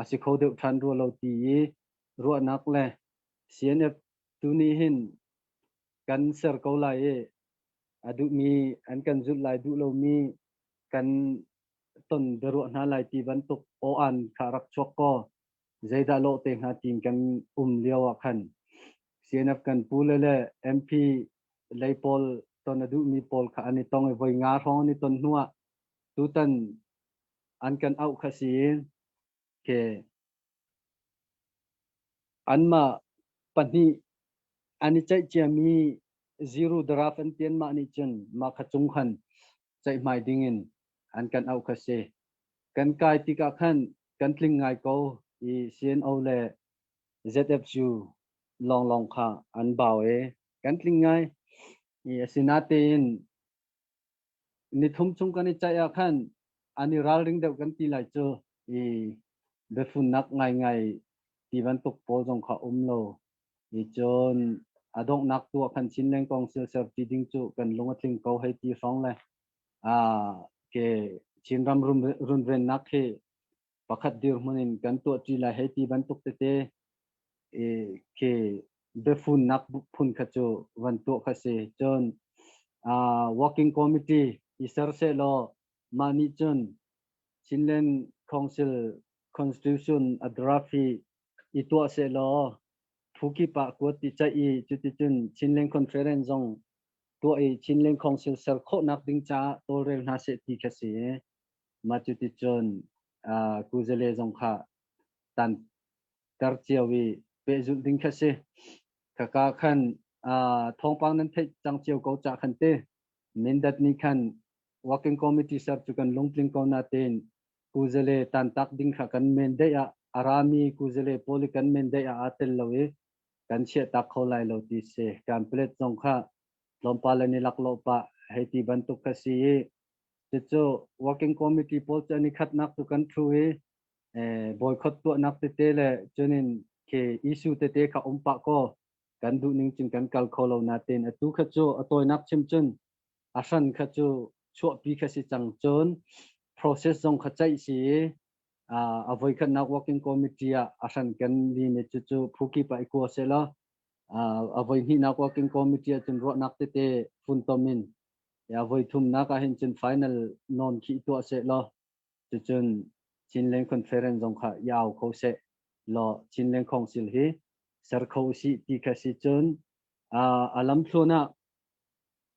a si kho deuh ṭhan rua lo ti i ruahnak le CNF tu nih hin kan ser ko lai i a duhmi an kan zulh lai, duh lomi kan ton biaruah hna lai ti bantuk aw-an kha rak chuak kaw zeidah lawh te hnga tiin kan um lio ah khan CNF kan pu le le MP lei pawl ton a duhmi pawl kha an i tong i voi nga hrawng an i ton hnu ah tutan an kan auh kha si ke anmah pahnih an i ceih ciami zero draft an ti anmah nih cun mah kha cung khan ceihmai dingin an kan auh kha si. Kan kai tikah khan kan tling ngai ko i CNO le ZFU lawnglawng kha an bau i kan tling ngai. I asinatein nithum chung kan i ceih ah khan an i ralring deuh kan ti lai cu i biafunnak ngaingai ti bantuk pawl zong kha um lo. I cun a donghnak tu ah khan Chinland Council ser ti ding cu kan lung a tling ko hei ti hrawng le ke Chinram runvennak hi pakhat dirhmun in kan tuah ṭi lai hei ti bantuk tete khi biafunnak phun kha cu van tuah kha si. Cun working committee i ser seh law mah nih cun Chinland Council Constitution a draft hi i tuah seh law phu kip ah kuat ti ceih i cuticun Chinland Conference zong tuah i Chinland Council ser khawhnak ding caah tawlrel hna seh ti kha si i mah cuticun kuzale zong kha tan ter cio i pehzulh ding kha si. Khaka khan thawngpang nan theih cang cio ko ca khan te Mindat nih khan working committee ser cu kan lungtling ko na tein kuzale tantak ding kha kan mandate ah a rami kuzale pawl i kan mandate ah aa tel lo i kan chiahtak kho lai lo ti si. Kan plate zong kha tlawmpal an i laklawh pah hei ti bantuk kha si i. Cucu working committee pawl cu an i khatnak cu kan thu i boycott tuahnak tete le cunin khi issue tete kha um pah kaw kan duh ning cun kan kal kho lo natin atu kha cu a tawinak chim cun a hran kha cu chuahpi kha si cang cun process zong kha ceih si i a voikhatnak working committee ah a hran kan li ne cu cu phu kip ah i kua se law a voi hnihnak working committee ah cun ruahnak tete funtom in a voi thumnak ah hin cun final non khi tuah se law cucun Chinland Conference zong kha iau kho seh law Chinland Council hi ser kho si ti kha si cun a lamthluan ah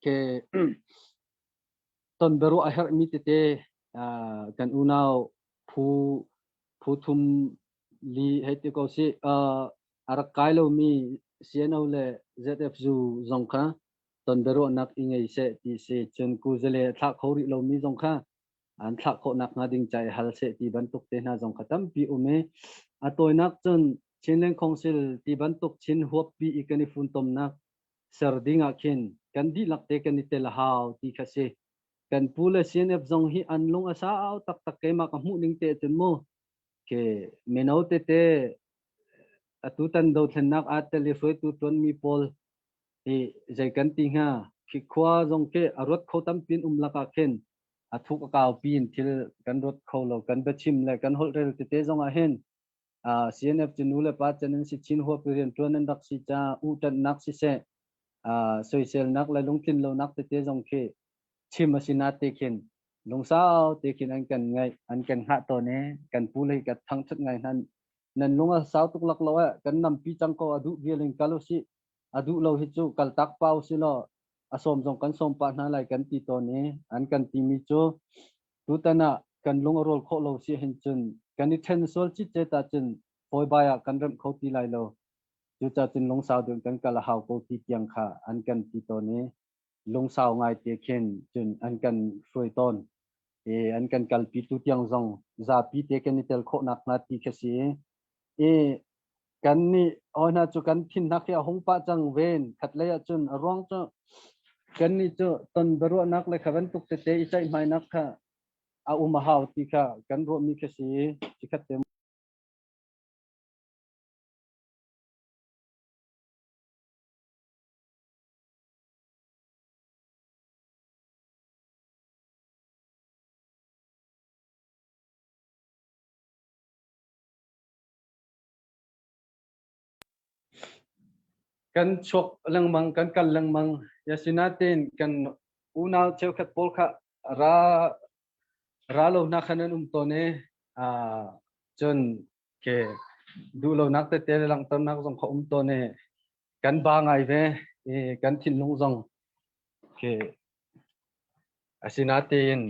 ke ton biaruah a herhmi tete kan unau phu phu thum li hei ti ko si a rak kai lomi CNO le ZFU zong kha ton biaruahnak i ngei seh ti si cun kuzale thlah kho rih lomi zong kha an thlah khawh nakhnga ding ca i hal seh ti bantuk te hna zong kha tampi um i a tawinak cun Chinland Council ti bantuk Chin huappi i kan i funtomnak ser ding ah khin kan dihlak te kan i tel a hau ti kha si. Kan pu le CNF zong hi an lung a sau taktak keimah ka hmuh ning te cun mu ke mino tete atu tan dothlennak aa tel i hruaitu ṭuanmi pawl hi zei kan ti hnga khi khua zong khi a ruat kho tampin um lakah khin a thuk a kau piin thil kan ruat kho lo kan biachim le kan holh rel tete zong ah hin CNF cu nu le pa chan an si chin huap rian ṭuan an rak si ca uhṭanhnak siseh soiselnak le lungtlin lonak tete zong khi chim a si na te khin lungsau te khin an kan ngaih an kan hngah tawn i kan pu le ka thangṭhat ngai hna nan lung a sau tuk lak lo eh kan nampi cang ko a duh vial in kal usih a duh lo hi cu kal tak pa usih law a sawm zong kan sawm pah hna lai kan ti tawn i an kan timi cu tutan ah kan lung a rawl khawh lo si hin cun kan i ṭhen sual citcet ahcun fawibai ah kan remh kho ti lai lo. Cucaah cun lungsau deuh kan kal a hau ko ti tiang kha an kan ti tawn i lungsau ngai te khin cun an kan hruai tawn. I an kan kalpi tu tiang zong zapi te kan i tel khawh nakhnga ti kha si i kan nih hawi hna cu kan thinnak hi a hung pah cang ven khatlei ah cun a ruang cu kan nih cu ton biaruahnak le kha bantuk tete i ceihmainak kha a um a hau ti kha kan ruahmi kha si cikhat te. Kan chuak lengmang, kan kal lengmang. Asinain kan unau cheukhat pawl kha ra ra lo hna khan an um tawn i ah cun ke duh lonak tete le langhternak zong kha um tawn i kan ba ngai ve i kan thinlung zong ke Asinain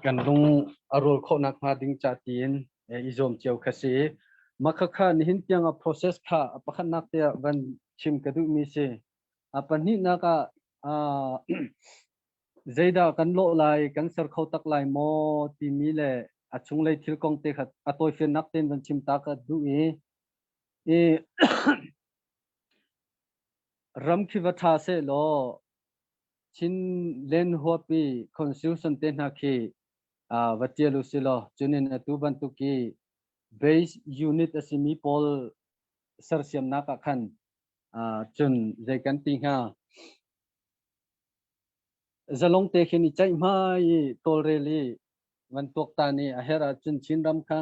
kan lung a rawl khawh nakhnga ding ca tiin i zuam cio kha si. Mah khakha nihin tiang a process kha a pakhatnak te ah van chim ka duhmi si. A pahnihnak ah zeidah kan lawh lai, kan ser kho tak lai maw timi le a chunglei thil kong te kha a tawifiannak tein van chim ta ka duh i i ram khi va ṭha seh law Chinland huapi constitution te hna khi va ṭial u si law cunin atu bantuk i base unit a simi pawl sersiamnak ah khan cun zei kan ti hnga zalong te khin i ceihmai i tawlrel i van tuaktan i a herh ahcun Chinram kha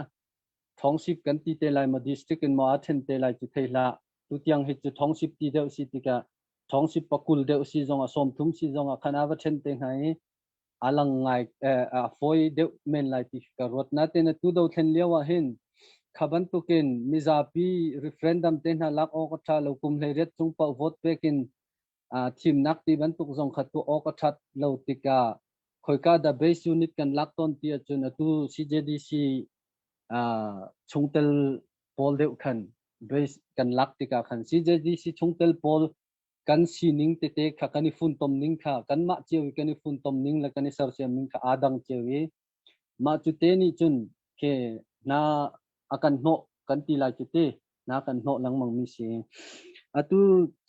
thawngsip kan ti te lai maw district in maw aa ṭhen te lai cu thei hlah tutiang hi cu thawngsip ti deuh si tikah thawngsip pakul deuh si zongah 30 si zongah khan a va ṭhen te hna i a lang ngai a fawi deuh men lai ti ka ruat nain atu dothlen lio ah hin kha bantukin mizapi referendum te hna lak awk a ṭha lo kum 18 chung paoh vote pekin thimnak ti bantuk zong kha tuah awk a ṭhat lo tikah khoika dah base unit kan lak tawn ti ahcun atu CJDC chungtel pawl deuh khan base kan lak tikah khan CJDC chungtel pawl kan sining tete kha kan i funtom ning kha kanmah cio i kan i funtom ning le kan i sersiam ning kha aa dang cio i mah cu te nih cun ke hna a kan hnawh kan ti lai cu ti na kan hnawh lengmang mi si. Atu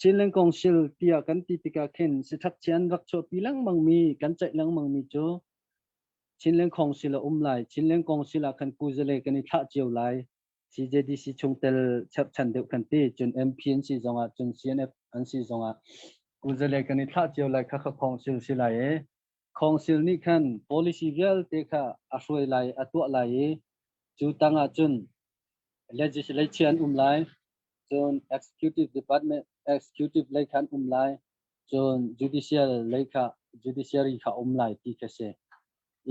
Chinland Council tiah kan ti tikah khin sithak chian rak chuahpi lengmang mi kan ceih lengmang mi cu. Chinland Council a um lai. Chinland Council ah khan kuzale kan i thlah cio lai. CJDC chungtel cherhchan deuh kan ti. Cun MP an si zongah cun CNF an si zongah kuzale kan i thlah cio lai kha kha council si lai i council nih khan policy vialte kha a hruai lai a tuah lai i cu tangah cun legislature an um lai cun executive department executive lei khan um lai cun judicial lei kha judiciary kha um lai ti kha si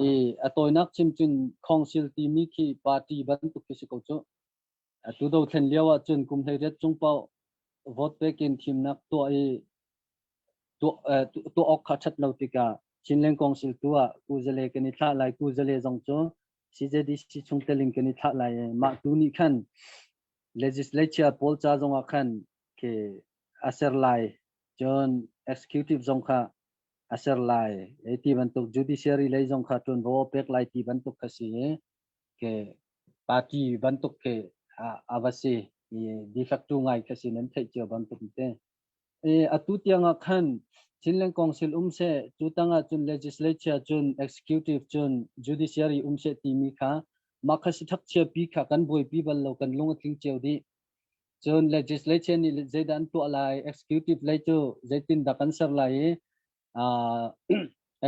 i a tawinak chim cun council timi khi party bantuk khi si ko cu atu do thlen lio ah cun kum 18 chung paoh vote pekin thimnak tuah i tuah awk kha ṭhat lo tikah Chinland Council tu ah kuzale kan i thlah lai kuzale zong cu CJDC chung telin kan i thlah lai i mah tu nih khan legislature pawl ca zong ah khan khi a ser lai cun executive zong kha a ser lai e ti bantuk judiciary lei zong kha ṭuanvo pek lai ti bantuk kha si i ke party bantuk ke a va si i de facto ngai kha si nan theih cio bantuk te E atu tiang ah khan Chinland Council um seh cu tangah cun legislature cun executive cun judiciary um seh timi kha mah kha si thakchia pi kha kan buaipi bal lo kan lung a tling cio dih. Cun legislature nih zeidah an tuah lai executive lei cu zeitindah kan ser lai i uh,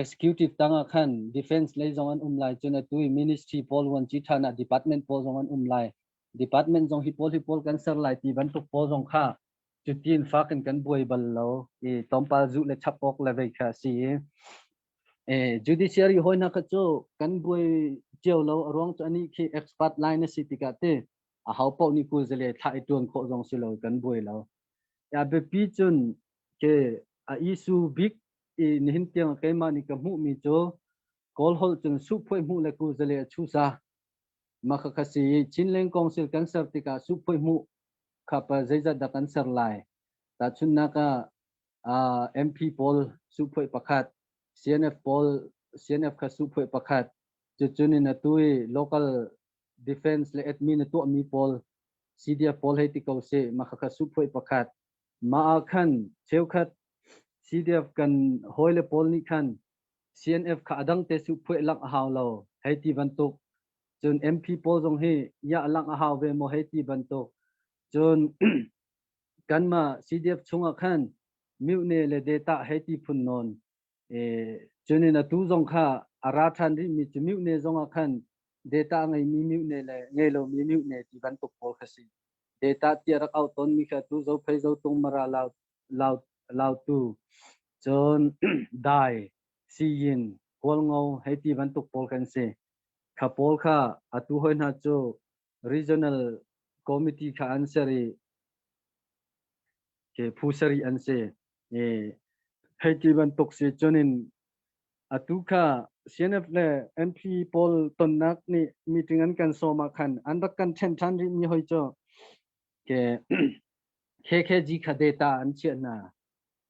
executive tangah khan defense lei zong an um lai cun atu i ministry pawl vuanci ṭhan ah department pawl zong an um lai department zong hi pawl hi pawl kan ser lai ti bantuk pawl zong kha cutin fak in kan buai bal lo i tlawmpal zuh le chap awk le vei kha a si i e judiciary hoi hna kha cu kan buai cio lo a ruang cu ani khi expert line a si tikah te a hau paoh nih kul zale thlah i tuan khawh zong si lo kan buai lo ya biapi cun ke a issue bik i nihin tiang keimah nih ka hmuh mi cu kawl holh cun suhphuai hmuh le kul zale a chusa mah kha kha si Chinland Council kan ser tikah suhphuai hmuh kha pa zeizat dah kan ser lai tahchunhnak ah MP pawl suhphuai pakhat CNF pawl CNF kha suhphuai pakhat cucun in atu i local defense le admin a tuahmi pawl CDF pawl hei ti ko seh mah kha suhphuai pakhat mah ah khan cheukhat CDF kan hawile pawl nih khan CNF kha a dang te suhphuai langh a hau lo hei ti bantuk cun MP pawl zong hi ya langh a hau ve maw hei ti bantuk cun kanmah CDF chungah khan mute le data hei ti phun nawn e cun in atu zong kha a ra ṭhan rihmi cu mute zong ah khan data ngeimi mute le ngei lomi mute ti bantuk pawl kha si data tiah rak auh tawnmi kha tu zophei zotung mara lau lau lautu cun dai siyin hualngo hei ti bantuk pawl kan si kha pawl kha atu hoi hna cu regional committee kha an ser i ke phu sari an si i hei ti bantuk si cunin atu kha CNF le MP pawl tonnak nih meeting an kan sawm ah khan an rak kan ṭhen ṭhan rih mi hoi cu ke KKG kha data an chiah hna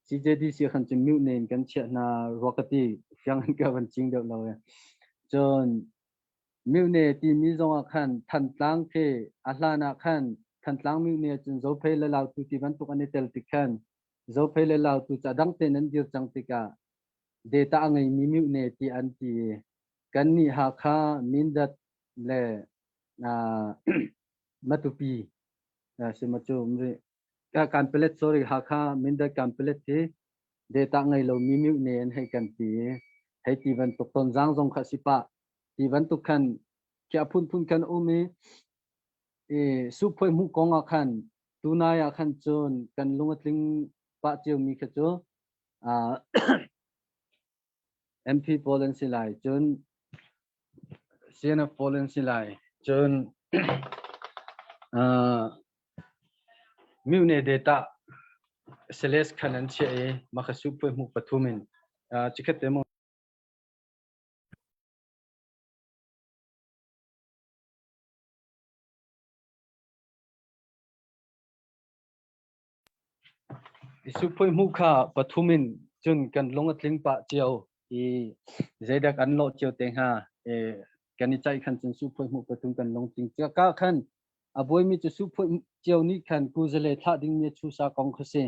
CJDC khan cun mute name kan chiah hna ruakati fiang an ka van cing deuh lo e cun Myone timi zongah khan Thantlang khi a hlan ah khan Thantlang Myone cun Zophei le Lautu ti bantuk an i tel tik khan Zophei le Lautu cu a dang tein an dir cang tikah data a ngeimi Myone ti an ti i kannih Hakha, Mindat le uh, Matupi uh, simacu Kanpelet sorry Hakha Mindat Kanpelet hi data ngei lomi Myone an hei kan ti i hei ti bantuk Tonzang zong kha si pah ti bantuk khan khi a phunphun khan um i i suphuai hmuh kong ah khan tunai ah khan cun kan lung a tling pah cio mi kha cu MP pawl an si lai cun CNF pawl an si lai cun Myone data Celeste khan an chiah i mah kha suphuai hmuh pathum in chikhat te maw Suphui hmuh kha pathum in cun kan lung a tling pah cio i zeidah kan lawh cio te hnga i kan i caih khan cun suphui hmuh pathum kan lung tling cio. Ka khan a buaimi cu suphui cio nih khan kuzale thlah dingmi a chusa kong kha si.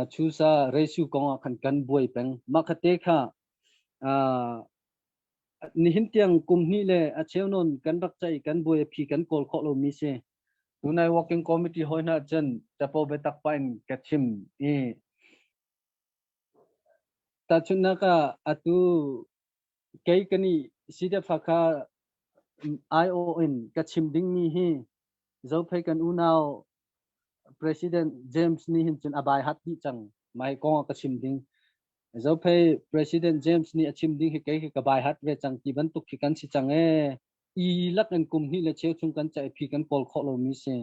A chusa reisu kong ah khan kan buai peng. Mah kha te kha uh, Nihin tiang kum hnih le a cheu nawn kan rak ceih kan buai a phi kan kawl khawh lomi si. Tunai working committee hawi hna cun capo biatak pa in ka chim i tahchunhnak ah atu kei ka nih CDF Hakha IO in ka chim dingmi hi Zophei kan unau President James nih hin cun a bai hat dih cang. Mai kong ah ka chim ding. Zophei President James nih a chim ding hi kei hi ka bai hat ve cang ti bantuk khi kan si cang ee. I lak in kum hnih le cheu chung kan caih phi kan kawl khawh lomi si.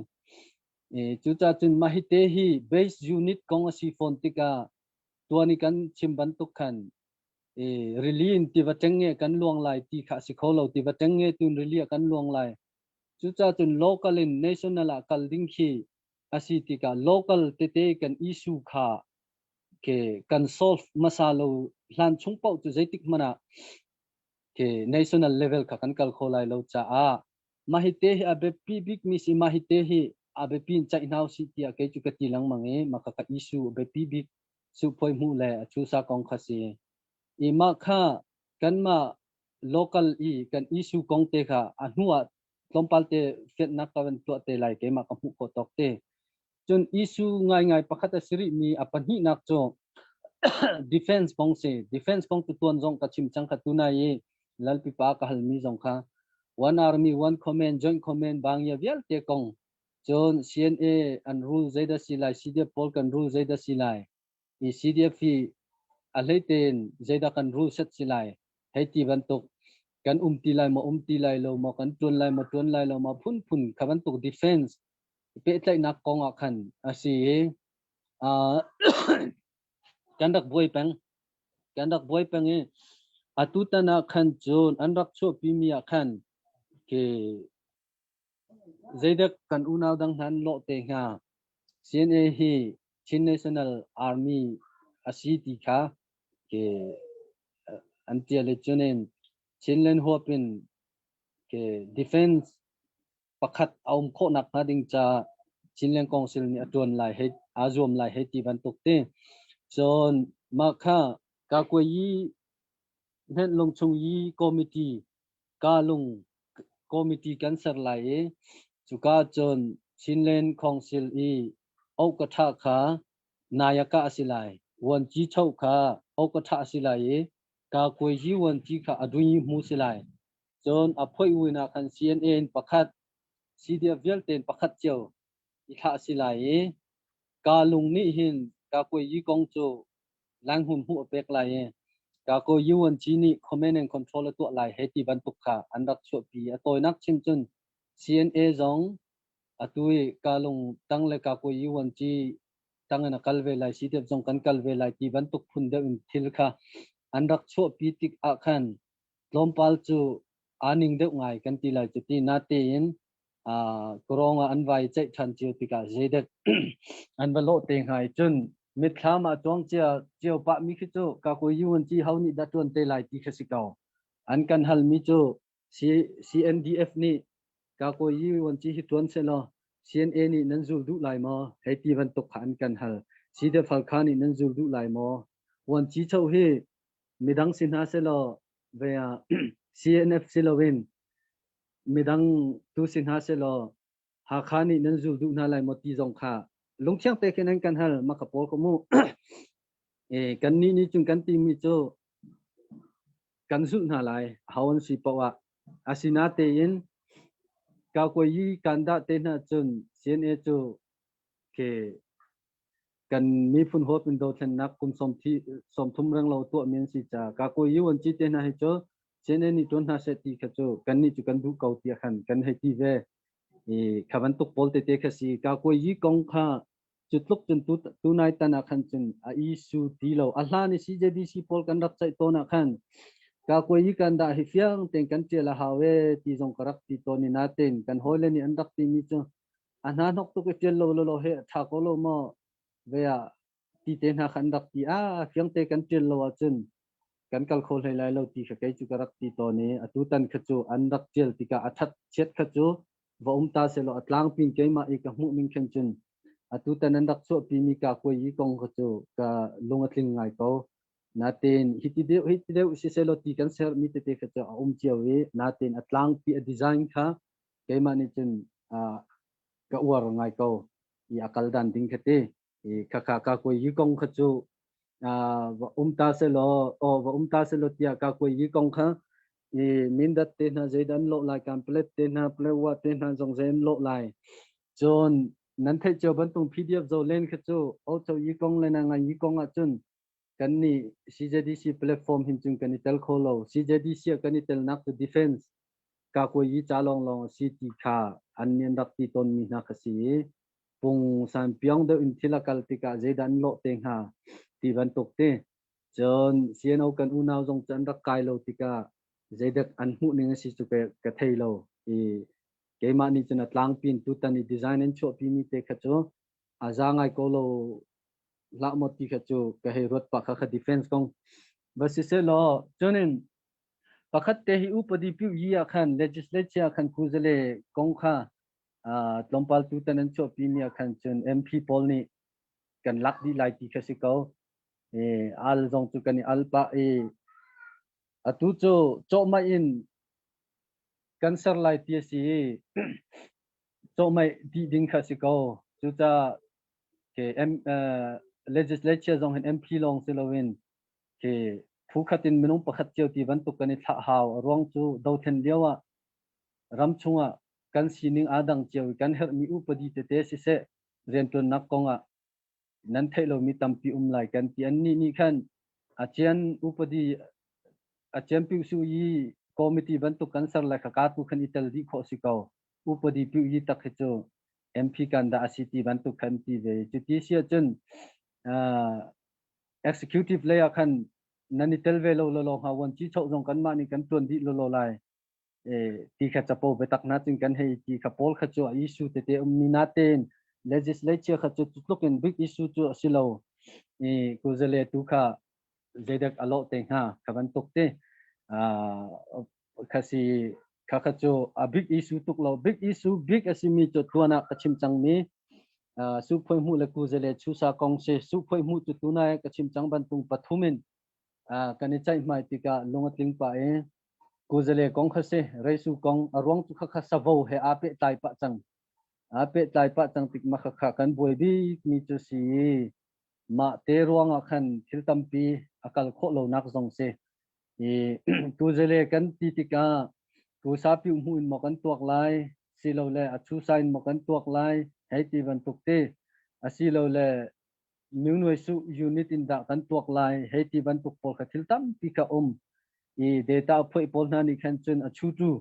E, cucaah cun mah hi te hi base unit kong a si fawn tikah tuan i kan chim bantuk khan e, rili in tiva ṭengnge kan luang lai ti kha a si kho lo. Tiva ṭengnge tun rili ah kan luang lai. Cucaah cun local in national ah kal ding khi a si tikah local tete kan issue kha ke kan solve hmasa lo hlan chung paoh cu zeitik hmanh ah ke national level kha kan kal kho lai lo caah mah hi te hi a biapi bikmi si mah hi te hi a biapi in ceih hna usih tiah kei cu ka ti lengmang i mah kha ka issue a biapi bik suhphawi hmuh le a chusa kong kha si i mah kha kanmah local i kan issue kong te kha a hnu ah tlawmpal te fianhnak ka van tuah te lai keimah ka hmuh khawh tawk te. Cun issue ngaingai pakhat a si rihmi a pahnihnak cu defense kong si. Defense kong tu tuan zong ka chim cang kha tunai i lalpipa ka halmi zong kha one army one command joint command bangya vialte kong cun CNA an rule zeidah si lai CDF pawl kan rule zeidah si lai i CDF hi a hlei tein zeidah kan rule set si lai hei ti bantuk kan um ti lai maw um ti lai lo maw kan tuan lai maw tuan lai lo maw phunphun kha bantuk defense pehtlaihnak kong ah khan a si i kan rak buai peng kan rak buai peng i atu tan ah khan cun an rak chuahpi mi ah khan ke Zeidek kan unau dang hna an lawh te hnga? CNA hi Chin National Army a si ti kha ke an tial i cunin Chinland huap in ke defense pakhat a um khawhnak hnga ding ca Chinland Council nih a tuan lai hei aa zuam lai hei ti bantuk ti. Cun mah kha Kakuayi Hmenlung chung yi committee Kalung committee kan ser lai i cuka cun Chinland Council i ohkaṭha kha nayaka a si lai. Vuanci cho kha ohkaṭha a si lai i Kakuayi vuanci kha a dui hmu si lai. Cun a phoih ah khan CNA in pakhat, CDF vialte in pakhat cio i thlah a si lai i Kalung nih hin Kakuayi kong cu Langhum hmuh a pek lai i Kako UNG nih command and control a tuah lai hei ti bantuk kha an rak chuahpi. A tawinak chim cun CNA zong atu i Kalung tang le Kako UNG tang in a kal ve lai, CDF zong kan kal ve lai ti bantuk phun deuh in thil kha an rak chuahpi tik ah khan tlawmpal cu aa ning deuh ngai kan ti lai cu ti natein kawrong ah an vai ceih ṭhan cio tikah zeidet an va lawh te hnga i cun mitthlam ah cuang cia cio pah mi khi cu ka ko UN ci ho nih dah ṭuan te lai ti kha si ko an kan hal mi cu CNDF nih ka ko UN ci hi ṭuan selaw CNA nih nan zul duh lai maw hei ti bantuk kha an kan hal CDF Halkha nih nan zul duh lai maw Wan Ci Cho hi midang si hna selaw ve ah CNF si loin midang tu si hna selaw Hakha nih nan zul duh hna lai maw ti zong kha lungthiang te khin an kan hal maka pawl ko mu e kan nih nih cun kan timi cu kan zulh hna lai ho an si poah ah asina tein ka koi yi kan dah te hna cun CNA cu ke Kan miphun huap in dothlennak kum 30 renglo tuahmi an si caah Kakuyu an ci te hna hi cu CNN nih ṭuan hna seh ti kha cu kannih cu kan duh ko tiah khan kan hei ti ve. I kha bantuk pawl tete kha si. Kakuyi kong kha cu tluk cun tunai tan ah khan cun a issue ti lo. A hlan i CJDC pawl kan rak ceih tawn ah khan Kakuyi kan dah hi fiang tein kan ṭial a hau ee ti zong ka rak ti tawn i natein kan hawile nih an rak timi cu a hna hnok tuk i ṭial lo lo he a ṭha ko lo maw ve ah ti te hna kha an rak ti a fiangte kan ṭial lo ahcun kan kal kho hlei lai lo ti kha kei cu ka rak ti tawn i atu tan kha cu an rak ṭial tikah a ṭhat chiat kha cu va um ta selaw a tlangpin keimah i ka hmuh ning khin cun atu tan an rak chuahpi mi ka kuai i kong kha cu ka lung a tling ngai ko. Natein hiti deuh hiti deuh siselaw ti kan sermi tete kha cu a um cio i natein a tlangpi a design kha keimah nih cun ka uar ngai ko i a kal dan ding kha ti. I khakha ka koi yi kong kha cu va um ta selaw aw va um ta selaw tiah ka koi yi kong kha i Mindat te hna zeidah an lawh lai, Kanpalet te hna, Palewa te hna zong zei an lawh lai. Cun nan theih cio bantuk PDF zolen kha cu Ocho yi kong le na ngai yi kong ahcun kan nih CJDC platform hin cun kan i tel kho lo. CJDC ah kan i telnak cu defense kakuayi ca lawnglawng a si ti kha an nih an rak ti tawnmi hna kha si i pungsan piong deuh in thil a kal tikah zeidah an lawh te hnga ti bantuk ti. Cun CNO kan unau zong cu an rak kai lo tikah zeidek an hmuh ning a si cu ka thei lo. I keimah nih cun a tlangpi in tutan i design an chuahpimi te kha cu a za ngai ko lo hlah maw ti kha cu ka hei ruat pah kha kha defense kong va siselaw cunin pakhat te hi upadi piu yi ah khan legislature ah khan kuzale kong kha tlawmpal tutan an chuahpi mi ah khan cun MP pawl nih kan lak dih lai ti kha si ko. Al zong cu kan i al pah i atu cu cawhmai in kan ser lai ti a si i cawhmai dih ding kha si ko. Cucaah ke M, legislature zong hin MP lawng si loin ke phu khat in minung pakhat cio ti bantuk kan i thlah hau. A ruang cu dothlen lio ah ram chungah kan sining aa dang cio i kan herhmi upadi tete siseh rianṭuannak kongah nan theih lomi tampi um lai kan ti. Annih nih khan acian upadi acian piusu i committee bantuk kan ser lai kha ka tu khan i tel dih khawh si ko. Upadi piu yi tak hi cu MP kan dah a si ti bantuk khan ti ve. Cuti si ahcun executive lei ah khan nan i tel ve lo lo hnga wan ci choh zong kanmah nih kan tuan dih lo lo lai. Ti kha capo biatak na cun kan hei ti kha pawl kha cu a issue tete ummi natein legislature kha cu tluk in big issue cu a si lo i kuzale tu kha zeidek a lawh te hnga kha bantuk te kha si kha kha cu a big issue tuk lo. Big issue big a simi cu tuan ah ka chim cangmi su phoi hmuh le kuzale chusa kong si. Su phoi hmuh cu tunai ka chim cang bantung pathum in kan i ceihmai tikah lung a tling pah i Kuzale kong kha si, Reisu kong a ruang cu khakha savo he aa pehtlai pah cang. Aa pehtlai pah cang tik ma khakha kan buai bik mi cu si i mah te ruang ah khan thil tampi a kal khawh lonak zong si. I kuzale kan ti tikah kusapi hmu in maw kan tuak lai, silole a chusa in maw kan tuak lai, hei ti bantuk te, asilole Myunuai su unit in dah kan tuak lai hei ti bantuk pawl kha thil tampi kha um i data phoih pawl hna nih khan cun a chutu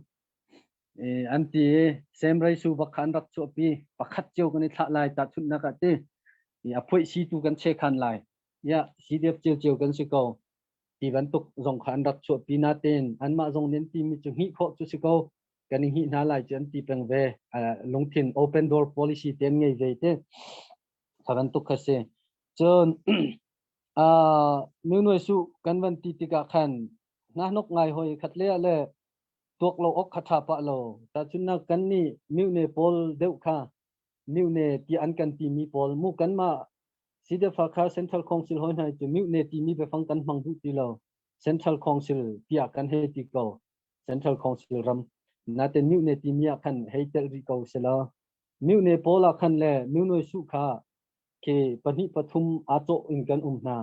an ti i sem reisu bak kha an rak chuahpi pakhat cio kan i thlah lai tahchunhnak ah ti i a phoih si tu kan che khan lai ya CDF cio cio kan si ko ti bantuk zong kha an rak chuahpi natein anmah zong nih an timi cu hngih khawh cu si ko kan i hngih hna lai cu an ti peng ve. Lungthin open door policy te an ngei ve te kha bantuk kha si. Cun Myunuai su kan van ti tikah khan hnahnok ngai hoi khat le ah le tuak lo ok kha ṭha pah lo. Tahchunhnak kan nih Myune pawl deuh kha Myune ti an kan timi pawl mu kanmah CDF kha Central Council hoi hna cu Myune timi biafang kan hmang duh ti lo. Central Council tiah kan hei ti ko. Central Council ram. Natein Myune timi ah khan hei telh rih ko selaw Myone pawl ah khan le Myone su kha khi pahnih pathum aa cawh in kan um hna.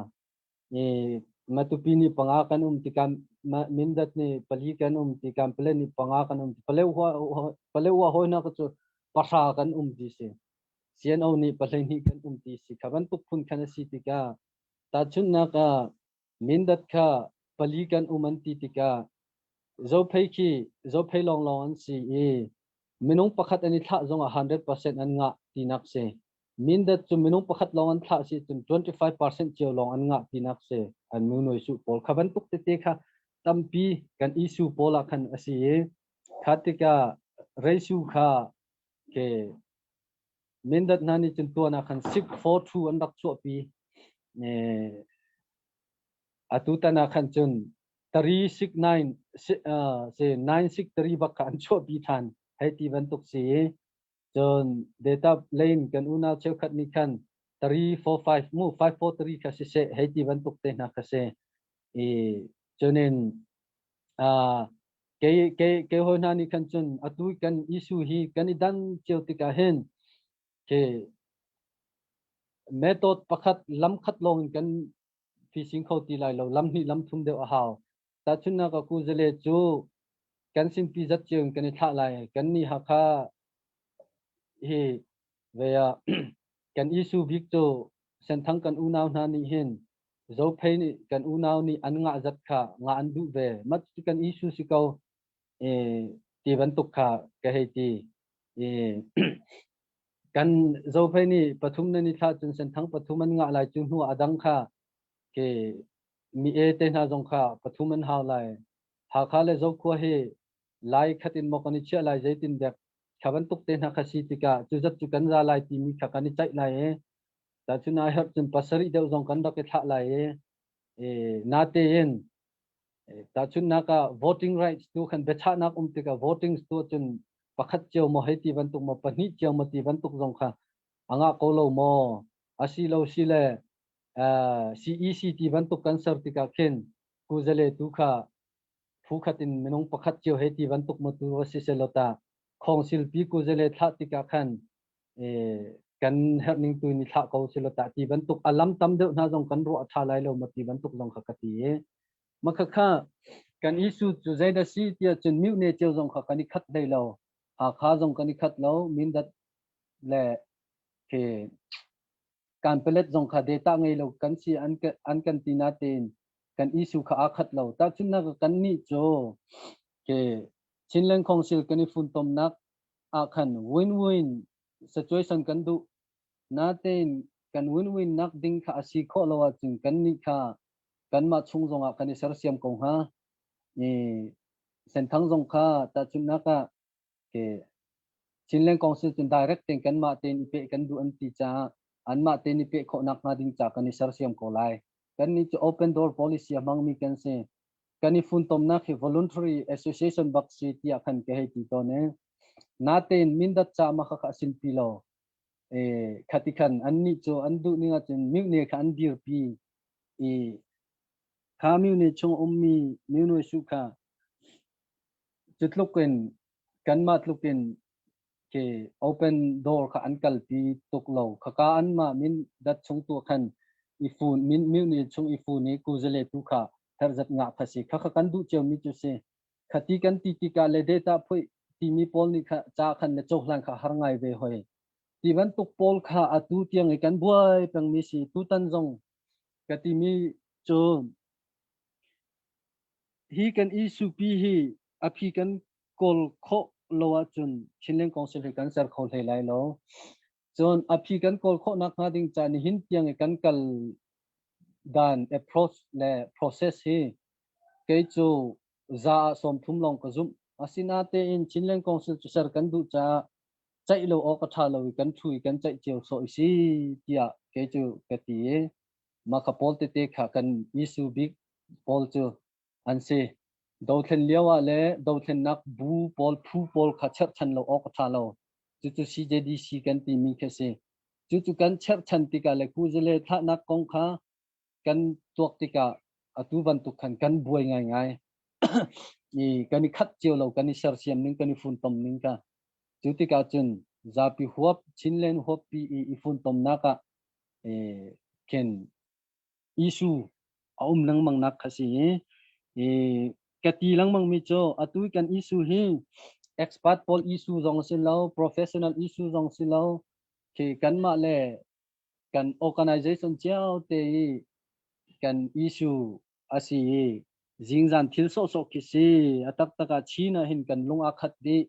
I Matupi nih panga kan um tikah Mindat nih pali kan um tikah Pale nih panga kan um. Palewa hawi hna cu pahra kan um ti si. CNO nih pahleihnih kan um ti si. Kha bantuk phun khan a si tikah tahchunhnak ah Mindat kha pali kan um an ti tikah Zophei khi Zophei lawnglawng an si i minung pakhat an i thlah zongah 100% an ngah tinak si. Mindat cu minung pakhat lawng an thlah si cun 25% cio lawng an ngah tinak si. An nu noi su pawl kha bantuk tete kha tampi kan issue pawl ah khan a si i kha tikah reisu kha ke Mindat hna nih cun tuan ah khan 642 an rak chuahpi. Atu tan ah khan cun 369 se 963 bak kha an chuahpi than hei ti bantuk si i cun data lane kan unau cheukhat nih khan 345 mu 543 kha siseh hei ti bantuk te hna kha si. I cunin uh, kei kei kei hoi hna nih khan cun atu kan issue hi kan i dan cio tikah hin ke method pakhat lam khat lawng in kan phising kho ti lai lo, lam hnih lam thum deuh a hau. Tahchunhnak ah kuzale cu kan sinpi zat cio in kan i thlah lai. Kan nih Hakha hi ve ah kan issue bik cu Senthang kan unau hna nih hin Zophei nih kan unau nih an ngah zat kha ngah an duh ve. Mah cu kan issue si ko e, ti bantuk kha ka hei ti. E, kan Zophei nih pathum nan i thlah cun Senthang pathum an ngah lai cu hnu a dang kha ke mi e te hna zong kha pathum an hau lai. Hakha le Zokhua hi lai khat in maw kan i chiah lai zeitin dek kha bantuk te hna kha si tikah cu zat cu kan za lai timi kha kan i ceih lai i tahchun ai herh cun pasarih deuh zong kan rak i thlah lai i e, natein tahchunnak ah voting rights tu khan biachahnak um tikah voting tu cun pakhat cio maw hei ti bantuk maw pahnih cio maw ti bantuk zong kha anga ko lo maw asi lo si le CEC ti bantuk kan ser tikah khin kuzale tu kha phu khat in minung pakhat cio hei ti bantuk maw tu va si selaw ta khawngsil pi kuzale thlah tikah khan kan herh ning tu ni thlah ko selaw ta ti bantuk a lam tam deuh hna zong kan ruah tha lai lo ma ti bantuk zong kha ka ti i makha kha kan issue cu zeidah si tiah cun mute ne cio zong kha kan i khat hlei lo. Hakha zong kan i khat lo, Mindat le ke Kanpelet zong kha data ngei lo kan si an an kan ti natein kan issue kha aa khat lo. Tahchunhnak kan nih cu ke Chinland Council kan i funtomnak ah khan win-win situation kan duh. Natein kan win-win nak ding kha a si khawh lo ahcun kan nih kha kanmah chung zongah kan i sersiam ko hnga. I Senthang zong kha tahchunhnak ah ke Chinland Council cun direct tein kanmah tein i peh kan duh an ti caah anmah tein i peh khawh nakhnga ding ca kan i sersiam ko lai. Kannih cu open door policy a hmangmi kan si. Kan i funtomnak hi voluntary association bak si tiah khan ka hei ti tawn i natein Mindat ca ma kha kha a sinpi lo. E, khati khan annih cu an duh ning ahcun mihne kha an dirpi i kha mihne chung ummi mihne su kha cu tluk in kanmah tluk in ke open door kha an kalpi tuk lo. Khaka anmah min dat chung tu khan i fun min mihne chung i fun i kuzale tu kha herzat ngah kha si. Khakha kan duh cio mi cu si. Khati kan ti tikah le data phui timi pawl nih kha ca khan le cohlan kha har ngai ve hoi. Ti bantuk pawl kha atu tiang i kan buai pengmi si. Tutan zong ka timi cu hi kan issue pi hi a phi kan kawl khawh lo ahcun Chinland Council hi kan ser kho hlei lai lo. Cun a phi kan kawl khawh nakhnga ding ca nihin tiang i kan kal dan approach le process hi kei cu za ah 30 lawng ka zumh. Asinatein Chinland Council cu ser kan duh caah ceih lo awk a ṭha lo i kan ṭhu i kan ceih cio sawh i si tiah kei cu ka ti i mah kha pawl tete kha kan issue bik pawl cu an si. Dothlen lio ah le dothlennak bu pawl phu pawl kha cherhchan lo awk a ṭha lo. Cucu CJDC kan timi khi a si. Cucu kan cherhchan tikah le kuzale thlahnak kong kha kan tuak tikah atu bantuk khan kan buai ngaingai. I kan i khat cio lo, kan i sersiam ning, kan i funtom ning kha. Cu tikah cun zapi huap, Chinland huappi i i funtomnak ah khin issue a um lengmang nak kha si i ka ti lengmang mi cu atu kan issue hi expert pawl issue zong si lo, professional issue zong si lo, khi kanmah le kan organization cio te i kan issue a si i zingzan thil sawhsawh khi si. A taktak ah Chin ah hin kan lung aa khat dih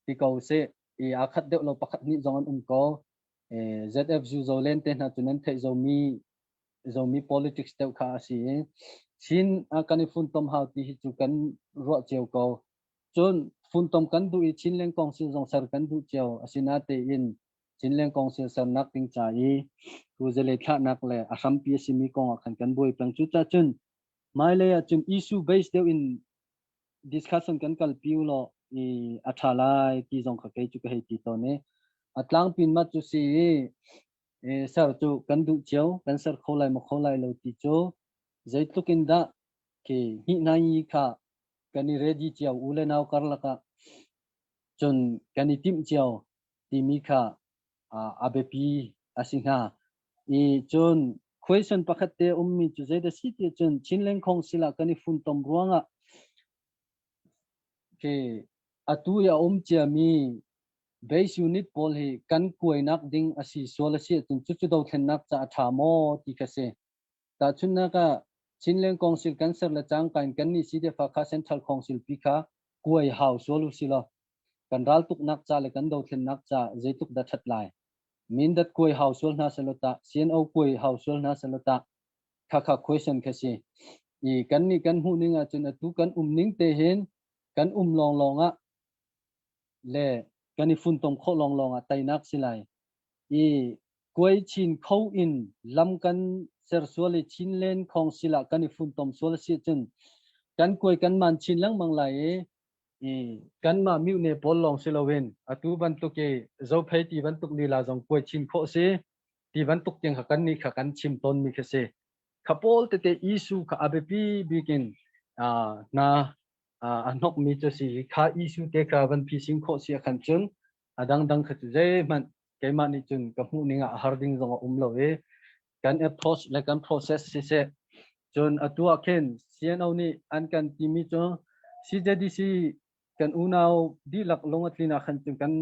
ti ko sih i aa khat deuh lo pakhat hnih zong an um ko. ZFU Zolen te hna cu nan theih zomi zomi politics deuh kha a si i Chin ah kan i funtom hau ti hi cu kan ruah cio ko. Cun funtom kan duh i Chinland Council zong ser kan duh cio. Asinatein Chinland Council sernak ding ca i kuzale thlahnak le a hrampi a simi kong ah khan kan buai peng. Cucaah cun hmailei ah cun issue based deuh in discussion kan kalpi u law i a ṭha lai ti zong kha kei cu ka hei ti tawn i a tlangpin mat cu si i ser cu kan duh cio, kan ser kho lai maw kho lai lo ti cu zeitluk in dah. Khi hnih kha kan i ready cio u le nau karlak ah cun kan i timh cio timi kha a biapi a si hnga. I cun question pakhat te ummi cu zeidah si ti cun Chinland Council ah kan i funtom ruangah khi atu i a um ciami base unit pawl hi kan kuainak ding a si sual a si ahcun cucu dothlennak ca a ṭha maw ti kha si. Tahchunhnak ah Chinland Council kan ser le cangka in kannih CDF kha Central Council pi kha kuai hau sual u si law kan raltuknak ca le kan dothlennak ca zeitluk dah ṭhat lai. Mindat kuai hau sual hna selaw tah CNO kuai hau sual hna selaw tah khakha question kha si. I kannih kan hmuh ning ahcun atu kan um ning te hin kan um lawnglawng ah le kan i funtom khawh lawnglawng ah teinak si lai. I kuai chin kho in lam kan sersual i Chinland Council ah kan i funtom sual a si ahcun kan kuai kan man chin lengmang lai i i kanmah mihne pawl lawng si loin atu bantuk i Zophei ti bantuk lila zong kuai chin khawh si ti bantuk tiang kha kan nih kha kan chim tawnmi kha si. Kha pawl tete issue kha a biapi bik in hna a hnokmi cu si kha issue te kha van phising khawh si ah khan cun a dangdang kha cu zeihmanh keimah nih cun ka hmuh ning ah a har ding zong a um lo i kan approach le kan process siseh cun atu ah khin CNO nih an kan timi cu CJDC kan unau dihlak lung a tlin ah khan cun kan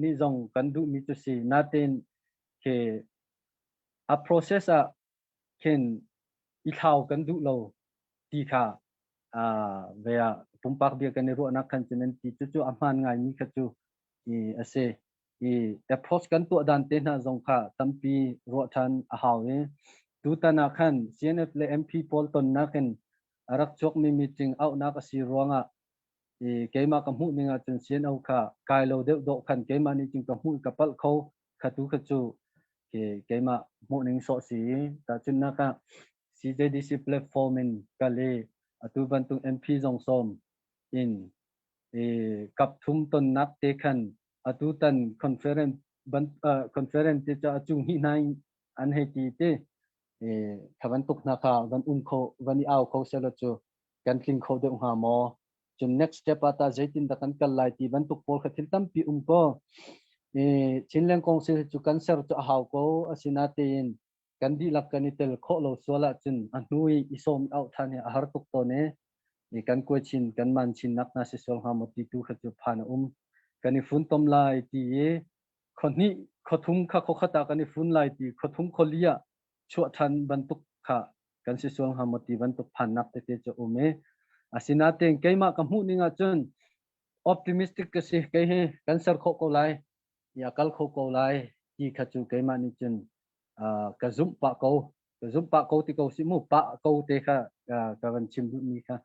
nih zong kan duhmi cu si natin khi a process ah khin i thlau kan duh lo ti kha ve ah pumpak bia kan i ruahnak khan cun an ti cucu a hmaan ngaimi kha cu i a si i approach kan tuah dan te hna zong kha tampi ruah ṭhan a hau i tutan ah khan CNF le MP pawl tonnak in a rak chuakmi meeting auhnak a si ruangah i keimah ka hmuh ning ahcun CNO kha kai lo deuh dawh khan keimah nih cun ka hmuh ka palh kho kha tu kha cu keimah hmuh ning sawh si tahchunhnak ah CJDC platform in kal i atu bantuk MP zong sawm in i kap thum tonnak te khan atu tan conference ban conference te cu a cung hi hna an hei ti te i kha bantuk hna kha van um kho van i au kho selaw cu kan tling kho deuh hnga maw? Cun next step ah ta zeitin dah kan kal lai ti bantuk pawl kha thil tampi um ko. I Chinland Council cu kan ser cu a hau ko asinatein kan dihlak kan i tel khawh lo sual ahcun a hnu i i sawm i auh ṭhan hi a har tuk tawn i i kan kuai chin kan man chin nak hna si sual hnga maw ti tu kha cu phan a um. Kan i funtom lai ti i khuahnih khuathum kha khuakhat ah kan i fun lai ti khuathum khuali ah chuah ṭhan bantuk kha kan si sual hnga maw ti bantuk phannak tete cu um i asinain keimah ka hmuh ning ahcun optimistic ka si kei hi kan ser khawh ko lai ya kal kho ko lai ti kha cu keimah nih cun ka zumh pah ko ka zumh pah ko ti ko si mu pah ko te kha ka van chim duhmi kha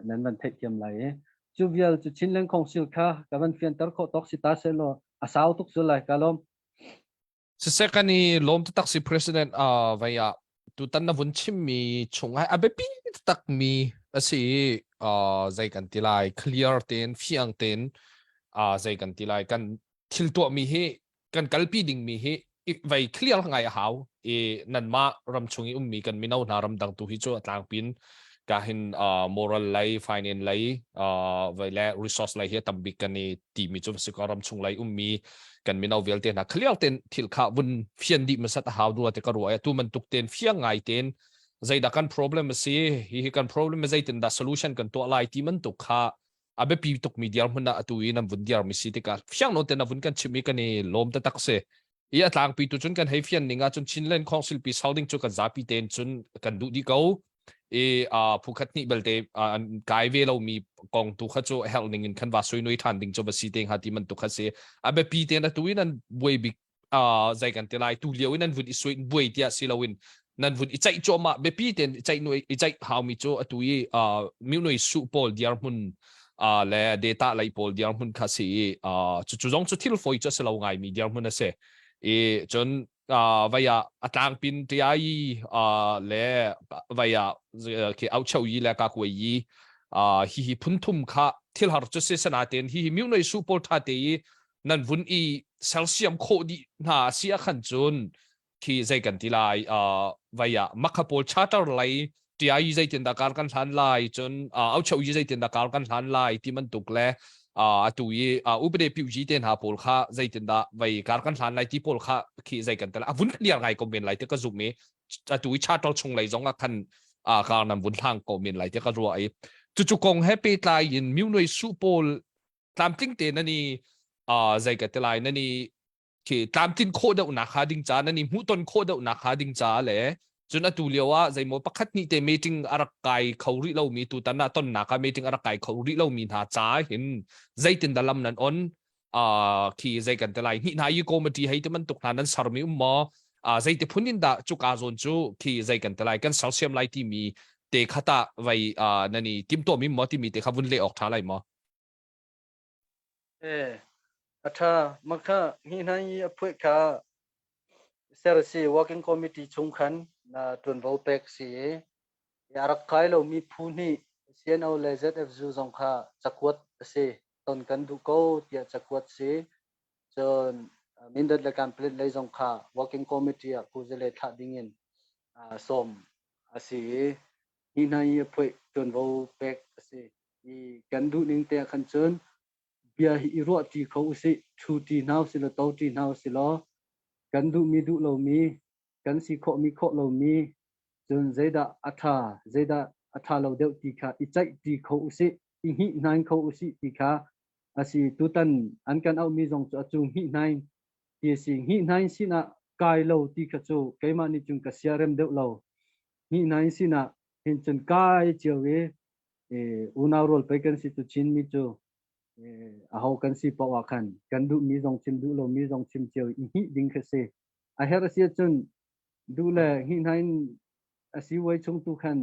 nan van theihthiam lai i cu vial cu Chinland Council kha ka van fianter khawh tawk si ta selaw a sau tuk su lai ka lawm Siseh kan i lawm taktak si President uh, vai ah tutan na vun chimmi chung ah a biapi takmi a si i uh, zei kan ti lai clear tein fiang tein uh, zei kan ti lai kan thil tuahmi hi kan kalpi dingmi hi vai clear ngai a hau i nanmah ram chung i ummi kan mino hna ramdang tu hi cu a tlangpin ka hin uh, moral lei finance lei uh, vai le resource lei hi a tambik kan i timi cu si ko ram chung lei ummi kan mino vialte hna clear ten thil kha vun fian dih masat a hau dua te ka ruah tu man tuk ten fiang ngai ten zeidah kan problem a si hi hi kan problem zeitin dah solution kan tuah lai ti man tuk kha a biapi tuk mi diar hmun ah atu i nan vun diar mi si tikah fiang no ten a vun kan chim i kan i lawm ta tak si i a tlangpi tu cun kan hei fian ning ah cun Chinland Council pi sounding cu kan zapi tein cun kan duh dih ko i phukhat hnih belte an kai ve lomi kong tu kha cu herh ning in khan va soi noi than ding cu va si te hnga ti man tu kha si a biapi tein atu in an buai bik zei kan ti lai tu lio in an vun i soi buai tiah si loin nan vun i ceih cuahmah biapi tein i ceih nuai i ceih haumi cu atu i miu noi su pawl diar hmun le data lei pawl diar hmun kha si i cu cu zong cu thil foi cu a si lo ngaimi diar hmun a si i cun vaya a tlangpin tiai le vaya khi au cheu yi le ka kuai yi hi hi phun thum kha thil har cu si sana ten hi hi miu noi su pawl tha te i nan vun i sersiam khawh dih hna si a khan cun khi zei kan ti lai vai ah makha pawl charter lei. TI zeitin dah kar kan hlan lai cun au cheu yi zeitin dah kar kan hlan lai ti bantuk le atu i upade piu ji te hna pawl kha zeitin dah vei kar kan hlan lai ti pawl kha khi zei kan tel a vun clear ngai ko men lai te ka zum i atu i charter chung lei zong ah khan kar nan vun hlang ko men lai te ka ruah i cucu kong he pehtlai in miu su pawl tlamtling te nan i zei ka te lai nan i khi tlamtlin khawh deuh nak hnga ding ca nan i hmuhton khawh deuh nak hnga ding ca le cun atu lio ah zeimaw pakhat hnih te meeting a rak kai kho rih lomi tutan ah tonnak ah meeting a rak kai kho rih lomi hna ca hin zeitin dah lam nan on khi zei kan te lai hnih hna i committee hei ti bantuk hna nan sermi um maw zeiti phun in dah cuka zawn cu khi zei kan te lai kan sersiam lai timi te kha tah vai nan i timtuahmi maw timi te kha vun leh awk ṭha lai maw? Eh, a ṭha. Mah kha hi hna i a phuah kha ser a si. Working Committee chung khan na ṭuanvo pek si i a rak kai lomi phu nih CNO le ZFU zong kha cakuat a si. Ton kan duh ko tiah cakuat si. Cun Mindat le Kanpalet lei zong kha Working Committee ah kuzale thlah dingin sawm a si i hi hna i a phuah ṭuanvo pek a si. I kan duh ning te ah khan cun bia hi i ruahṭi kho usih, ṭhuṭi hna usih law toṭi hna usih law kan duhmi duh lomi, kan si khawhmi khawh lomi, cun zeidah a ṭha, zeidah a ṭha lo deuh ti kha i ceihṭi kho usih, i hngihhnain kho usih ti kha a si. Tutan an kan auhmi zong cu a cu hngihhnain ti a si. Hngihhnain sinah kai lo ti kha cu keimah nih cun ka siarem deuh lo. Hngihhnain sinah hin cun kai cio i unau rual pei kan si cu Chinmi cu aho kan si paoh ah khan kan duhmi zong chim duh lomi zong chim cio i hnih ding khi si. A herh a si ahcun duh le hnih hna in a si vuai chung tu khan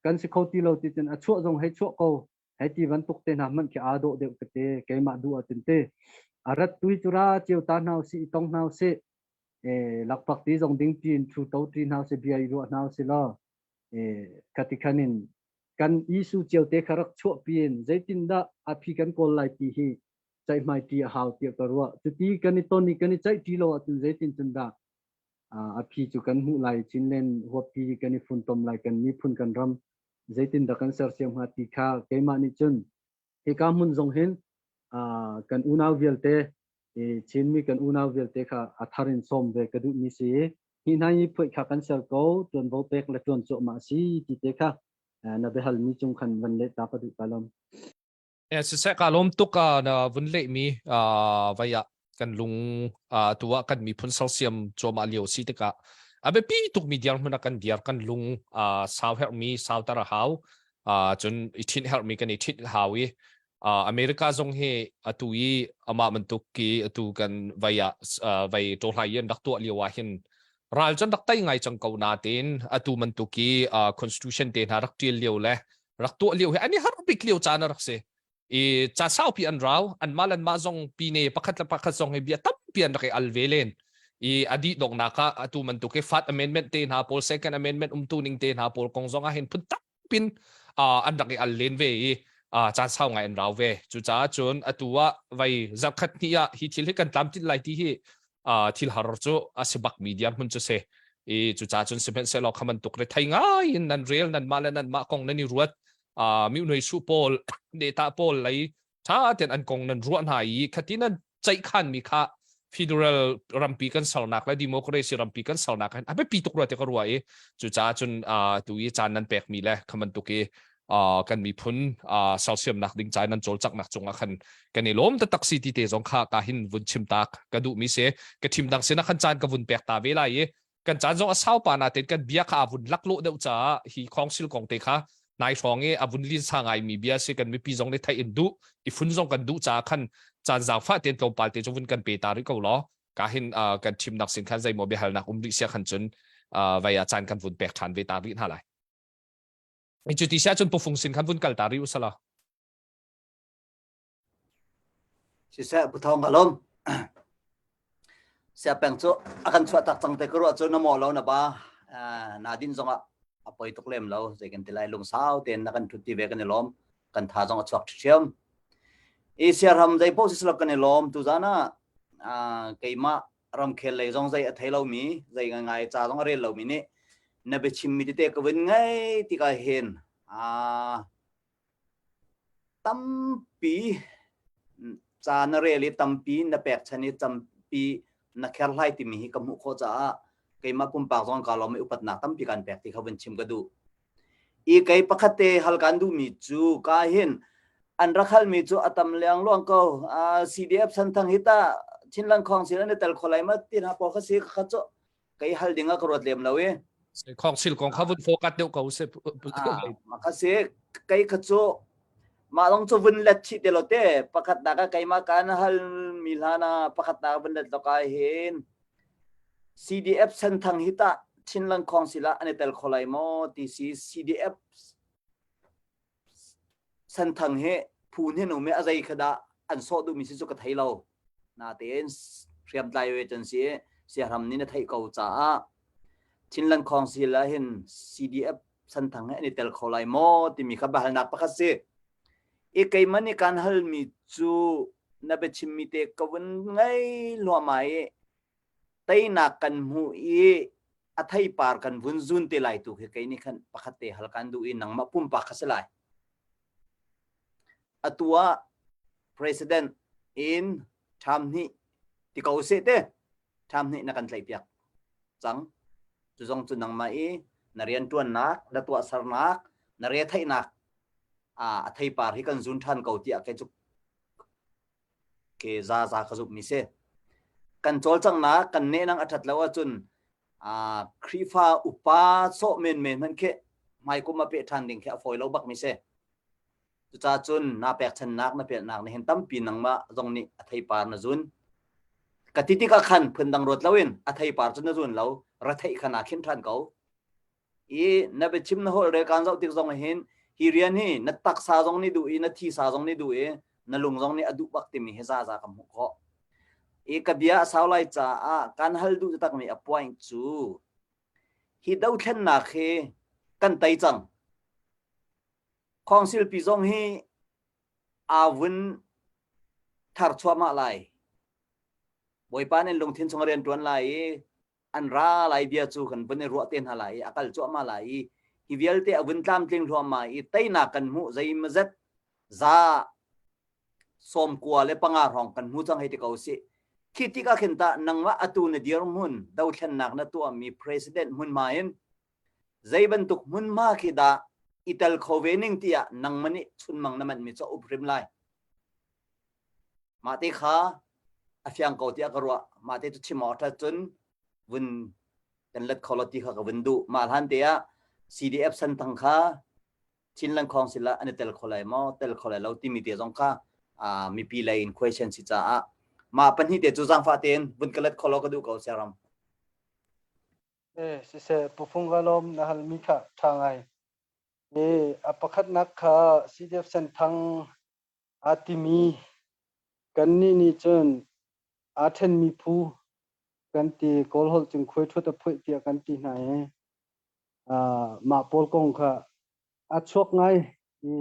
kan si kho ti lo ti cun a chuah zong hei chuah ko hei ti bantuk te hna hmanh khi aa dawh deuh ka te keimah duh ahcun te a rat tu hi cu ra cio ta hna usih i tong hna usih lakphak ti zong ding tiin thu to ti hna usih bia i ruah hna usih law khati khan in kan issue cio te kha rak chuahpi in zeitindah a phi kan kawl lai ti hi ceihmai ti a hau tiah ka ruah. Cuti kan i ton i kan i ceih ṭi lo ahcun zeitin cun dah a phi cu kan hmuh lai Chinland huappi kan i funtom lai kan miphun kan ram zeitindah kan sersiam hnga ti kha keimah nih cun hika hmun zong hin kan unau vialte Chinmi kan unau vialte kha a thar in sawm ve ka duhmi si hi hna hi phuih kha kan ser ko tuanvo pek le tuan cuahmah si ti te kha na biahalmi cung khan van leh ta ka duh ka lom. Eh siseh ka lawm tuk na vun leh mi vai ah kan lung tu ah kan miphun sersiam cuahmah lio si tikah a biapi tuk mi dirhmun ah kan dir kan lung sau herh mi sau tar a hau cun i ṭhinh herh mi kan i ṭhinh hau i America zong hi atu i amah bantuk ki atu kan vai ah vai ṭawhlai in rak tuah lio ah hin ral cun rak tei ngai cang ko natein atu bantuk i constitution te hna rak ṭial lio le rak tuah lio hi an i har bik lio caan a rak si i ca saupi an rau anmah le anmah zong pine pakhat le pakhat zong hi bia tampi an rak i al ve len i a dih donghnak ah atu bantuk i fat amendment te hna pawl second amendment umtu ning te hna pawl kong zong ah hin phun tampin an rak i al len ve i caan sau ngai an rau ve cucaah cun atu ah vai zarkhat hnih ah hi thil hi kan tlamtlinh lai ti hi thil har cu a si bak mi dirhmun cu si i cucaah cun sihmanhsehlaw kha bantuk re thei ngai in nan rel nan mah le nan mah kong nan i ruat mi unoi su pawl neta pawl lei tha ten an kong nan ruah hna i khati nan ceihkhan mi kha federal rampi kan sernak le democracy rampi kan sernak hin a biapi tuk rua ti ka ruah i cucaah cun tu i caan nan pek mi le kha bantuk i kan miphun sersiamnak ding ca nan cawlcanghnak cungah khan kan i lawm taktak si ti te zong kha ka hin vun chim tak ka duh mi si ka thim dang sinah khan caan ka vun pek ta ve lai i kan caan zong a sau pa na ten kan bia kha a vun laklawh deuh caah hi council kong te kha nai hrawng i a vun lin sa ngai mi bia si kan mipi zong nih theih in duh i phun zong kan duh caah khan caan zaangfah ten tlawmpal te cu vun kan pe ta rih ko law ka hin kan thimnak sin khan zeimaw biahalnak um rih sia khan cun vai ah caan kan vun pek ṭhan ve ta rih hna lai cu ti sia cun pufung sin khan vun kal ta rih usala Siseh Pu Thawng ka lawm. Siapeng cu a kan chuah tak cang te ka ruah cu na maw lo na ba na din zongah a poi tuk lem lo zei kan ti lai lungsau tein na kan thut ti ve kan i lawm kan tha zong a chuak ṭhiam. I siaram zei poh si kan i lawm tu zan ah keimah ramkhel lei zong zei a thei lomi zei ngai ca zong a rel lomi nih. Na biachimmi tete ka vun ngai tikah hin aa tampi ca na rel i tampi na pekchan i tampi na kherhlai timi hi ka hmuh khawh caah keimah pumpak zong kaa lawm i upatnak tampi kan pek ti kha vun chim ka duh. I kei pakhat te hal kan duhmi cu ka hin an rak halmi cu a tam leng luang ko. CDF Santhang hi ta Chinland Council an i tel kho lai ma ti hna pawl kha si kha cu kei hal ding ah ka ruat lem lo i. Council kong kha vun focus deuh ko se. Ma kha si kei kha cu mah long cu vun let chih te lo te pakhat nak ah keimah kan hal mi hlan ah pakhat nak vun let lo ka hin CDF Senthang hi tah Chinland Council ah an i tel kho lai maw ti si CDF Senthang hi phu hin um i a zei kha dah an sawh duhmi si cu ka thei lo. Natein hriamtlai ve cun si siahram nih na theih ko caah Chinland Council ah hin CDF Senthang hi an i tel kho lai maw timi kha biahalnak pakhat si. I keimah nih kaan halmi cu na biachimmi te ka vun ngei hluahmah i teinak kan hmuh i a theipar kan vun zun te lai tu khi kei nih khan pakhat te hal kan duh i nangmah pumpak kha si lai. Atu ah president in term hnih ti ko seh te term hnih na kan tlaihpiak cang. Cu zong cu nangmah i na rianṭuannak, na tuahsernak, na retheihnak a theipar hi kan zun ṭhan ko tiah kei cu ke za za ka zumh mi si. Kan cawlcanghnak kan nehnang a ṭhat lo ahcun Khrihfa upa sawh menmen hmanh khi hmaikum a peh ṭhan ding khi a fawi lo bak mi si. Cucaah cun naa pekchannak na pelnak nih hin tampi nangmah zong nih a theipar na zun. Ka ti tikah khan phundang ruat loin a theipar cu na zun lo, retheih kha naa khinh ṭhan ko. I na biachim na holh rel kaan zoh tik zong hin hi rian hi na taksa zong nih duh i na thisa zong nih duh i na lung zong nih a duh bak timi hi zaza ka hmuh khawh. I ka bia a sau lai caah kan hal duh takmi a point cu hi dothlennak hi kan tei cang. Council pi zong hi aa vun thar chuahmah lai. Bawipa nih lungthin chung rian ṭuan lai i an ra lai bia cu kan vun i ruah te hna lai i a kal cuahmah lai i hi vialte a vun tlamtling hluahmah i teinak kan hmuh zeimazet za 95 hrawng kan hmu cang hei ti ko sih. Khi tikah khin tah nangmah atu na dirhmun dothlennak na tuahmi president hmunhma in zei bantuk hmunhma khi dah i tel kho ve ning tiah nangmah nih chunmang na manhmi cu a up hrim lai. Mah te kha a fiang ko tiah ka ruah. Mah te cu chim awk ṭhat cun vun kan let kho lo ti kha ka vun duh. Mah hlan te ah CDF Senthang kha Chinland Council ah an i tel kho lai maw, tel kho lai lo timi te zong kha mipi lei in question si caah mah pahnih te cu zaangfah tein vun ka let kho lo ka duh ko siaram. Eh, siseh, Pufung ka lawm na halmi kha ṭha ngai. Eh, a pakhatnak kha CDF Senthang aa timi kannih nih cun aa ṭhenmi phu kan ti Kawl holh cun khuai ṭhut a phuih tiah kan ti hna i mah pawl kong kha a chuak ngai i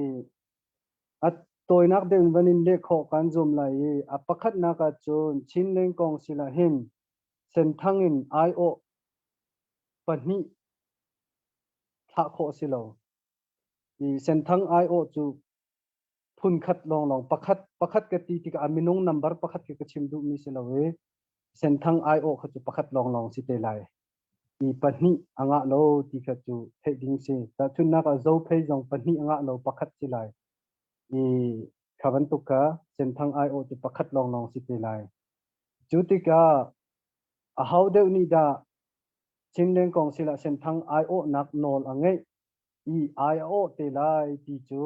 a tawinak deuh in van in leh khawh kan zuam lai i a pakhatnak ah cun Chinland kong sila hin Senthang in aiawh pahnih thlah khawh a si lo. I Senthang aiawh cu phunkhat lawnglawng pakhat pakhat ka ti tikah a minung number pakhat khi ka chim duhmi si lo i Senthang aiawh kha cu pakhat lawnglawng si te lai. I pahnih a ngah lo ti kha cu theih ding si. Tahchunhnak ah Zophei zong pahnih a ngah lo pakhat si lai. I kha bantuk kha Senthang aiawh cu pakhat lawnglawng si te lai. Cu tikah aho deuh nih dah Chinland kong sila Senthang aiawhnak nawl a ngeih i ai a awh te lai ti cu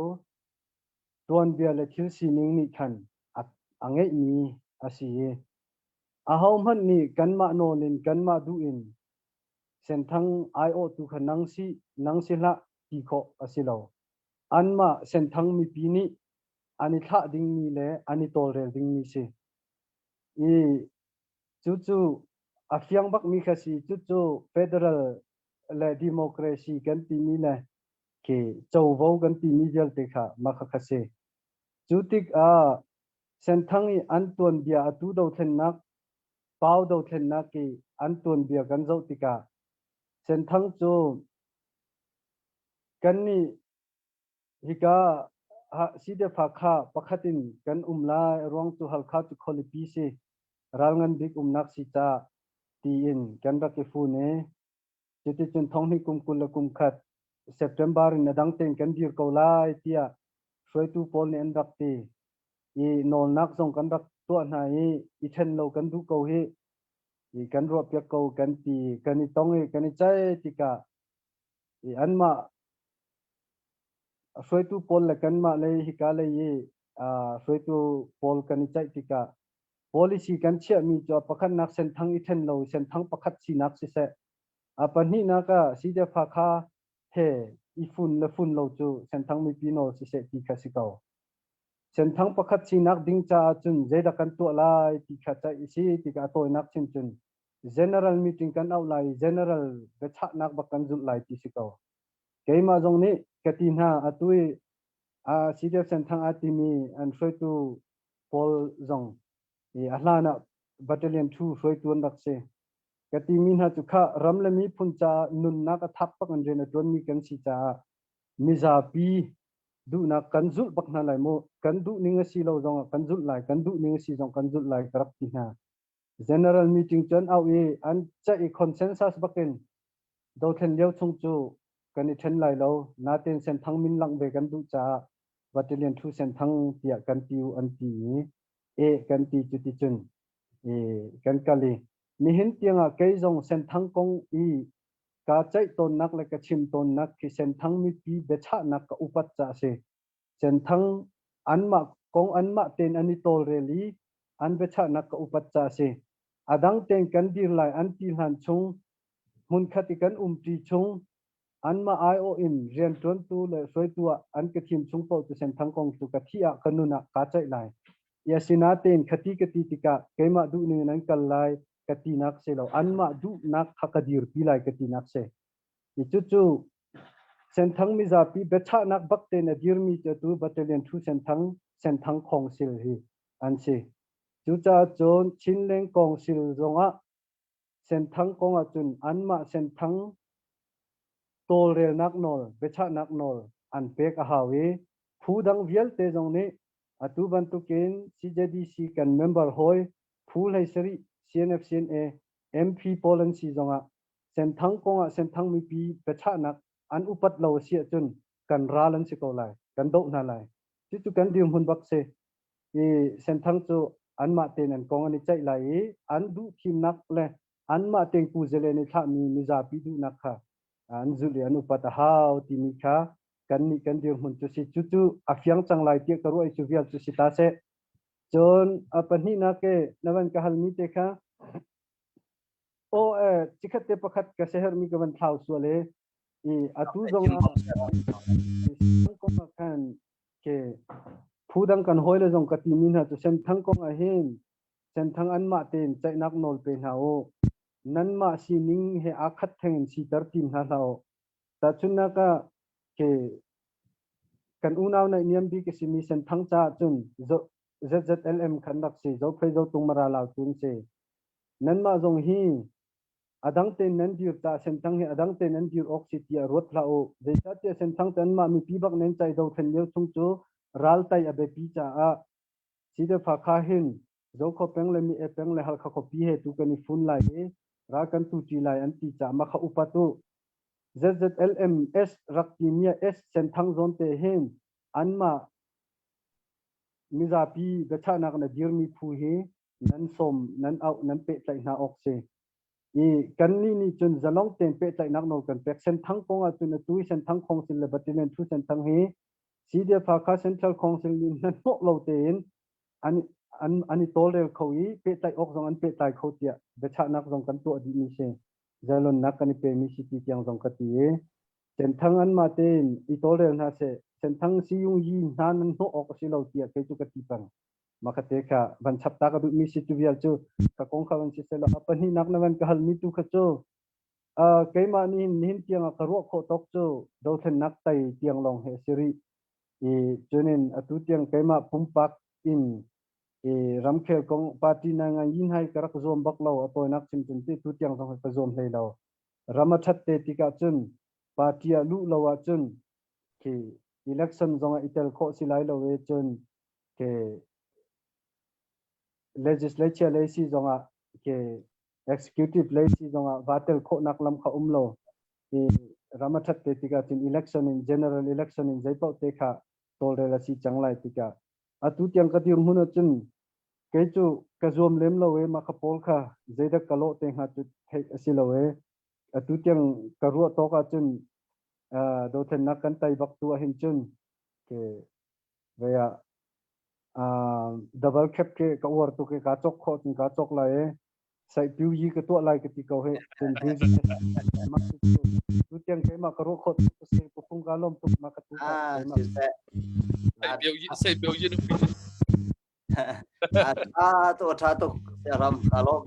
tuanbia le thil sining nih khan a, a ngeihmi a si i ahohmanh nih kanmah nawl in kanmah duh in Senthang aiawhtu kha nang si nang si hlah ti khawh a si lo. Anmah Senthang mipi nih an i thlah dingmi le an i tawlrel dingmi si. I cucu a fiang bakmi kha si. Cucu federal le democracy kan timi le khi covo kan timi vialte kha mah kha kha si. Cu tikah Senthang i an tuanbia atu dothlennak Pau dothlennak i an tuanbia kan zoh tikah Senthang cu. Kannih hika CDF Hakha pakhat in kan um lai a ruang cu Halkha cu khualipi si ral ngan bik umnak si ca tiin kan rak i fun i cuticun thonghnih kum 21 September in a dang tein kan dir ko lai tiah hruaitu pawl nih an rak ti i nawlnak zong kan rak tuah hna i i ṭhen lo kan duh ko hih i kan ruahpiak ko kan ti kan i tong i kan i ceih tikah i anmah hruaitu pawl le kanmah lei hika lei i hruaitu pawl kan i ceih tikah policy kan chiahmi cu a pakhatnak senthang i ṭhen lo senthang pakhat sinak siseh a pahnihnak ah CDF Hakha he i fun le fun lo cu senthang mipi nawl siseh ti kha si ko. Senthang pakhat sinak ding caah cun zeidah kan tuah lai ti kha ceih i si tikah a tawinak chim cun general meeting kan auh lai i general biachahnak bak kan zulh lai ti si ko. Keimah zong nih ka ti hna atu i CDF Senthang aa timi an hruaitu pawl zong i a hlan ah battalion 2 hruaitu an rak si. Ka timi hna cu kha ram le miphun caah nunnak a thap bak in rian a ṭuanmi kan si caah mizapi duhnak kan zulh bak hna lai mu. Kan duh ning a si lo zongah kan zulh lai, kan duh ning a si zong kan zulh lai ka rak ti hna. General meeting cu an auh i an ceih i consensus bakin dothlen lio chung cu kan i ṭhen lai lo. Natein Senthang min langh ve kan duh caah battalion thu Senthang tiah kan ti u an ti i e kan ti cu ti cun i kan kal i nihin tiangah kei zong Senthang kong i kaa ceih tawnnak le ka chim tawnnak khi Senthang mipi biachahnak ka upat caah a si. Senthang anmah kong anmah tein an i tawlrel i an biachahnak ka upat caah a si. A dang tein kan dir lai an ti hlan chung hmunkhat i kan umṭi chung anmah aiawh in rianṭuantu le hruaitu ah an ka thim chung paoh cu Senthang kong cu ka thih ah ka nun ah kaa ceih lai. I asinatein khati ka ti tikah keimah duhning in an kal lai ka tinak si lo anmah duhnak kha ka dirpi lai ka tinak si. I cucu Senthang mizapi biachahnak bak tein a dirmi cu atu Battalion 2 Senthang Senthang Khawngsil hi an si. Cucaah cun Chinleng Kawngsil zongah Senthang kong ahcun anmah Senthang tawlrelnak nawl, biachahnak nawl an pek a hau i phu dang vialte zong nih atu bantukin CJDC kan member hawi phu 17 CNF CNA MP pawl an si zongah Senthang kong ah Senthang mipi biachahnak an upat lo a si ahcun kan ral an si ko lai, kan doh hna lai. Cucu kan dirhmun bak si. I Senthang cu anmah tein an kong an i ceih lai i an duh thimnak le anmah tein kuzele nih thlahmi mizapi duhnak kha an zulh i an upat a hau timi kha kannih kan dirhmun cu si. Cucu a fiang cang lai tiah ka ruah i cu vial cu si ta seh. Cun a pahnihnak e na van ka halmi te kha aw cikhat te pakhat ka sehermi ka van thlau sual e i atu zong ah kong ah khan ke phu dang kan hawi le zong ka timi hna cu Senthang kong ah hin Senthang anmah tein ceihnak nawl pe hna u nanmah sining he aa khat theng in siter tim hna hlah u tahchunhnak ah ke kan unau naihniam bik a simi Senthang caah cun ZZLM khan rak si Zophei Zotung Mara Lau tun si nanmah zong hi a dang tein nan dir caah Senthang hi a dang tein nan dir awk si tiah ruat hlah u. Zeicahtiah Senthang cu anmah mipi bak nan cai dothlen lio chung cu ral tai a biapi caah Sidefa kha hin Zokhua peng le Mi E peng le Halkha khuapi he tu kan i fun lai i ral kan tu ṭi lai an ti caah mah kha upat u. ZZLMS rak timi ah S Senthang zawn te hin anmah mizapi biachahnak na dirmi phu hi nan sawm nan auh nan pehtlaih hna awk si. I kannih nih cun zalong tein pehtlaihnak nawl kan pek. Senthang kong ahcun atu i Senthang Council le Battalion 2 Senthang hi CDF Hakha Central Council nih hnahnawh lo tein an an an i tawlrel kho i pehtlaih awk zong an pehtlai kho tiah biachahnak zong kan tuah dihmi si. Zalonnak kan i pemi si ti tiang zong ka ti i Senthang anmah tein i tawlrel hna seh. Senthang siyung yi hna nan hnawh awk a si lo tiah kei cu ka ti peng. Makha te kha van chap ta ka duhmi si tu vial cu ka kong kha van si selaw a pahnihnak na van ka halmi tu kha cu keimah nih nihin tiang ah ka ruah khawh tawk cu dothlennak tai tiang lawng he a si rih i cunin atu tiang keimah pumpak in i ramkhel kong party na ngai yin hai ka rak zuam bak lo a tawinak chim cun ti tu tiang zong ka zuam hlei lo ram a that te tikah cun party ah luh lo ahcun. Khi election zong ah i tel khawh si lai lo e cun ke legislature lei si zong ah ke executive lei si zong ah va tel khawhnak lam kha um lo. I ram a that te tikah cun election in general election in zeipaoh te kha tawlrel a si cang lai tikah atu tiang ka dirhmun ahcun kei cu ka zuam lem lo e mah kha pawl kha zeidah ka lawh te hnga cu theih a si lo e atu tiang ka ruah tawk ahcun dothlennak kan tai bak tu ahhin cun ke vei ah double cap ke ka uar tuk i ka cok khawh cun ka cok lai e sai piu yi ka tuah lai ka ti ko he cun business tu tiang keimah ka ruah khawh tuk se pu phung ka lom tuk ma ka tu ka keimah sai piu yi a to tha tuk ram ka lom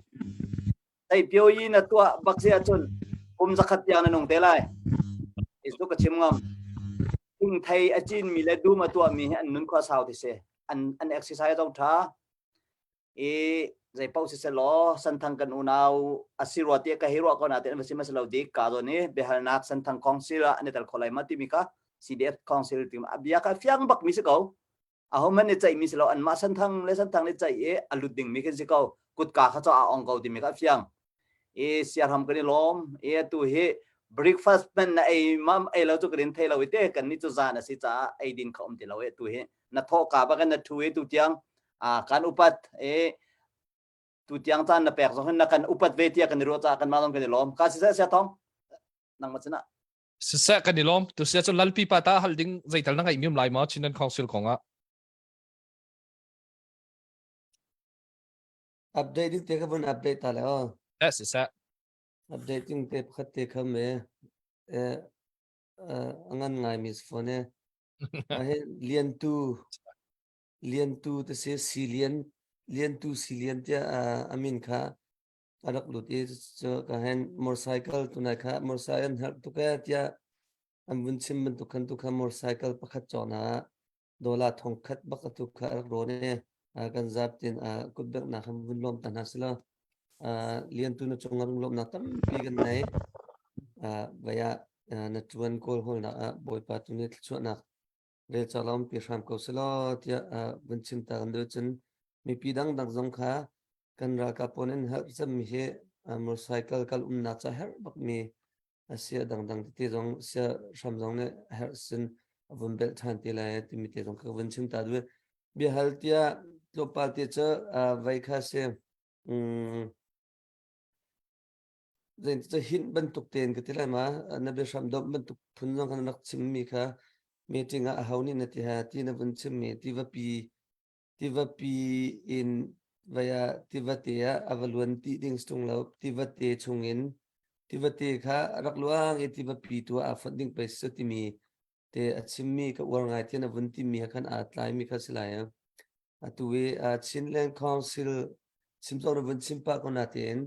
sai piu yi na tua bak sia cun kum zakhat tiang na nung te lai isu ka chim ngam thing thei a cin mi le dum a tuah mi hi an nun khua sau ti se an an exercise zong tha i zei paoh siselaw Senthang kan unau a si rua tiah ka hei ruah ko nain an va sim a si lo dik ka zawn i biahalnak Senthang Council ah an i tel kho lai ma timi kha CDF Council ti a bia kha fiang bak mi si ko aho hmanh nih ceih mi si lo anmah Senthang le Senthang nih ceih i a lut ding mi khin si ko kutka kha cu a ong ko timi kha fiang i siarham kan i lawm i atu hi breakfast hmanh na ei mam ei lo cu kan in thei lo i te kan ni cu zan a si caah ei din kha um ti lo i tu hi na thawh ka bak in na thu i tu tiang kan upat i tu tiang caan na pek zong hin na kan upat ve tiah kan i ruah caah kanmah zong kan i lawm ka siseh sia thong nangmah sinah Siseh kan i lawm tu sia cu lalpi pa ta hal ding zeital na ngaih mium lai ma Chinland Council kong ah Update ding te ka vun update ta le o. Eh siseh Update ding te pakhat te kham e eh angan ngai mi phone e. Ahe lian tu lian tu te se si lian lian tu si lian tia amin kha arak lut i cu ka hen motorcycle tunai kha motorcycle an herh tuk e tia an vun chim bantuk khan tu kha motorcycle pakhat chawna dola thong khat bak atu kha rak rawn e kan zap tin kutbek na khan vun lom ta hna sila lian tu na cung rung lom na tampi kan nei vaya na tuan kawl hol na bawipa tu ni thluachuahnak rel chalom pi hram ko selaw tiah vun chim ta kan duh cun mipi dang dang zong kha kan ralkap pawl in herh cemmi hi motorcycle kal umnak ca herh bak mi sia dangdang tete zong sia hram zong nih herh sin a vun belh ṭhan te lai timi te zong ka vun chim ta duh biahal tiah tlawmpal te cu vei kha si Zeiti hint bantuk tein ka ti lai ma na biahram domh bantuk phun zong khan rak chimmi kha meeting ah aho nih na ti ha ti na vun chimmi tivapi tivapi in vaya tivate ah a va luan ti ding stung lo tivate chungin tivate kha rak luang i tivapi tu ah aa fonh ding pei si timi te a chimmi ka uar ngai ti na vun timi ha khan aa tlaimi kha si lai atu i Chinland Council chim zong na vun chim pah ko na tein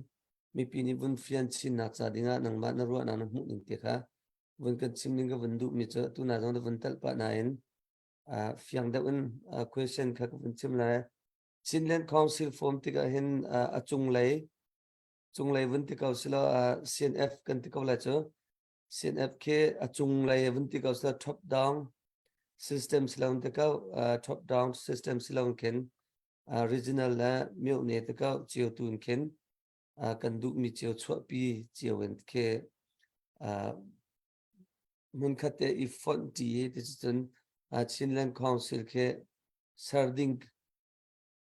mipi nih vun fian chinnak ca dingah nangmah na ruahnak na hmuh ning te kha vun kan chim ning ka vun duh mi cu tu na zong na vun telh pah nain fiang deuh in question kha ka vun chim lai Chinland Council form tikah hin a cunglei cunglei vun ti ko silo CNF kan ti ko lai cu CNF khi a cunglei vun ti ko silo top down system silo ti ko top down system silo khin regional le myo ne ti ko cio tun khin kan duhmi cio chuahpi cio in khi hmunkhat te i fonh ṭi hi ti cun Chinland Council khi ser ding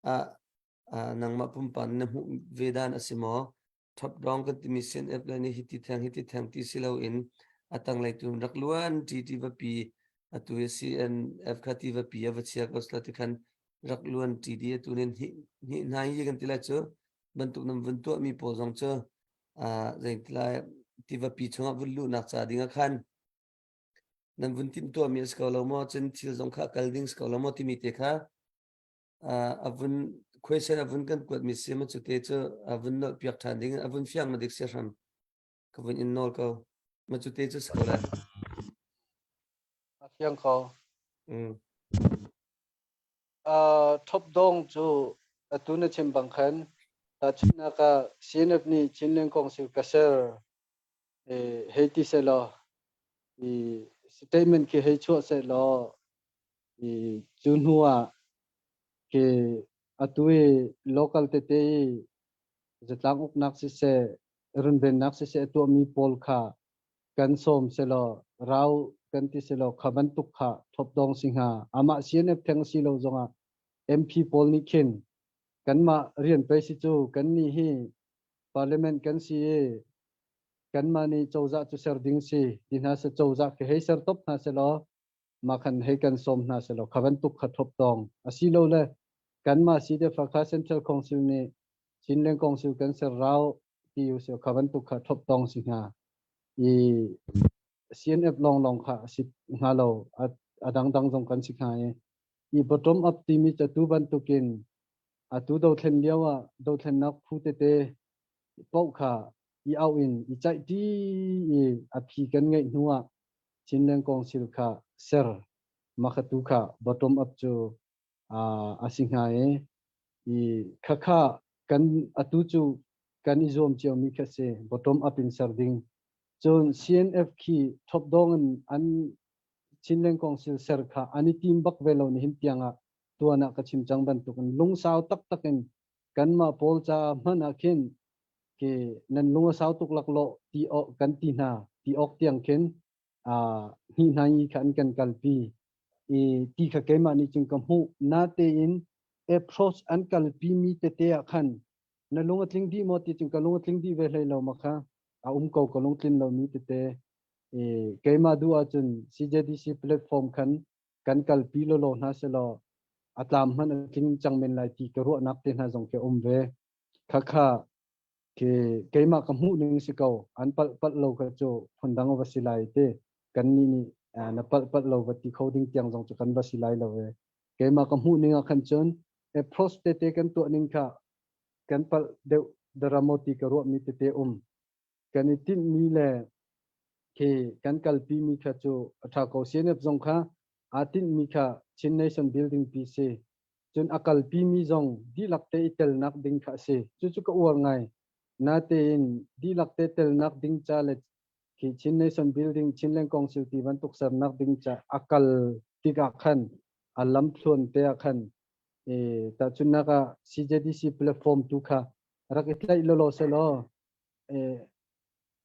ah nangmah pumpak na hmuh ve dan a si maw? Top down kan timi CNF le nih hiti theng hiti theng ti si loin a tanglei tu rak luan ṭi ti va pi atu hi CNF kha ti va pi a va chia ko sila ti khan rak luan ṭi di atu nin hi hna hi kan ti lai cu bantuk nan vun tuahmi pawl zong cu zeitilai tivapi chungah vun luhnak ca ding ah khan nan vun timhtuahmi a si ko lo maw cun thil zong kha kal ding si ko lo maw timi te kha a vun question a vun kan kuatmi si ma cu te cu a vun nolh piak ṭhan ding a vun fiang ma dik sia hram ka vun in nawl ko ma cu te cu si ko lai a fiang ko mm. Top dong cu atu na chim bang khan tahchunhnak ah CNF nih Chinland Council ka ser hei ti sehlaw i Statement khi hei chuah seh law i cu hnu ah khi atu i local tete i zatlang uknak siseh runvennak siseh a tuahmi pawl kha kan sawm selaw rau kan ti selaw kha bantuk kha thopdong si hnga. Amah CNF theng si lo zongah MP pawl nih khin kanmah rian pei si cu kan nih hi parliament kan si i kanmah nih cozah cu ser ding si ti hna se cozah khi hei ser top hna selaw mah khan hei kan sawm hna selaw kha bantuk kha thopdong asilole kanmah si te Hakha Central Council nih Chinland Council kan ser rau ti usio kha bantuk kha thoptong si hnga. I CNF long long kha si hnga lo a dangdang zong kan si hnga i i bottom up timi cu tu bantukin atu dothlen lio ah dothlennak phu tete paoh kha i au in i caih ṭi i a phi kan ngeih hnu ah Chinland Council kha ser mah tu kha bottom up cu a si hnga i i khakha kan atu cu kan i zuam ciomi kha si bottom up in ser ding. Cun CNF khi top dong in an Chinland Council ser kha an i tim bak ve lo ni hin tiang ah tuan ah ka chim cang bantuk in lungsau taktak in kanmah pawl ca hmanh ah khin ke nan lung a sau tuk laklawh ti awk kan ti hna ti awk tiang khin hni hna i kha an kan kalpi i ti kha keimah nih cun ka hmuh. Natein approach an kalpi mi tete ah khan na lung a tling dih maw ti cun ka lung a tling dih ve hlei lo ma kha a um ko ka lungtlin lo mi tete. I keimah duh ahcun CJDC platform khan kan kalpi lawlaw hna selaw a tlam hmanh a tling cang men lai ti ka ruahnak te hna zong khi um ve. Khakha khi keimah ka hmuh ning si ko an palh palh lo kha cu phundang va si lai te kan nih nih na palh palh lo va ti kho ding tiang zong cu kan va si lai lo ve. Keimah ka hmuh ning ah khan cun approach tete kan tuah ning kha kan palh deuh daramo ti ka ruah mi tete um. Kan i tinh mi le khi kan kalpi mi kha cu a tha ko. CNF zong kha aa tinh mi kha Chin Nation Building pi si. Cun a kalpi mi zong dihlak te i telnak ding kha a si. Cucu ka uar ngai. Natein dihlak te telnak ding ca le khi Chin Nation Building Chinland Council ti bantuk sernak ding ca a kal tikah khan a lamthluan te ah khan e tahchunhnak ah CJDC platform tu kha rak i tlaih lawlaw selaw e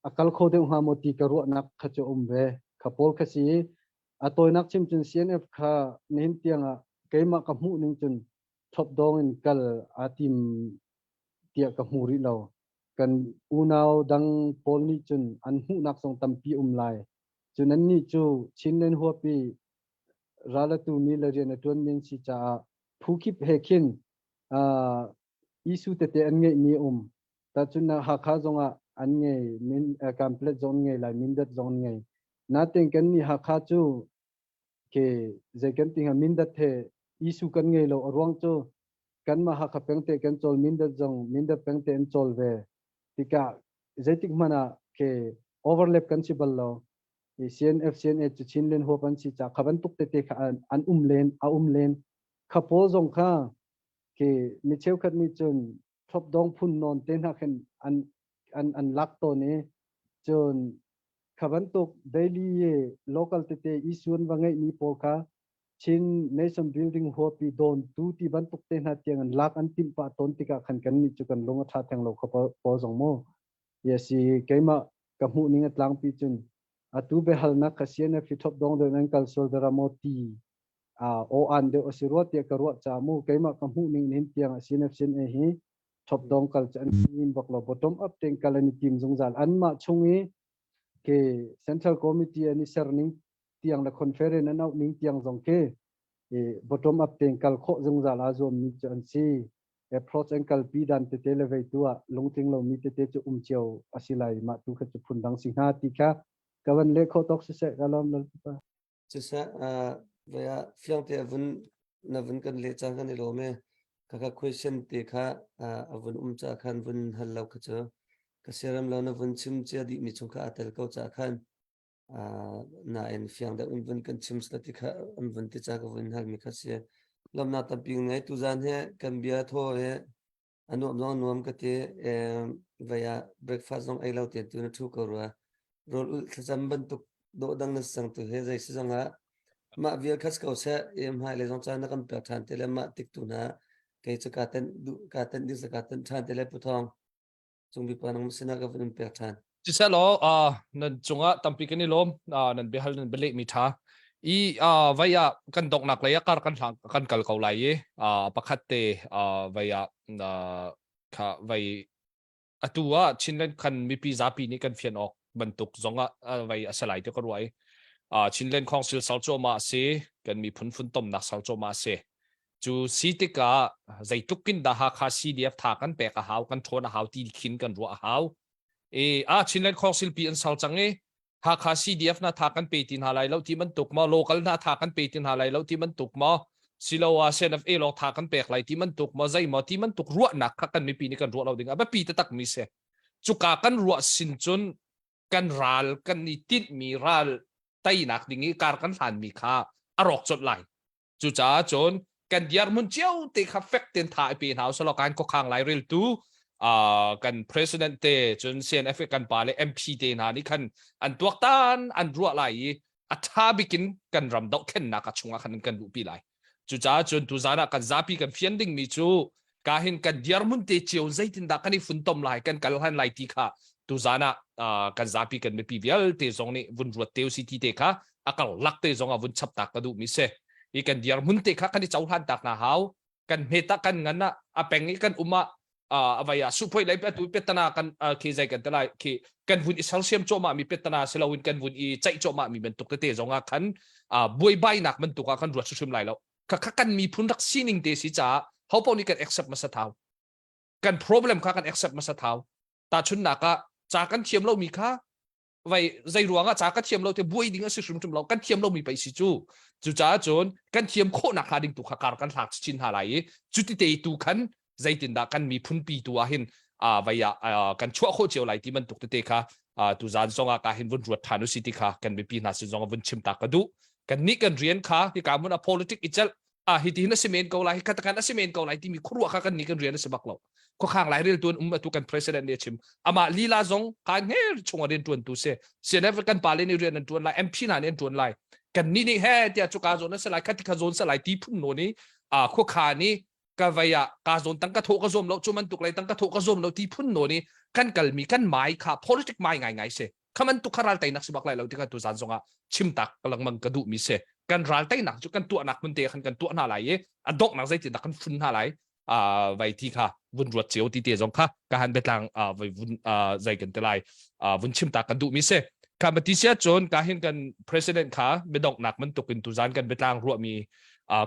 a kal kho deuh hnga maw ti ka ruahnak kha cu um ve. Kha pawl kha si. A tawinak chim cun CNF kha nihin tiang ah keimah ka hmuh ning cun thop dong in kal aa tim tiah ka hmu rih lo. Kan unau dang pawl nih cun an hmuhnak zong tampi um lai. Cun annih cu Chinland huapi ralatu mi le rian a ṭuanmi an si caah phu kip he khin uh, issue tete an ngeihmi a um. Tahchunhnak Hakha zongah an ngei, min, uh, Kanpetlet zong an ngei lai, Mindat zong an ngei. Natein kan nih Hakha cu ke zei kan ti hnga Mindat he issue kan ngei lo. A ruang cu kanmah Hakha pengte kan cawl, Mindat zong Mindat pengte an cawl ve. Tikah zeitik hmanh ah ke overlap kan si bal lo. CNF CNA cu Chinland huap an si ca kha bantuk tete kha an, an um len a um len. Kha pawl zong kha ke mi cheukhat nih cun thlop dong phun nawn te hna khin an an an lak tawn i cun kha bantuk daily i local tete issue an va ngeihmi pawl kha Chin Nation Building huapi dawn tu ti bantuk te hna tiang an lak an timh pah tawn tikah khan kan nih cu kan lung a tha theng lo kha pawl zong mu. Yes, keimah ka hmuh ning a tlangpi cun atu biahalnak kha CNF hi thop dong deuh nan kal sual dara maw ti aw an deuh a si rua tiah ka ruah ca mu keimah ka hmuh ning hin tiang a CNF CNA hi thop dong kal cu an tim bak lo bottom up ten kal an i tim zungzal anmah chung i ke Central Committee an i ser ning tiang le conference an auh ning tiang zong khi bottom up ten kal khawh zungzal aa zuam mi cu an si approach an kalpi dan tete le vei tu ah lungtling lo mi tete cu um cio a si lai mah tu kha cu phun dang si hnga ti kha ka van leh khawh tawk siseh ka lawm lalpa. Siseh vei ah fiangte a vun na vun kan leh cang kan i lawm e. Kaka question te kha a vun um ca khan vun hal lo kha cu ka siaram lo na vun chim cia dih mi chung kha a tel ko ca khan nain fiang deuh in vun kan chim sila ti kha an vun ti ca ka vun hal mi kha si. Lawmnak tampi ngei tuzan he kan bia thaw he a nuam zong a nuam ka ti. Vei ah breakfast zong ei lo te tu na thu ko rua. Rawl ulh thlacam bantuk. Dawh dang na sang tu he zei si zong ah mah vial khas ko seh em hmai le zong caan na kan pek ṭhan te le mah tik tu hna kei cu ka ten duh ka ten ding sa ka ten ṭhan te le Pu Thawng cung bipa nang sinah ka vun in pek ṭhan. Siselaw nan cungah tampi kan i lawm nan biahal nan bialeh mi ṭha i vai ah kan donghnak lei ah kar kan hlang kan kal ko lai i pakhat te vai ah kha vai atu ah Chinland khan mipi zapi nih kan fian awk bantuk zong ah vai a si lai ti ka ruah i Chinland Council sal cuahmah a si kan miphun funtomnak sal cuahmah a si cu si tikah zeitluk in dah Hakha CDF tha kan pek a hau kan ṭhawn a hau ti khin kan ruah a hau e a Chinland Council pi an sal cang i Hakha CDF na tha kan pe ti hna lai lo ti bantuk maw local na tha kan pe ti hna lai lo ti bantuk maw siloah CNFA lawng tha kan pek lai ti bantuk maw zei maw ti bantuk ruahnak kha kan mipi nih kan ruah lo ding a biapi taktak mi si cuka kan ruah sin cun kan ral kan i tinhmi ral teinak ding i kar kan hlanmi kha a rawk colh lai Cucaah cun kan dirhmun cio te kha fek ten tha i pe hna usalaw kan khuakhang lai reltu uh, kan president te cun CNF kan pa le MP te hna nih khan an tuaktan an ruah lai i a tha bikin kan ram dohthlennak a chungah khan kan luhpi lai. Cucaah cun tuzan ah kan zapi kan fian dingmi cu ka hin kan dirhmun te cio zeitindah kan i funtom lai kan kal han lai ti kha tuzan ah uh, kan zapi kan mipi vialte zong nih vun ruat te usi ti te kha a karlak te zong ah vun chap tak ka duh mi si i kan dirhmun te kha kan i cohlan tak na hau kan hmet ah kan ngan ah a peng i kan um ah a vai ah suphoi lai atu petana kan khi zai kan telai khi kan vun i sersiam chawma mi petana siloin kan vun i ceih chawma mi bantuk tete zong ah khan buaibai nak bantuk ah kan ruat hrim lai lo kha kha kan miphun rak sining te si caah hopo nih kan accept hmasa thau kan problem kha kan accept hmasa thau tahchunnak ah ca kan thiam lo mi kha vai zei ruang ah ca ka thiam lo te buai ding a si hrimhrim lo kan thiam lo mi pei si cu cucaah cun kan thiam khawh nak hnga ding tu kha kar kan hlak chin hna lai i cuti te tu khan zeitindah kan miphun pi tu ah hin vai ah kan chuah khawh cio lai ti bantuk tete kha tu zan zong ah ka hin vun ruat than usi ti kha kan mipi hna sin zong ah vun chim ta ka duh kan nih kan rian kha hika mun a politic i celh ah hi ti hin a si men ko lai hi katakan a si men ko lai timi khuaruah kha kan nih kan rian a si bak lo khuakhang lai rel tuan um atu kan president nih a chim amah lila zong kan he chung a rian tuan tu si CNF kan pa le nih rian an tuan lai MP hna nih an tuan lai kan nih nih he tiah cuka zawn a si lai khati kha zawn sa lai ti phun no ni a khuakha ni ka vei ah ka zawn tang ka thawh ka zuam lo cu man tuk lai tang ka thawh ka zuam lo ti phun no ni kan kalmi kan mai kha politic mai ngai ngai si kha man tuk kha ral teinak si bak lai lo ti kha tu zan zong ah chim tak ka lengmang ka duh mi si kan ral teinak cu kan tuahnak hmun te khan kan tuah hna lai i a donghnak zeitin dah kan fun hna lai vai ti kha vun ruat cio ti te zong kha ka han biatlang vai vun zai kan te lai vun chim tak kan duh mi si kha ma ti sia cun ka hin kan president kha midonghnak bantuk in tuzan kan biatlang ruah mi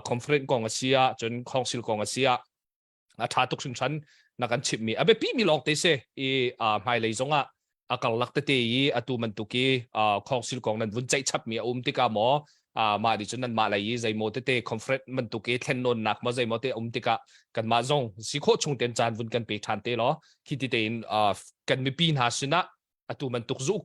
conference kong a si ah cun council kong a si ah a ṭha tuk hringhran na kan chimhmi a biapi mi lawng te si i hmailei zong ah a karlak tete i atu bantuk i council kong nan vun ceih chapmi a um tikah maw mah nih cun nanmah lei i zeimaw tete conference bantuk i thlennawnnak maw zeimaw te um tikah kanmah zong si khawh chung ten caan vun kan pe ṭhan te law khi ti tein kan mipi hna sinah atu bantuk zu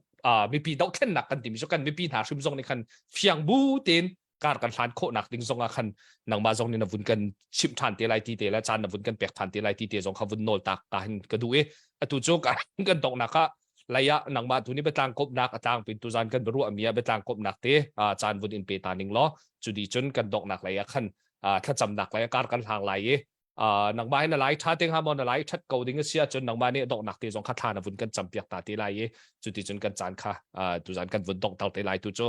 mipi dohthlennak kan timi cu kan mipi hna hrim zong nih khan fiang bu tein kar kan hlan khawhnak ding zong ah khan nangmah zong nih na vun kan chimh ṭhan te lai ti te le caan na vun kan pek ṭhan te lai ti te zong kha vun nawl tak ka hin ka duh i atu cu kan donghnak ah lei ah nangmah tu nih biatlang kawpnak a tlang pin tuzan kan biaruah mi ah biatlang kawpnak te caan vun in pe ta ning law cu di cun kan donghnak lei ah khan thlacamnak lei ah kar kan hlang lai i nangmah hi na lai ṭha te hnga maw na lai ṭhat ko ding a si ahcun nangmah nih donghnak te zong kha thla na vun kan campiak ta te lai i cuti cun kan caan kha tuzan kan vun donghter te lai tu cu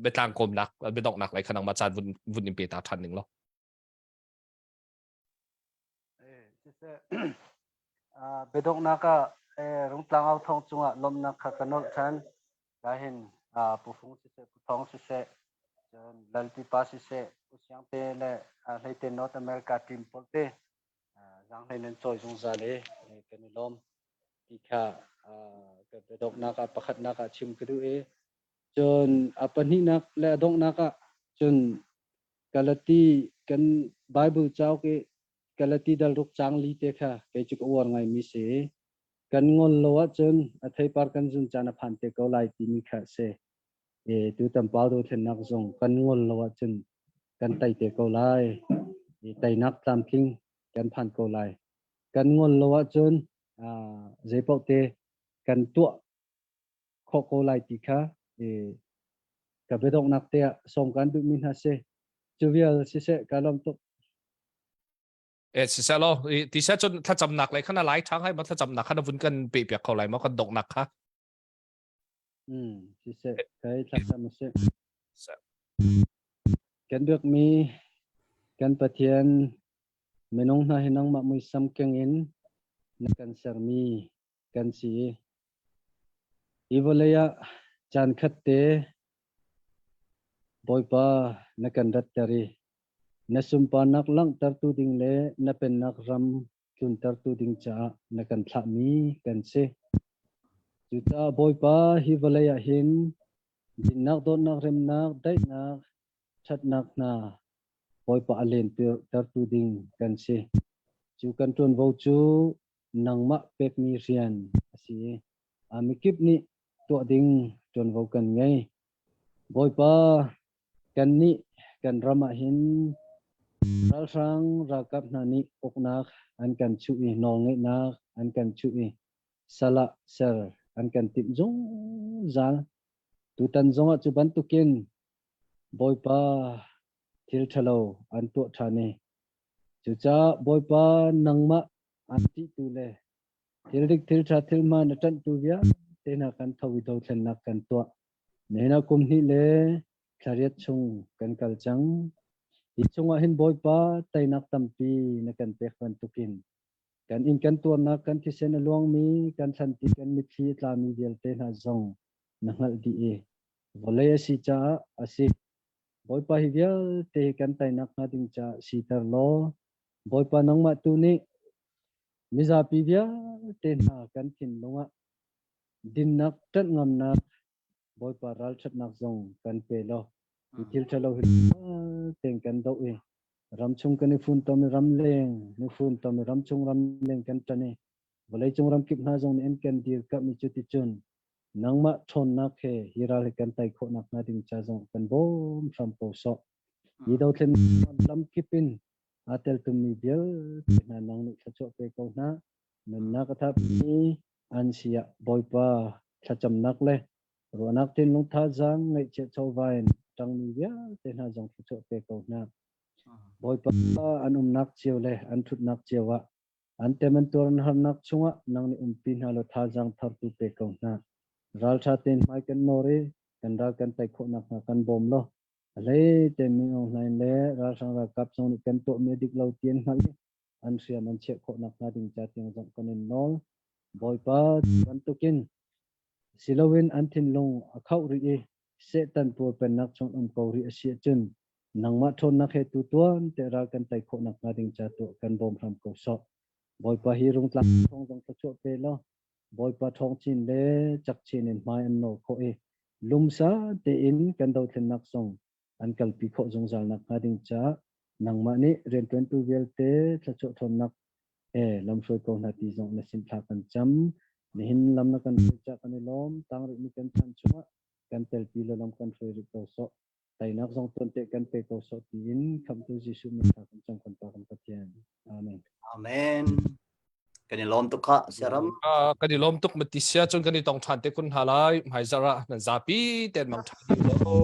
biatlang kawmnak biadonghnak lei kha nangmah caan vun vun in pe ta ṭhan ning law Biadonghnak ah Rungtlang au thawng cungah lawmhnak kha ka nolh ṭhan. Kahin Pu Fung siseh, Pu Thawng siseh, cun Lalpi pa siseh, Pu Siangte le hleite North America team pawl te zaanghlei nan cawi zungzal i kan i lawm ti kha ka biadonghnak ah pakhatnak ah chim ka duh i cun a pahnihnak le a donghnak ah cun Galati kan Bible cauk i Galati dal ruk cang li te kha kei cu ka uar ngaimi si. Kan ngol lo ahcun a theipar kan zun caan a phan te ko lai timi kha a si. E, tutan pau dothlennak zong kan ngol lo ahcun kan tei te ko lai. E, teinak tlamtling kan phan ko lai. Kan ngol lo ahcun zeipaoh te kan tuah khawh ko lai ti kha e, Ka biadonghnak te ah sawm kan duhmi hna si. Cu vial siseh ka lawm tuk. E siseh lo ti seh cun thlacamnak lei khan a lai ṭhang hai ma thlacamnak khan a vun kan pe piak kho lai maw kan donghnak kha. Mm, siseh kai thlacam a si. Kan biakmi kan Pathian minung hna hi nangmah muisam keng in na kan sermi kan si. Hi vawlei ah caan khat te Bawipa na kan ratter i na sunparnak langhtertu ding le na pennak ram tluntertu ding caah na kan thlahmi kan si. Cucaah Bawipa hi vawlei ah hin dinnak, dawtnak, remnak, daihnak, ṭhatnak hna Bawipa a lentertu ding kan si. Cu kan ṭuanvo cu nangmah pekmi rian a si i a mikip nih tuah ding ṭuanvo kan ngei. Bawipa, kannih kan ram ah hin ralhrang ralkap hna nih uknak an kan chuh i nawlngeihnak an kan chuh i sal ah ser an kan timh zungzal. Tutan zongah cu bantukin Bawipa thil ṭhalo an tuah ṭhan i cucaah Bawipa nangmah an ṭihtu le thil dik thil ṭha thil hmaan a ṭanhtu vialte hna kan tho i dothlennak kan tuah. Nihin ah kum hnih le thla riat chung kan kal cang. Hi chungah hin Bawipa teinak tampi na kan pek bantukin kan inn kan tuarnak kan thisen a luangmi kan thlanti kan mitthli a tlami vialte hna zong na hngalh dih i vawlei a si caah a si. Bawipa hi vialte kan teinak hnga ding caah siter law Bawipa nangmah tu nih mizapi vialte hna kan thinlung ah dinnak ṭanh ngamnak Bawipa ralṭhatnak zong kan pe law hi thil ṭhalo hi tein kan doh i ramchung kan i funtom i ramleng ni funtom i ramchung ramleng kan ṭan i vawleicung ramkip hna zong nih an kan dirkamh i cuticun nangmah ṭhawnnak he hi ral hi kan tei khawh nakhnga ding ca zong kan bawm hram ko sawh. Hi dothlen lamkip in aa teltummi vialte hna nang nih thluachuah pe ko hna. Nunnak a thapmi an si ah Bawipa thlacamnak le ruahnak thinlung thazaang ngaihchiah chawva in ṭangmi vialte hna zong thluachuah pe ko hna. Bawipa an umnak cio le an ṭhutnak cio ah an temantuar an harnak chungah nang nih umpi hna law thazaang thartu pe ko hna. Ralṭha tein hmai kan nawr i kan ral kan tei khawh nakhnga kan bawm law a hlei te Min Aung Hlaing le ralhrang ralkap zong nih kan tuahmi a dik lo ti an hngalh i an hriam an chiah khawh nakhnga ding ca tiang zong kan in nawl. Bawipa bantukin siloin an thinlung a khauh rih i Satan puarpennak chung um ko rih a si ahcun nangmah ṭhawnnak he tu tuan te ral kan tei khawh nakhnga ding ca tuah kan bawm hram ko sawh. Bawipa hi rungtlang thawng zong thluachuah pe law Bawipa ṭhawng chin le cak chin in hmai an nawr khawh i lumsa tein kan dothlennak zong an kalpi khawh zungzal nakhnga ding caah nangmah nih rianṭuantu vialte thluachuah ṭhawnnak he lamhruai ko hna ti zong na sin thla kan cam. Nihin lam na kan hruai caah kan i lawm. Tang rihmi kan chan chungah kan telpi lo lam kan hruai rih ko sawh. Teinak zong tuante kan pe ko sawh tiin khamhtu Jesuh min thla kan cam kan Pa kan Pathian. Amen. Amen. Kan i lawm tuk kha siaram. Uh, kan i lawm tuk mati sia cun kan i tong than te kun hna lai hmai zara nan zapi ten mang tha ding lo.